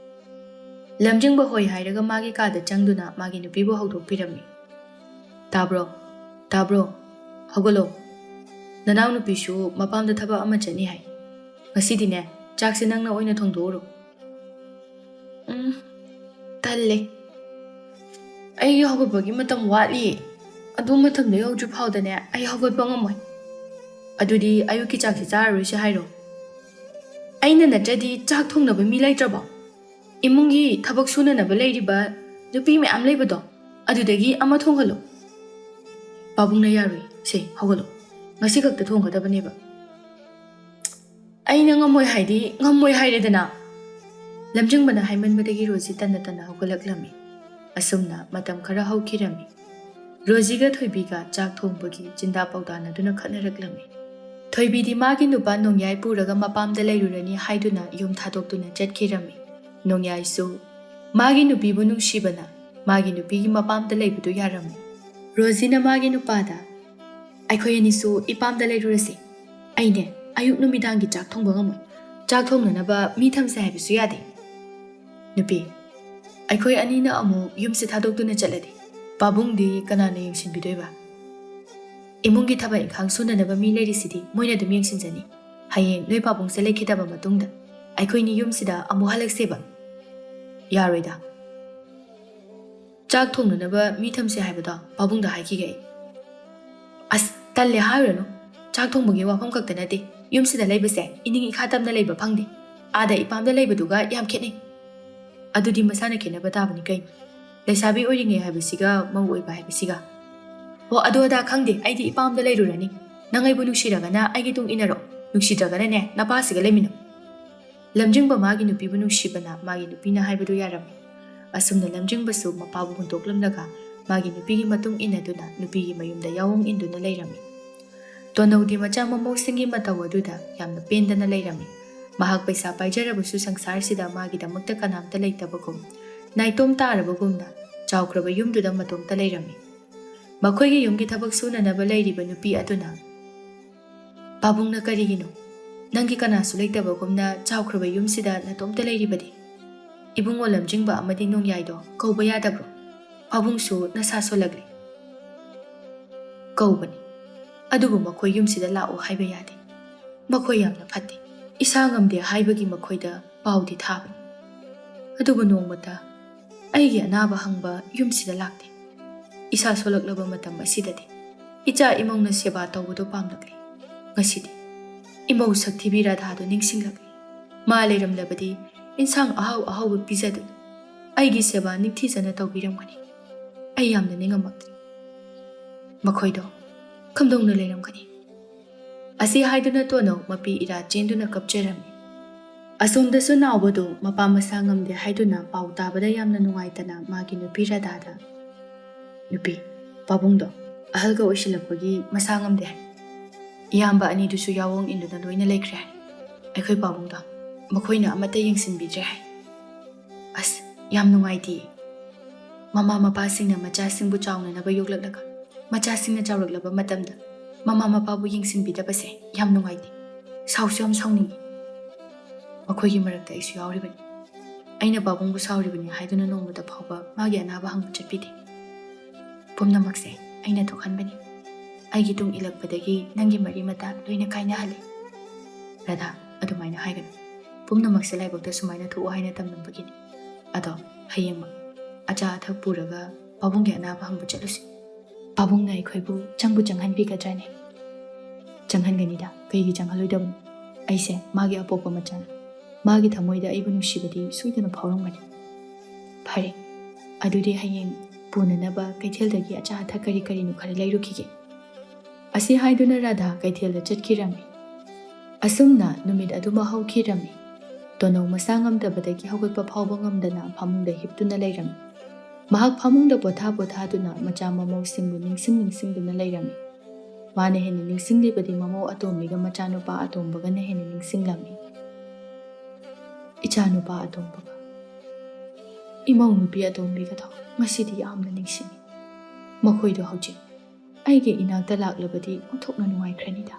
ꯂꯝꯖꯤꯡꯕ ꯍꯣꯏ ꯍꯥꯏꯔꯒ ꯃꯥꯒꯤ ꯀꯥꯗ ꯆꯪꯗꯨꯅ ꯃꯥꯒꯤ ꯅꯨꯄꯤꯕꯨ ꯍꯧꯗꯣꯛꯄꯤꯔꯝꯃꯤ꯫ "ꯇꯥꯕ꯭ꯔꯣ? ꯇꯥꯕ꯭ꯔꯣ? ꯍꯧꯒꯠꯂꯣ꯫ ꯅꯅꯥꯎ ꯅꯨꯄꯤꯁꯨ ꯃꯄꯥꯝꯗ ꯊꯕꯛ ꯑꯃ ꯆꯠꯅꯤ ꯍꯥꯏ꯫ "ꯉꯁꯤꯗꯤꯅꯦ, ꯆꯥꯛꯁꯦ ꯅꯪꯅ ꯑꯣꯏꯅ ꯊꯣꯡꯗꯣꯛꯎꯔꯣ꯫" "ꯎꯝ, ꯇꯜꯂꯦ꯫ ꯑꯩꯒꯤ ꯍꯧꯒꯠꯄꯒꯤ ꯃꯇꯝ ꯋꯥꯠꯂꯤ꯫ ꯑꯗꯨ ꯃꯇꯝꯗꯣ ꯌꯧꯗ꯭ꯔꯤ ꯐꯥꯎꯗꯅꯦ ꯑꯩ ꯍꯧꯒꯠꯄ ꯉꯝꯃꯣꯏ꯫" "ꯑꯗꯨꯗꯤ ꯑꯌꯨꯛꯀꯤ ꯆꯥꯛꯁꯦ ꯆꯥꯔꯔꯣꯏꯁꯦ ꯍꯥꯏꯔꯣ?" "ꯑꯩꯅ ꯅꯠꯇ꯭ꯔꯗꯤ ꯆꯥꯛ ꯊꯣꯡꯅꯕ ꯃꯤ ꯂꯩꯇ꯭ꯔꯕꯣ? ꯏꯃꯨꯡꯒꯤ ꯊꯕꯛ ꯁꯨꯅꯅꯕ ꯂꯩꯔꯤꯕ ꯅꯨꯄꯤ ꯃꯌꯥꯝ ꯂꯩꯕꯗꯣ, ꯑꯗꯨꯗꯒꯤ ꯑꯃ ꯊꯣꯡꯍꯜꯂꯣ꯫" "ꯄꯥꯕꯨꯡꯅ ꯌꯥꯔꯣꯏ꯫ ꯁꯦ, ꯍꯧꯒꯠꯂꯣ꯫ ꯉꯁꯤ ꯈꯛꯇ ꯊꯣꯡꯒꯗꯕꯅꯦꯕ꯫" "ꯑꯩꯅ ꯉꯝꯃꯣꯏ ꯍꯥꯏꯗꯤ ꯉꯝꯃꯣꯏ ꯍꯥꯏꯔꯦꯗꯅ꯫" ꯂꯝꯖꯤꯡꯕꯅ ꯍꯥꯏꯃꯟꯕꯗꯒꯤ ꯔꯣꯖꯤ ꯇꯟꯅ ꯇꯟꯅ ꯍꯧꯒꯠꯂꯛꯂꯝꯃꯤ꯫ ꯑꯁꯨꯝꯅ ꯃꯇꯝ ꯈꯔ ꯍꯧꯈꯤꯔꯝꯃꯤ꯫ ꯔꯣꯖꯤꯒ ꯊꯣꯏꯕꯤꯒ ꯆꯥꯛ ꯊꯣꯡꯕꯒꯤ ꯆꯤꯟꯗꯥ ꯄꯥꯎꯗꯥꯅꯗꯨꯅ ꯈꯠꯅꯔꯛꯂꯝꯃꯤ꯫ ꯊꯣꯏꯕꯤꯗꯤ ꯃꯥꯒꯤ ꯅꯨꯄꯥ ꯅꯣꯡꯌꯥꯏ ꯄꯨꯔꯒ ꯃꯄꯥꯝꯗ ꯂꯩꯔꯨꯔꯅꯤ ꯍꯥꯏꯗꯨꯅ ꯌꯨꯝ ꯊꯥꯗꯣꯛꯇꯨꯅ ꯆꯠꯈꯤꯔꯝꯃꯤ꯫ ꯅꯣꯡꯌꯥꯏꯁꯨ ꯃꯥꯒꯤ ꯅꯨꯄꯤꯕꯨ ꯅꯨꯡꯁꯤꯕꯅ ꯃꯥꯒꯤ ꯅꯨꯄꯤꯒꯤ ꯃꯄꯥꯝꯗ ꯂꯩꯕꯗꯨ ꯌꯥꯔꯝꯃꯤ꯫ ꯔꯣꯖꯤꯅ ꯃꯥꯒꯤ ꯅꯨꯄꯥꯗ, "ꯑꯩꯈꯣꯏ ꯑꯅꯤꯁꯨ ꯏꯄꯥꯝꯗ ꯂꯩꯔꯨꯔꯁꯤ꯫ ꯑꯩꯅꯦ, ꯑꯌꯨꯛ ꯅꯨꯃꯤꯗꯥꯡꯒꯤ ꯆꯥꯛ ꯊꯣꯡꯕ ꯉꯝꯃꯣꯏ꯫ ꯆꯥꯛ ꯊꯣꯡꯅꯅꯕ ꯃꯤ ꯊꯝꯁꯦ ꯍꯥꯏꯕꯁꯨ ꯌꯥꯗꯦ꯫" "ꯅꯨꯄꯤ, ꯑꯩꯈꯣꯏ ꯑꯅꯤꯅ ꯑꯃꯨꯛ ꯌꯨꯝꯁꯦ ꯊꯥꯗꯣꯛꯇꯨꯅ ꯆꯠꯂꯗꯤ ꯄꯥꯕꯨꯡꯗꯤ ꯀꯅꯥꯅ ꯌꯦꯡꯁꯤꯟꯕꯤꯗꯣꯏꯕ? ꯏꯃꯨꯡꯒꯤ ꯊꯕꯛ ꯏꯪꯈꯥꯡ ꯁꯨꯅꯅꯕ ꯃꯤ ꯂꯩꯔꯤꯁꯤꯗꯤ ꯃꯣꯏꯅ ꯑꯗꯨꯝ ꯌꯦꯡꯁꯤꯟꯖꯅꯤ꯫ ꯍꯌꯦꯡ ꯅꯣꯏ ꯄꯥꯕꯨꯡꯁꯦ ꯂꯩꯈꯤꯗꯕ ꯃꯇꯨꯡꯗ ꯑꯩꯈꯣꯏꯅꯤ ꯌꯨꯝꯁꯤꯗ ꯑꯃꯨꯛ ꯍꯜꯂꯛꯁꯦꯕ꯫" "ꯌꯥꯔꯣꯏꯗ꯫ ꯆꯥꯛ ꯊꯣꯡꯅꯅꯕ ꯃꯤ ꯊꯝꯁꯦ ꯍꯥꯏꯕꯗꯣ ꯄꯥꯕꯨꯡꯗ ꯍꯥꯏꯈꯤꯒꯦ ꯑꯩ꯫" "ꯑꯁ, ꯇꯜꯂꯦ ꯍꯥꯏꯔꯨꯔꯅꯨ꯫ ꯆꯥꯛ ꯊꯣꯡꯕꯒꯤ ꯋꯥꯐꯝ ꯈꯛꯇ ꯅꯠꯇꯦ, ꯌꯨꯝꯁꯤꯗ ꯂꯩꯕꯁꯦ ꯏꯅꯤꯡ ꯏꯈꯥ ꯇꯝꯅ ꯂꯩꯕ ꯐꯪꯗꯦ꯫ ꯑꯥꯗ ꯏꯄꯥꯝꯗ ꯂꯩꯕꯗꯨꯒ ꯌꯥꯝ ꯈꯦꯠꯅꯩ꯫" "ꯑꯗꯨꯗꯤ ꯃꯁꯥꯅ ꯈꯦꯠꯅꯕ ꯇꯥꯕꯅꯤ ꯀꯩꯅꯣ꯫ ꯂꯩꯁꯥꯕꯤ ꯑꯣꯏꯔꯤꯉꯩ ꯍꯥꯏꯕꯁꯤꯒ ꯃꯧ ꯑꯣꯏꯕ ꯍꯥꯏꯕꯁꯤꯒ꯫" "ꯑꯣ, ꯑꯗꯨ ꯑꯗꯥ ꯈꯪꯗꯦ, ꯑꯩꯗꯤ ꯏꯄꯥꯝꯗ ꯂꯩꯔꯨꯔꯅꯤ꯫ ꯅꯪ ꯑꯩꯕꯨ ꯅꯨꯡꯁꯤꯔꯒꯅ ꯑꯩꯒꯤ ꯇꯨꯡ ꯏꯟꯅꯔꯣ, ꯅꯨꯡꯁꯤꯗ꯭ꯔꯒꯅꯅꯦ ꯅꯄꯥꯁꯤꯒ ꯂꯩꯃꯤꯟꯅꯧ꯫" ꯂꯝꯖꯤꯡꯕ ꯃꯥꯒꯤ ꯅꯨꯄꯤꯕꯨ ꯅꯨꯡꯁꯤꯕꯅ ꯃꯥꯒꯤ ꯅꯨꯄꯤꯅ ꯍꯥꯏꯕꯗꯨ ꯌꯥꯔꯝꯃꯤ꯫ ꯑꯁꯨꯝꯅ ꯂꯝꯖꯤꯡꯕꯁꯨ ꯃꯄꯥꯕꯨ ꯍꯨꯟꯗꯣꯛꯂꯝꯂꯒ ꯃꯥꯒꯤ ꯅꯨꯄꯤꯒꯤ ꯃꯇꯨꯡ ꯏꯟꯅꯗꯨꯅ ꯅꯨꯄꯤꯒꯤ ꯃꯌꯨꯝꯗ ꯌꯥꯑꯣꯡ ꯏꯟꯗꯨꯅ ꯂꯩꯔꯝꯃꯤ꯫ ꯇꯣꯅꯧꯗꯤ ꯃꯆꯥ ꯃꯃꯧꯁꯤꯡꯒꯤ ꯃꯇꯧ ꯑꯗꯨꯗ ꯌꯥꯝꯅ ꯄꯦꯟꯗꯅ ꯂꯩꯔꯝꯃꯤ꯫ ꯃꯍꯥꯛ ꯄꯩꯁꯥ ꯄꯥꯏꯖꯔꯕꯁꯨ ꯁꯪꯁꯥꯔꯁꯤꯗ ꯃꯥꯒꯤꯗꯃꯛꯇ ꯀꯅꯥꯝꯇ ꯂꯩꯇꯕꯒꯨꯝ, ꯅꯥꯏꯇꯣꯝ ꯇꯥꯔꯕꯒꯨꯝꯅ ꯆꯥꯎꯈ꯭ꯔꯕ ꯌꯨꯝꯗꯨꯗ ꯃꯇꯣꯝꯇ ꯂꯩꯔꯝꯃꯤ꯫ ꯃꯈꯣꯏꯒꯤ ꯌꯨꯝꯒꯤ ꯊꯕꯛ ꯁꯨꯅꯅꯕ ꯂꯩꯔꯤꯕ ꯅꯨꯄꯤ ꯑꯗꯨꯅ, "ꯄꯥꯕꯨꯡꯅ ꯀꯔꯤꯒꯤꯅꯣ ꯅꯪꯒꯤ ꯀꯅꯥꯁꯨ ꯂꯩꯇꯕꯒꯨꯝꯅ ꯆꯥꯎꯈ꯭ꯔꯕ ꯌꯨꯝꯁꯤꯗ ꯅꯇꯣꯝꯇ ꯂꯩꯔꯤꯕꯗꯤ? ꯏꯕꯨꯡꯉꯣ ꯂꯝꯖꯤꯡꯕ ꯑꯃꯗꯤ ꯅꯣꯡꯌꯥꯏꯗꯣ ꯀꯧꯕ ꯌꯥꯗꯕ꯭ꯔꯣ? ꯄꯥꯕꯨꯡꯁꯨ ꯅꯁꯥ ꯁꯣꯜꯂꯛꯂꯦ꯫" "ꯀꯧꯕꯅꯤ, ꯑꯗꯨꯕꯨ ꯃꯈꯣꯏ ꯌꯨꯝꯁꯤꯗ ꯂꯥꯛꯑꯣ ꯍꯥꯏꯕ ꯌꯥꯗꯦ꯫ ꯃꯈꯣꯏ ꯌꯥꯝꯅ ꯐꯠꯇꯦ꯫ ꯏꯁꯥ ꯉꯝꯗꯦ ꯍꯥꯏꯕꯒꯤ ꯃꯈꯣꯏꯗ ꯄꯥꯎꯗꯤ ꯊꯥꯕꯅꯤ꯫ ꯑꯗꯨꯕꯨ ꯅꯣꯡꯃꯇ ꯑꯩꯒꯤ ꯑꯅꯥꯕ ꯍꯪꯕ ꯌꯨꯝꯁꯤꯗ ꯂꯥꯛꯇꯦ꯫ ꯏꯁꯥ ꯁꯣꯜꯂꯛꯂꯕ ꯃꯇꯝ ꯑꯁꯤꯗꯗꯤ ꯏꯆꯥ ꯏꯃꯧꯅ ꯁꯦꯕꯥ ꯇꯧꯕꯗꯨ ꯄꯥꯝꯂꯛꯂꯤ꯫ ꯉꯁꯤꯗꯤ ꯏꯃꯧ ꯁꯛꯊꯤꯕꯤ ꯔꯥꯙꯥꯗꯨ ꯅꯤꯡꯁꯤꯡꯂꯛꯂꯤ꯫ ꯃꯥ ꯂꯩꯔꯝꯂꯕꯗꯤ ꯏꯟꯁꯥꯡ ꯑꯍꯥꯎ ꯑꯍꯥꯎꯕ ꯄꯤꯖꯗꯨꯅ ꯑꯩꯒꯤ ꯁꯦꯕꯥ ꯅꯤꯡꯊꯤꯖꯅ ꯇꯧꯕꯤꯔꯝꯒꯅꯤ꯫ ꯑꯩ ꯌꯥꯝꯅ ꯅꯤꯡꯉꯝꯃꯛꯇ꯭ꯔꯦ꯫ ꯃꯈꯣꯏꯗꯣ ꯀꯝꯗꯧꯅ ꯂꯩꯔꯝꯒꯅꯤ? ꯑꯁꯤ ꯍꯥꯏꯗꯨꯅ ꯇꯣꯅꯧ ꯃꯄꯤ ꯏꯔꯥ ꯆꯦꯟꯗꯨꯅ ꯀꯞꯆꯔꯝꯃꯤ꯫ ꯑꯁꯣꯝꯗꯁꯨ ꯅꯥꯎꯕꯗꯨ ꯃꯄꯥ ꯃꯁꯥ ꯉꯝꯗꯦ ꯍꯥꯏꯗꯨꯅ ꯄꯥꯎ ꯇꯥꯕꯗ ꯌꯥꯝꯅ ꯅꯨꯡꯉꯥꯏꯇꯅ ꯃꯥꯒꯤ ꯅꯨꯄꯤ ꯔꯥꯙꯥꯗ, "ꯅꯨꯄꯤ, ꯄꯥꯕꯨꯡꯗꯣ ꯑꯍꯜꯒ ꯑꯣꯏꯁꯤꯜꯂꯛꯄꯒꯤ ꯃꯁꯥ ꯉꯝꯗꯦ ꯍꯥꯏ꯫ ꯏꯌꯥꯝꯕ ꯑꯅꯤꯗꯨꯁꯨ ꯌꯥꯑꯣꯡ ꯏꯟꯗꯨꯅ ꯂꯣꯏꯅ ꯂꯩꯈ꯭ꯔꯦ ꯍꯥꯏ꯫ ꯑꯩꯈꯣꯏ ꯄꯥꯕꯨꯡꯗꯣ ꯃꯈꯣꯏꯅ ꯑꯃꯠꯇ ꯌꯦꯡꯁꯤꯟꯕꯤꯗ꯭ꯔꯦ ꯍꯥꯏ꯫ ꯑꯁ, ꯌꯥꯝ ꯅꯨꯡꯉꯥꯏꯇꯦ꯫ ꯃꯃꯥ ꯃꯄꯥꯁꯤꯡꯅ ꯃꯆꯥꯁꯤꯡꯕꯨ ꯆꯥꯎꯅꯅꯕ ꯌꯣꯛꯂꯛꯂꯒ ꯃꯆꯥꯁꯤꯡꯅ ꯆꯥꯎꯔꯛꯂꯕ ꯃꯇꯝꯗ ꯃꯃꯥ ꯃꯄꯥꯕꯨ ꯌꯦꯡꯁꯤꯟꯕꯤꯗꯕꯁꯦ ꯌꯥꯝ ꯅꯨꯡꯉꯥꯏꯇꯦ꯫ ꯁꯥꯎꯁꯨ ꯌꯥꯝ ꯁꯥꯎꯅꯤꯡꯉꯤ꯫ ꯃꯈꯣꯏꯒꯤ ꯃꯔꯛꯇ ꯑꯩꯁꯨ ꯌꯥꯎꯔꯤꯕꯅꯤ꯫ ꯑꯩꯅ ꯄꯥꯕꯨꯡꯕꯨ ꯁꯥꯎꯔꯤꯕꯅꯤ ꯍꯥꯏꯗꯨꯅ ꯅꯣꯡꯃꯇ ꯐꯥꯎꯕ ꯃꯥꯒꯤ ꯑꯅꯥꯕ ꯍꯪꯕ ꯆꯠꯄꯤꯗꯦ꯫ ꯄꯨꯝꯅꯃꯛꯁꯦ ꯑꯩꯅ ꯊꯣꯛꯍꯟꯕꯅꯤ꯫ ꯑꯩꯒꯤ ꯇꯨꯡ ꯏꯜꯂꯛꯄꯗꯒꯤ ꯅꯪꯒꯤ ꯃꯔꯤ ꯃꯇꯥ ꯂꯣꯏꯅ ꯀꯥꯏꯅꯍꯜꯂꯤ꯫ ꯔꯥꯙꯥ, ꯑꯗꯨꯃꯥꯏꯅ ꯍꯥꯏꯒꯅꯨ꯫ ꯄꯨꯝꯅꯃꯛꯁꯦ ꯂꯥꯏꯕꯛꯇ ꯁꯨꯃꯥꯏꯅ ꯊꯣꯛꯎ ꯍꯥꯏꯅ ꯇꯝꯂꯝꯕꯒꯤꯅꯤ꯫ ꯑꯗꯣ ꯍꯌꯦꯡꯃꯛ ꯑꯆꯥ ꯑꯊꯛ ꯄꯨꯔꯒ ꯄꯥꯕꯨꯡꯒꯤ ꯑꯅꯥꯕ ꯍꯪꯕ ꯆꯠꯂꯨꯁꯤ꯫ ꯄꯥꯕꯨꯡꯅ ꯑꯩꯈꯣꯏꯕꯨ ꯆꯪꯕꯨ ꯆꯪꯍꯟꯕꯤꯒꯗ꯭ꯔꯅꯦ? ꯆꯪꯍꯟꯒꯅꯤꯗ, ꯀꯩꯒꯤ ꯆꯪꯍꯜꯂꯣꯏꯗꯕꯅꯣ? ꯑꯩꯁꯦ ꯃꯥꯒꯤ ꯑꯄꯣꯛꯄ ꯃꯆꯥꯅꯤ꯫ ꯃꯥꯒꯤ ꯊꯃꯣꯏꯗ ꯑꯩꯕꯨ ꯅꯨꯡꯁꯤꯕꯗꯤ ꯁꯣꯏꯗꯅ ꯐꯥꯎꯔꯝꯒꯅꯤ꯫ ꯐꯔꯦ, ꯑꯗꯨꯗꯤ ꯍꯌꯦꯡ ꯄꯨꯅꯅꯕ ꯀꯩꯊꯦꯜꯗꯒꯤ ꯑꯆꯥ ꯑꯊꯛ ꯀꯔꯤ ꯀꯔꯤꯅꯣ ꯈꯔ ꯂꯩꯔꯨꯈꯤꯒꯦ꯫ ꯑꯁꯤ ꯍꯥꯏꯗꯨꯅ ꯔꯥꯙꯥ ꯀꯩꯊꯦꯜꯗ ꯆꯠꯈꯤꯔꯝꯃꯤ꯫ ꯑꯁꯨꯝꯅ ꯅꯨꯃꯤꯠ ꯑꯗꯨꯃ ꯍꯧꯈꯤꯔꯝꯃꯤ꯫ ꯇꯣꯅꯧ ꯃꯁꯥ ꯉꯝꯗꯕꯗꯒꯤ ꯍꯧꯒꯠꯄ ꯐꯥꯎꯕ ꯉꯝꯗꯅ ꯐꯃꯨꯡꯗ ꯍꯤꯞꯇꯨꯅ ꯂꯩꯔꯝꯃꯤ꯫ ꯃꯍꯥꯛ ꯐꯃꯨꯡꯗ ꯄꯣꯊꯥ ꯄꯣꯊꯥꯗꯨꯅ ꯃꯆꯥ ꯃꯃꯧꯁꯤꯡꯕꯨ ꯅꯤꯡꯁꯤꯡ ꯅꯤꯡꯁꯤꯡꯗꯨꯅ ꯂꯩꯔꯝꯃꯤ꯫ ꯃꯥꯅ ꯍꯦꯟꯅ ꯅꯤꯡꯁꯤꯡꯂꯤꯕꯗꯤ ꯃꯃꯧ ꯑꯇꯣꯝꯕꯤꯒ ꯃꯆꯥꯅꯨꯄꯥ ꯑꯇꯣꯝꯕꯒꯅ ꯍꯦꯟꯅ ꯅꯤꯡꯁꯤꯡꯂꯝꯃꯤ꯫ ꯏꯆꯥꯅꯨꯄꯥ ꯑꯇꯣꯝꯕꯒ ꯏꯃꯧ ꯅꯨꯄꯤ ꯑꯇꯣꯝꯕꯤꯒꯗꯣ ꯉꯁꯤꯗꯤ ꯌꯥꯝꯅ ꯅꯤꯡꯁꯤꯡꯉꯤ꯫ ꯃꯈꯣꯏꯗꯣ ꯍꯧꯖꯤꯛ ꯑꯩꯒꯤ ꯏꯅꯥꯛꯇ ꯂꯥꯛꯂꯕꯗꯤ ꯑꯣꯟꯊꯣꯛꯅ ꯅꯨꯡꯉꯥꯏꯈ꯭ꯔꯅꯤꯗ꯫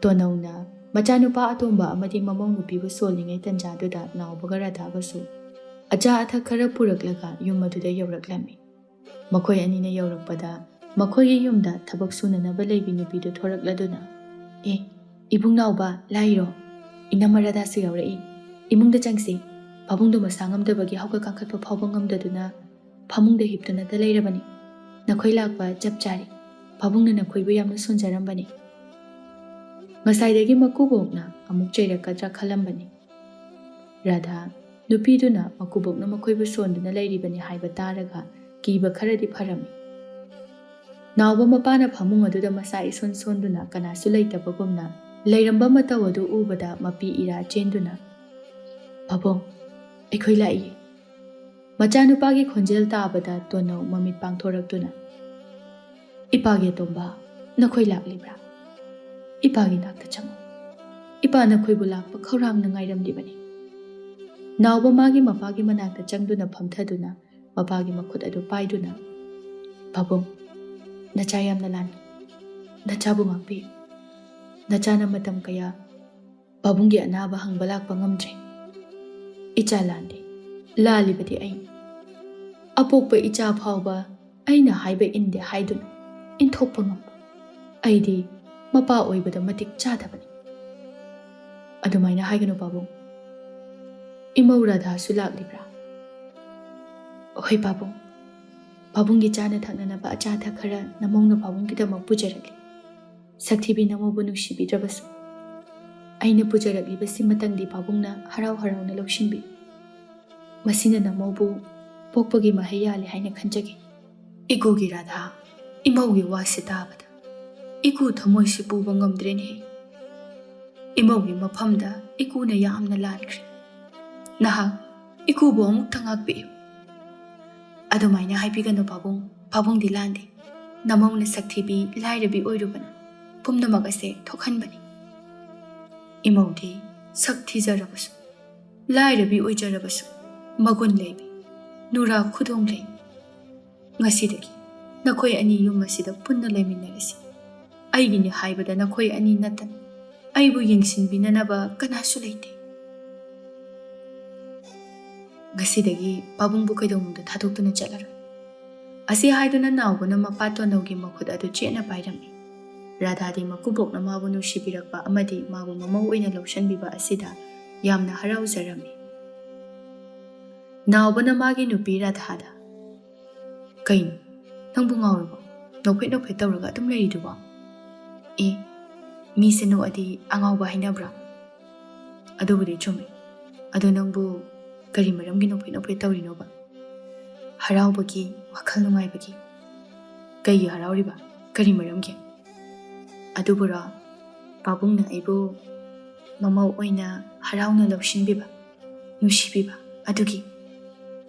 ꯇꯣꯅꯧꯅ ꯃꯆꯥꯅꯨꯄꯥ ꯑꯇꯣꯝꯕ ꯑꯃꯗꯤ ꯃꯃꯧ ꯅꯨꯄꯤꯕꯨ ꯁꯣꯜꯂꯤꯉꯩ ꯇꯟꯖꯥꯗꯨꯗ ꯅꯥꯎꯕꯒ ꯔꯥꯙꯥꯒꯁꯨ ꯑꯆꯥ ꯑꯊꯛ ꯈꯔ ꯄꯨꯔꯛꯂꯒ ꯌꯨꯝ ꯑꯗꯨꯗ ꯌꯧꯔꯛꯂꯝꯃꯤ꯫ ꯃꯈꯣꯏ ꯑꯅꯤꯅ ꯌꯧꯔꯛꯄꯗ ꯃꯈꯣꯏꯒꯤ ꯌꯨꯝꯗ ꯊꯕꯛ ꯁꯨꯅꯅꯕ ꯂꯩꯕꯤ ꯅꯨꯄꯤꯗꯨ ꯊꯣꯔꯛꯂꯗꯨꯅ, "ꯑꯦ, ꯏꯕꯨꯡ ꯅꯥꯎꯕ, ꯂꯥꯛꯏꯔꯣ?" ꯏꯅꯝꯃ ꯔꯥꯙꯥꯁꯨ ꯌꯥꯎꯔꯛꯏ꯫ "ꯏꯃꯨꯡꯗ ꯆꯪꯁꯤ꯫ ꯄꯥꯕꯨꯡꯗꯣ ꯃꯁꯥ ꯉꯝꯗꯕꯒꯤ ꯍꯧꯒꯠ ꯀꯥꯡꯈꯠꯄ ꯐꯥꯎꯕ ꯉꯝꯗꯗꯨꯅ ꯐꯃꯨꯡꯗ ꯍꯤꯞꯇꯨꯅꯇ ꯂꯩꯔꯕꯅꯤ꯫ ꯅꯈꯣꯏ ꯂꯥꯛꯄ ꯆꯞ ꯆꯥꯔꯦ꯫ ꯄꯥꯕꯨꯡꯅ ꯅꯈꯣꯏꯕꯨ ꯌꯥꯝꯅ ꯁꯣꯟꯖꯔꯝꯕꯅꯤ꯫" ꯉꯁꯥꯏꯗꯒꯤ ꯃꯀꯨꯕꯣꯛꯅ ꯑꯃꯨꯛ ꯆꯩꯔꯛꯀꯗ꯭ꯔꯥ ꯈꯜꯂꯝꯕꯅꯤ꯫ ꯔꯥꯙꯥ, ꯅꯨꯄꯤꯗꯨꯅ ꯃꯀꯨꯕꯣꯛꯅ ꯃꯈꯣꯏꯕꯨ ꯁꯣꯟꯗꯨꯅ ꯂꯩꯔꯤꯕꯅꯤ ꯍꯥꯏꯕ ꯇꯥꯔꯒ ꯀꯤꯕ ꯈꯔꯗꯤ ꯐꯔꯝꯃꯤ꯫ ꯅꯥꯎꯕ ꯃꯄꯥꯅ ꯐꯃꯨꯡ ꯑꯗꯨꯗ ꯃꯁꯥ ꯏꯁꯣꯟ ꯁꯣꯟꯗꯨꯅ ꯀꯅꯥꯁꯨ ꯂꯩꯇꯕꯒꯨꯝꯅ ꯂꯩꯔꯝꯕ ꯃꯇꯧ ꯑꯗꯨ ꯎꯕꯗ ꯃꯄꯤ ꯏꯔꯥ ꯆꯦꯟꯗꯨꯅ, "ꯄꯥꯕꯨꯡ, ꯑꯩꯈꯣꯏ ꯂꯥꯛꯏ꯫" ꯃꯆꯥꯅꯨꯄꯥꯒꯤ ꯈꯣꯟꯖꯦꯜ ꯇꯥꯕꯗ ꯇꯣꯟꯅꯧ ꯃꯃꯤꯠ ꯄꯥꯡꯊꯣꯔꯛꯇꯨꯅ, "ꯏꯄꯥꯒꯤ ꯑꯇꯣꯝꯕ, ꯅꯈꯣꯏ ꯂꯥꯛꯂꯤꯕ꯭ꯔꯥ? ꯏꯄꯥꯒꯤ ꯅꯥꯛꯇ ꯆꯪꯉꯨ꯫ ꯏꯄꯥ ꯅꯈꯣꯏꯕꯨ ꯂꯥꯛꯄ ꯈꯧꯔꯥꯡꯅ ꯉꯥꯏꯔꯝꯂꯤꯕꯅꯤ꯫" ꯅꯥꯎꯕ ꯃꯥꯒꯤ ꯃꯄꯥꯒꯤ ꯃꯅꯥꯛꯇ ꯆꯪꯗꯨꯅ ꯐꯝꯊꯗꯨꯅ ꯃꯄꯥꯒꯤ ꯃꯈꯨꯠ ꯑꯗꯨ ꯄꯥꯏꯗꯨꯅ, "ꯄꯥꯕꯨꯡ, ꯅꯆꯥ ꯌꯥꯝꯅ ꯂꯥꯟꯅꯤ꯫ ꯅꯆꯥꯕꯨ ꯉꯥꯛꯄꯤꯌꯨ꯫ ꯅꯆꯥꯅ ꯃꯇꯝ ꯀꯌꯥ ꯄꯥꯕꯨꯡꯒꯤ ꯑꯅꯥꯕ ꯍꯪꯕ ꯂꯥꯛꯄ ꯉꯝꯗ꯭ꯔꯦ꯫ ꯏꯆꯥ ꯂꯥꯟꯗꯦ, ꯂꯥꯜꯂꯤꯕꯗꯤ ꯑꯩꯅꯤ꯫ ꯑꯄꯣꯛꯄ ꯏꯆꯥ ꯐꯥꯎꯕ ꯑꯩꯅ ꯍꯥꯏꯕ ꯏꯟꯗꯦ ꯍꯥꯏꯗꯨꯅ ꯏꯟꯊꯣꯛꯄ ꯉꯝꯕ ꯑꯩꯗꯤ ꯃꯄꯥ ꯑꯣꯏꯕꯗ ꯃꯇꯤꯛ ꯆꯥꯗꯕꯅꯤ꯫" "ꯑꯗꯨꯃꯥꯏꯅ ꯍꯥꯏꯒꯅꯨ ꯄꯥꯕꯨꯡ꯫ ꯏꯃꯧ ꯔꯥꯙꯥꯁꯨ ꯂꯥꯛꯂꯤꯕ꯭ꯔꯥ?" "ꯍꯣꯏ ꯄꯥꯕꯨꯡ, ꯄꯥꯕꯨꯡꯒꯤ ꯆꯥꯅ ꯊꯛꯅꯅꯕ ꯑꯆꯥ ꯑꯊꯛ ꯈꯔ ꯅꯃꯧꯅ ꯄꯥꯕꯨꯡꯒꯤꯗꯃꯛ ꯄꯨꯖꯔꯛꯂꯤ꯫ ꯁꯛꯊꯤꯕꯤ ꯅꯃꯧꯕꯨ ꯅꯨꯡꯁꯤꯕꯤꯗ꯭ꯔꯕꯁꯨ ꯑꯩꯅ ꯄꯨꯖꯔꯛꯂꯤꯕꯁꯤꯃꯇꯪꯗꯤ ꯄꯥꯕꯨꯡꯅ ꯍꯔꯥꯎ ꯍꯔꯥꯎꯅ ꯂꯧꯁꯤꯟꯕꯤꯌꯨ꯫ ꯃꯁꯤꯅ ꯅꯃꯧꯕꯨ ꯄꯣꯛꯄꯒꯤ ꯃꯍꯩ ꯌꯥꯜꯂꯦ ꯍꯥꯏꯅ ꯈꯟꯖꯒꯦ꯫" ꯏꯀꯨꯒꯤ ꯔꯥꯙꯥ, ꯏꯃꯧꯒꯤ ꯋꯥꯁꯤ ꯇꯥꯕꯗ ꯏꯀꯨ ꯊꯃꯣꯏꯁꯤ ꯄꯨꯕ ꯉꯝꯗ꯭ꯔꯦꯅꯦ꯫ ꯏꯃꯧꯒꯤ ꯃꯐꯝꯗ ꯏꯀꯨꯅ ꯌꯥꯝꯅ ꯂꯥꯟꯈ꯭ꯔꯦ꯫ ꯅꯍꯥꯛ ꯏꯀꯨꯕꯨ ꯑꯃꯨꯛꯇ ꯉꯥꯛꯄꯤꯌꯨ꯫ "ꯑꯗꯨꯃꯥꯏꯅ ꯍꯥꯏꯕꯤꯒꯅꯨ ꯄꯥꯕꯨꯡ, ꯄꯥꯕꯨꯡꯗꯤ ꯂꯥꯟꯗꯦ꯫ ꯅꯃꯧꯅ ꯁꯛꯊꯤꯕꯤ ꯂꯥꯏꯔꯕꯤ ꯑꯣꯏꯔꯨꯕꯅ ꯄꯨꯝꯅꯃꯛ ꯑꯁꯦ ꯊꯣꯛꯍꯟꯕꯅꯤ꯫ ꯏꯃꯧꯗꯤ ꯁꯛ ꯊꯤꯖꯔꯕꯁꯨ, ꯂꯥꯏꯔꯕꯤ ꯑꯣꯏꯖꯔꯕꯁꯨ ꯃꯒꯨꯟ ꯂꯩꯕꯤ, ꯅꯨꯔꯥ ꯈꯨꯗꯣꯡ ꯂꯩꯕꯤ꯫ ꯉꯁꯤꯗꯒꯤ ꯅꯈꯣꯏ ꯑꯅꯤ ꯌꯨꯝ ꯑꯁꯤꯗ ꯄꯨꯟꯅ ꯂꯩꯃꯤꯟꯅꯔꯁꯤ꯫ ꯑꯩꯒꯤꯅꯤ ꯍꯥꯏꯕꯗ ꯅꯈꯣꯏ ꯑꯅꯤ ꯅꯠꯇꯅ ꯑꯩꯕꯨ ꯌꯦꯡꯁꯤꯟꯕꯤꯅꯅꯕ ꯀꯅꯥꯁꯨ ꯂꯩꯇꯦ꯫ ꯉꯁꯤꯗꯒꯤ ꯄꯥꯕꯨꯡꯕꯨ ꯀꯩꯗꯧꯅꯨꯡꯗ ꯊꯥꯗꯣꯛꯇꯨꯅ ꯆꯠꯂꯔꯣꯏ꯫" ꯑꯁꯤ ꯍꯥꯏꯗꯨꯅ ꯅꯥꯎꯕꯅ ꯃꯄꯥ ꯇꯣꯟꯅꯧꯒꯤ ꯃꯈꯨꯠ ꯑꯗꯨ ꯆꯦꯠꯅ ꯄꯥꯏꯔꯝꯃꯤ꯫ ꯔꯥꯙꯥꯗꯤ ꯃꯀꯨꯕꯣꯛꯅ ꯃꯥꯕꯨ ꯅꯨꯡꯁꯤꯕꯤꯔꯛꯄ ꯑꯃꯗꯤ ꯃꯥꯕꯨ ꯃꯃꯧ ꯑꯣꯏꯅ ꯂꯧꯁꯤꯟꯕꯤꯕ ꯑꯁꯤꯗ ꯌꯥꯝꯅ ꯍꯔꯥꯎꯖꯔꯝꯃꯤ꯫ ꯅꯥꯎꯕꯅ ꯃꯥꯒꯤ ꯅꯨꯄꯤ ꯔꯥꯙꯥꯗ, "ꯀꯩꯅꯣ, ꯅꯪꯕꯨ ꯉꯥꯎꯔꯕꯣ? ꯅꯣꯛꯐꯦꯠ ꯅꯣꯛꯐꯦꯠ ꯇꯧꯔꯒ ꯑꯗꯨꯝ ꯂꯩꯔꯤꯗꯨꯕꯣ?" "ꯑꯦ, ꯃꯤꯁꯦ ꯅꯣꯛꯑꯗꯤ ꯑꯉꯥꯎꯕ ꯍꯥꯏꯅꯕ꯭ꯔꯥ?" "ꯑꯗꯨꯕꯨꯗꯤ ꯆꯨꯝꯃꯦ꯫ ꯑꯗꯣ ꯅꯪꯕꯨ ꯀꯔꯤ ꯃꯔꯝꯒꯤ ꯅꯣꯛꯐꯦꯠ ꯅꯣꯛꯐꯦꯠ ꯇꯧꯔꯤꯅꯣꯕ?" "ꯍꯔꯥꯎꯕꯒꯤ, ꯋꯥꯈꯜ ꯅꯨꯡꯉꯥꯏꯕꯒꯤ꯫" "ꯀꯩꯒꯤ ꯍꯔꯥꯎꯔꯤꯕ? ꯀꯔꯤ ꯃꯔꯝꯒꯤ?" "ꯑꯗꯨꯕꯨꯔꯣ, ꯄꯥꯕꯨꯡꯅ ꯑꯩꯕꯨ ꯃꯃꯧ ꯑꯣꯏꯅ ꯍꯔꯥꯎꯅ ꯂꯧꯁꯤꯟꯕꯤꯕ, ꯅꯨꯡꯁꯤꯕꯤꯕ ꯑꯗꯨꯒꯤ꯫"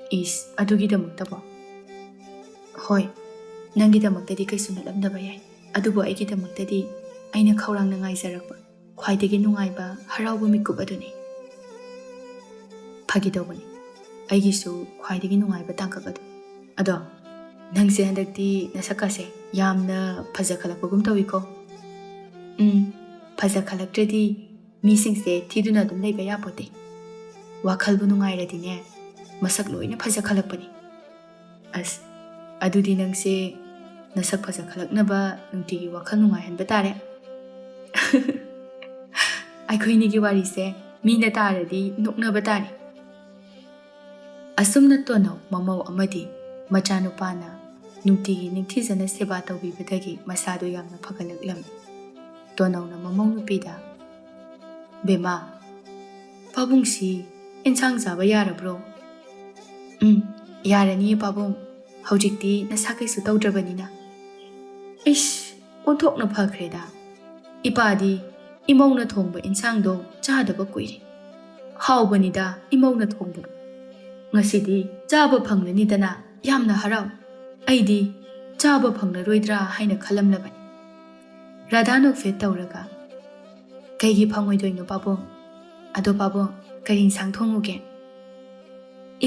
"ꯏꯁ, ꯑꯗꯨꯒꯤꯗꯃꯛꯇꯕꯣ?" "ꯍꯣꯏ, ꯅꯪꯒꯤꯗꯃꯛꯇꯗꯤ ꯀꯩꯁꯨ ꯅꯠꯂꯝꯗꯕ ꯌꯥꯏ, ꯑꯗꯨꯕꯨ ꯑꯩꯒꯤꯗꯃꯛꯇꯗꯤ ꯑꯩꯅ ꯈꯧꯔꯥꯡꯅ ꯉꯥꯏꯖꯔꯛꯄ ꯈ꯭ꯋꯥꯏꯗꯒꯤ ꯅꯨꯡꯉꯥꯏꯕ ꯍꯔꯥꯎꯕ ꯃꯤꯀꯨꯞ ꯑꯗꯨꯅꯤ꯫" "ꯐꯥꯒꯤ ꯇꯧꯕꯅꯤ, ꯑꯩꯒꯤꯁꯨ ꯈ꯭ꯋꯥꯏꯗꯒꯤ ꯅꯨꯡꯉꯥꯏꯕ ꯇꯥꯡꯀꯛ ꯑꯗꯨ꯫ ꯑꯗꯣ ꯅꯪꯁꯦ ꯍꯟꯗꯛꯇꯤ ꯅꯁꯛꯀꯁꯦ ꯌꯥꯝꯅ ꯐꯖꯈꯠꯂꯛꯄꯒꯨꯝ ꯇꯧꯏꯀꯣ꯫" "ꯎꯝ, ꯐꯖꯈꯠꯂꯛꯇ꯭ꯔꯗꯤ ꯃꯤꯁꯤꯡꯁꯦ ꯊꯤꯗꯨꯅ ꯑꯗꯨꯝ ꯂꯩꯕ ꯌꯥꯄꯣꯠꯇꯦ꯫ ꯋꯥꯈꯜꯕꯨ ꯅꯨꯡꯉꯥꯏꯔꯗꯤꯅꯦ, ꯃꯁꯛ ꯂꯣꯏꯅ ꯐꯖꯈꯠꯂꯛꯄꯅꯤ꯫" "ꯑꯁ, ꯑꯗꯨꯗꯤ ꯅꯪꯁꯦ ꯅꯁꯛ ꯐꯖꯈꯠꯂꯛꯅꯕ ꯅꯨꯡꯇꯤꯒꯤ ꯋꯥꯈꯜ ꯅꯨꯡꯉꯥꯏꯍꯟꯕ ꯇꯥꯔꯦ꯫" "ꯑꯩꯈꯣꯏꯅꯤꯒꯤ ꯋꯥꯔꯤꯁꯦ ꯃꯤꯅ ꯇꯥꯔꯗꯤ ꯅꯣꯛꯅꯕ ꯇꯥꯔꯦ꯫" ꯑꯁꯨꯝꯅ ꯇꯣꯅꯧ ꯃꯃꯧ ꯑꯃꯗꯤ ꯃꯆꯥꯅꯨꯄꯥꯅ ꯅꯨꯡꯇꯤꯒꯤ ꯅꯤꯡꯊꯤꯖꯅ ꯁꯦꯕꯥ ꯇꯧꯕꯤꯕꯗꯒꯤ ꯃꯁꯥꯗꯨ ꯌꯥꯝꯅ ꯐꯒꯠꯂꯛꯂꯝꯃꯤ꯫ ꯇꯣꯅꯧꯅ ꯃꯃꯧ ꯅꯨꯄꯤꯗ, "ꯕꯦꯝꯃ, ꯄꯥꯕꯨꯡꯁꯤ ꯏꯟꯁꯥꯡ ꯆꯥꯕ ꯌꯥꯔꯕ꯭ꯔꯣ?" "ꯎꯝ, ꯌꯥꯔꯅꯤꯌꯦ ꯄꯥꯕꯨꯡ, ꯍꯧꯖꯤꯛꯇꯤ ꯅꯁꯥ ꯀꯩꯁꯨ ꯇꯧꯗ꯭ꯔꯕꯅꯤꯅ꯫" "ꯏꯁ, ꯑꯣꯟꯊꯣꯛꯅ ꯐꯈ꯭ꯔꯦꯗ꯫ ꯏꯄꯥꯗꯤ ꯏꯃꯧꯅ ꯊꯣꯡꯕ ꯏꯟꯁꯥꯡꯗꯣ ꯆꯥꯗꯕ ꯀꯨꯏꯔꯦ꯫ ꯍꯥꯎꯕꯅꯤꯗ ꯏꯃꯧꯅ ꯊꯣꯡꯕꯗꯣ꯫ ꯉꯁꯤꯗꯤ ꯆꯥꯕ ꯐꯪꯂꯅꯤꯗꯅ ꯌꯥꯝꯅ ꯍꯔꯥꯎ꯫ ꯑꯩꯗꯤ ꯆꯥꯕ ꯐꯪꯂꯔꯣꯏꯗ꯭ꯔꯥ ꯍꯥꯏꯅ ꯈꯜꯂꯝꯂꯕꯅꯤ꯫" ꯔꯥꯙꯥ ꯅꯣꯛꯐꯦꯠ ꯇꯧꯔꯒ, "ꯀꯩꯒꯤ ꯐꯪꯉꯣꯏꯗꯣꯏꯅꯣ ꯄꯥꯕꯨꯡ? ꯑꯗꯣ ꯄꯥꯕꯨꯡ, ꯀꯔꯤ ꯏꯟꯁꯥꯡ ꯊꯣꯡꯉꯨꯒꯦ?"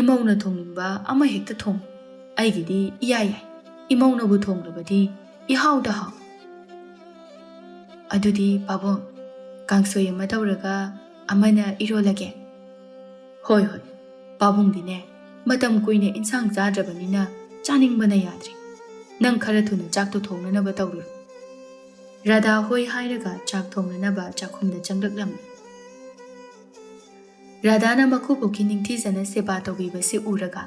"ꯏꯃꯧꯅ ꯊꯣꯡꯅꯤꯡꯕ ꯑꯃ ꯍꯦꯛꯇ ꯊꯣꯡ꯫ ꯑꯩꯒꯤꯗꯤ ꯏꯌꯥ ꯌꯥꯏ꯫ ꯏꯃꯧꯅꯕꯨ ꯊꯣꯡꯂꯕꯗꯤ ꯏꯍꯥꯎꯗ ꯍꯥꯎ꯫" "ꯑꯗꯨꯗꯤ ꯄꯥꯕꯨꯡ, ꯀꯥꯡꯁꯣꯏ ꯑꯃ ꯇꯧꯔꯒ ꯑꯃꯅ ꯏꯔꯣꯜꯂꯒꯦ꯫" "ꯍꯣꯏ, ꯍꯣꯏ, ꯄꯥꯕꯨꯡꯗꯤꯅꯦ, ꯃꯇꯝ ꯀꯨꯏꯅ ꯏꯟꯁꯥꯡ ꯆꯥꯗ꯭ꯔꯕꯅꯤꯅ ꯆꯥꯅꯤꯡꯕꯅ ꯌꯥꯗ꯭ꯔꯦ꯫ ꯅꯪ ꯈꯔ ꯊꯨꯅ ꯆꯥꯛꯇꯣ ꯊꯣꯡꯅꯅꯕ ꯇꯧꯔꯨꯔꯣ꯫" ꯔꯥꯙꯥ ꯍꯣꯏ ꯍꯥꯏꯔꯒ ꯆꯥꯛ ꯊꯣꯡꯅꯅꯕ ꯆꯥꯛꯈꯨꯝꯗ ꯆꯪꯂꯛꯂꯝꯃꯤ꯫ ꯔꯥꯙꯥꯅ ꯃꯀꯨꯕꯣꯛꯀꯤ ꯅꯤꯡꯊꯤꯖꯅ ꯁꯦꯕꯥ ꯇꯧꯕꯤꯕꯁꯤ ꯎꯔꯒ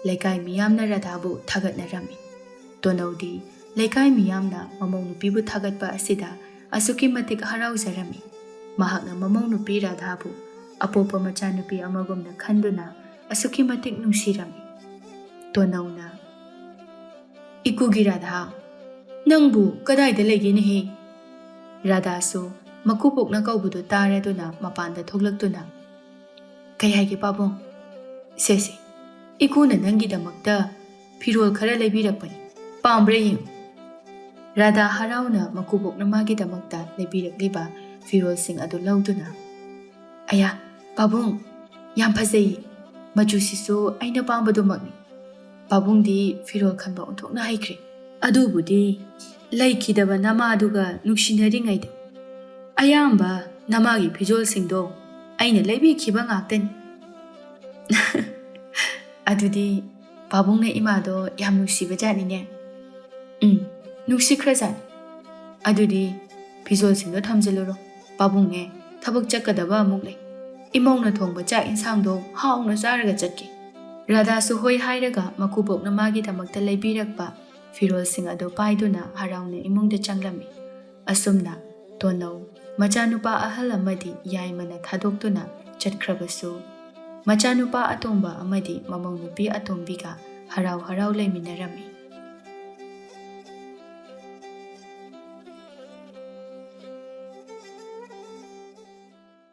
ꯂꯩꯀꯥꯏ ꯃꯤꯌꯥꯝꯅ ꯔꯥꯙꯥꯕꯨ ꯊꯥꯒꯠꯅꯔꯝꯃꯤ꯫ ꯇꯣꯅꯧꯗꯤ ꯂꯩꯀꯥꯏ ꯃꯤꯌꯥꯝꯅ ꯃꯃꯧ ꯅꯨꯄꯤꯕꯨ ꯊꯥꯒꯠꯄ ꯑꯁꯤꯗ ꯑꯁꯨꯛꯀꯤ ꯃꯇꯤꯛ ꯍꯔꯥꯎꯖꯔꯝꯃꯤ꯫ ꯃꯍꯥꯛꯅ ꯃꯃꯧ ꯅꯨꯄꯤ ꯔꯥꯙꯥꯕꯨ ꯑꯄꯣꯛꯄ ꯃꯆꯥꯅꯨꯄꯤ ꯑꯃꯒꯨꯝꯅ ꯈꯟꯗꯨꯅ ꯑꯁꯨꯛꯀꯤ ꯃꯇꯤꯛ ꯅꯨꯡꯁꯤꯔꯝꯃꯤ꯫ ꯇꯣꯅꯧꯅ, "ꯏꯀꯨꯒꯤ ꯔꯥꯙꯥ, ꯅꯪꯕꯨ ꯀꯗꯥꯏꯗ ꯂꯩꯒꯦꯅꯦꯍꯦ?" ꯔꯥꯙꯥꯁꯨ ꯃꯀꯨꯕꯣꯛꯅ ꯀꯧꯕꯗꯨ ꯇꯥꯔꯗꯨꯅ ꯃꯄꯥꯟꯗ ꯊꯣꯛꯂꯛꯇꯨꯅ, "ꯀꯩ ꯍꯥꯏꯒꯦ ꯄꯥꯕꯨꯡ? ꯁꯦ ꯁꯦ, ꯏꯀꯨꯅ ꯅꯪꯒꯤꯗꯃꯛꯇ ꯐꯤꯔꯣꯜ ꯈꯔ ꯂꯩꯕꯤꯔꯛꯄꯅꯤ, ꯄꯥꯝꯕ꯭ꯔꯥ ꯌꯦꯡꯉꯨ꯫" ꯔꯥꯙꯥ ꯍꯔꯥꯎꯅ ꯃꯀꯨꯕꯣꯛꯅ ꯃꯥꯒꯤꯗꯃꯛꯇ ꯂꯩꯕꯤꯔꯛꯂꯤꯕ ꯐꯤꯔꯣꯜꯁꯤꯡ ꯑꯗꯨ ꯂꯧꯗꯨꯅ, "ꯑꯌꯥ, ꯄꯥꯕꯨꯡ, ꯌꯥꯝ ꯐꯖꯩꯌꯦ꯫ ꯃꯆꯨꯁꯤꯁꯨ ꯑꯩꯅ ꯄꯥꯝꯕꯗꯨꯃꯛꯅꯤ꯫ ꯄꯥꯕꯨꯡꯗꯤ ꯐꯤꯔꯣꯜ ꯈꯟꯕ ꯑꯣꯟꯊꯣꯛꯅ ꯍꯩꯈ꯭ꯔꯦ꯫" "ꯑꯗꯨꯕꯨꯗꯤ ꯂꯩꯈꯤꯗꯕ ꯅꯃꯥꯗꯨꯒ ꯅꯨꯡꯁꯤꯅꯔꯤꯉꯩꯗ ꯑꯌꯥꯝꯕ ꯅꯃꯥꯒꯤ ꯐꯤꯖꯣꯜꯁꯤꯡꯗꯣ ꯑꯩꯅ ꯂꯩꯕꯤꯈꯤꯕ ꯉꯥꯛꯇꯅꯤ꯫" "ꯑꯗꯨꯗꯤ ꯄꯥꯕꯨꯡꯅ ꯏꯃꯥꯗꯣ ꯌꯥꯝ ꯅꯨꯡꯁꯤꯕ ꯖꯥꯠꯅꯤꯅꯦ꯫" "ꯎꯝ, ꯅꯨꯡꯁꯤꯈ꯭ꯔꯖꯥꯠꯅꯤ꯫ ꯑꯗꯨꯗꯤ ꯐꯤꯖꯣꯜꯁꯤꯡꯗꯣ ꯊꯝꯖꯤꯜꯂꯨꯔꯣ꯫ ꯄꯥꯕꯨꯡꯅꯦ, ꯊꯕꯛ ꯆꯠꯀꯗꯕ ꯑꯃꯨꯛ ꯂꯩ꯫ ꯏꯃꯧꯅ ꯊꯣꯡꯕ ꯆꯥꯛ ꯏꯟꯁꯥꯡꯗꯣ ꯍꯥꯎꯅ ꯆꯥꯔꯒ ꯆꯠꯀꯦ꯫" ꯔꯥꯙꯥꯁꯨ ꯍꯣꯏ ꯍꯥꯏꯔꯒ ꯃꯀꯨꯕꯣꯛꯅ ꯃꯥꯒꯤꯗꯃꯛꯇ ꯂꯩꯕꯤꯔꯛꯄ ꯐꯤꯔꯣꯜꯁꯤꯡ ꯑꯗꯨ ꯄꯥꯏꯗꯨꯅ ꯍꯔꯥꯎꯅ ꯏꯃꯨꯡꯗ ꯆꯪꯂꯝꯃꯤ꯫ ꯑꯁꯨꯝꯅ ꯇꯣꯅꯧ ꯃꯆꯥꯅꯨꯄꯥ ꯑꯍꯜ ꯑꯃꯗꯤ ꯌꯥꯏꯃꯅ ꯊꯥꯗꯣꯛꯇꯨꯅ ꯆꯠꯈ꯭ꯔꯕꯁꯨ, ꯃꯆꯥꯅꯨꯄꯥ ꯑꯇꯣꯝꯕ ꯑꯃꯗꯤ ꯃꯃꯧ ꯅꯨꯄꯤ ꯑꯇꯣꯝꯕꯤꯒ ꯍꯔꯥꯎ ꯍꯔꯥꯎ ꯂꯩꯃꯤꯟꯅꯔꯝꯃꯤ꯫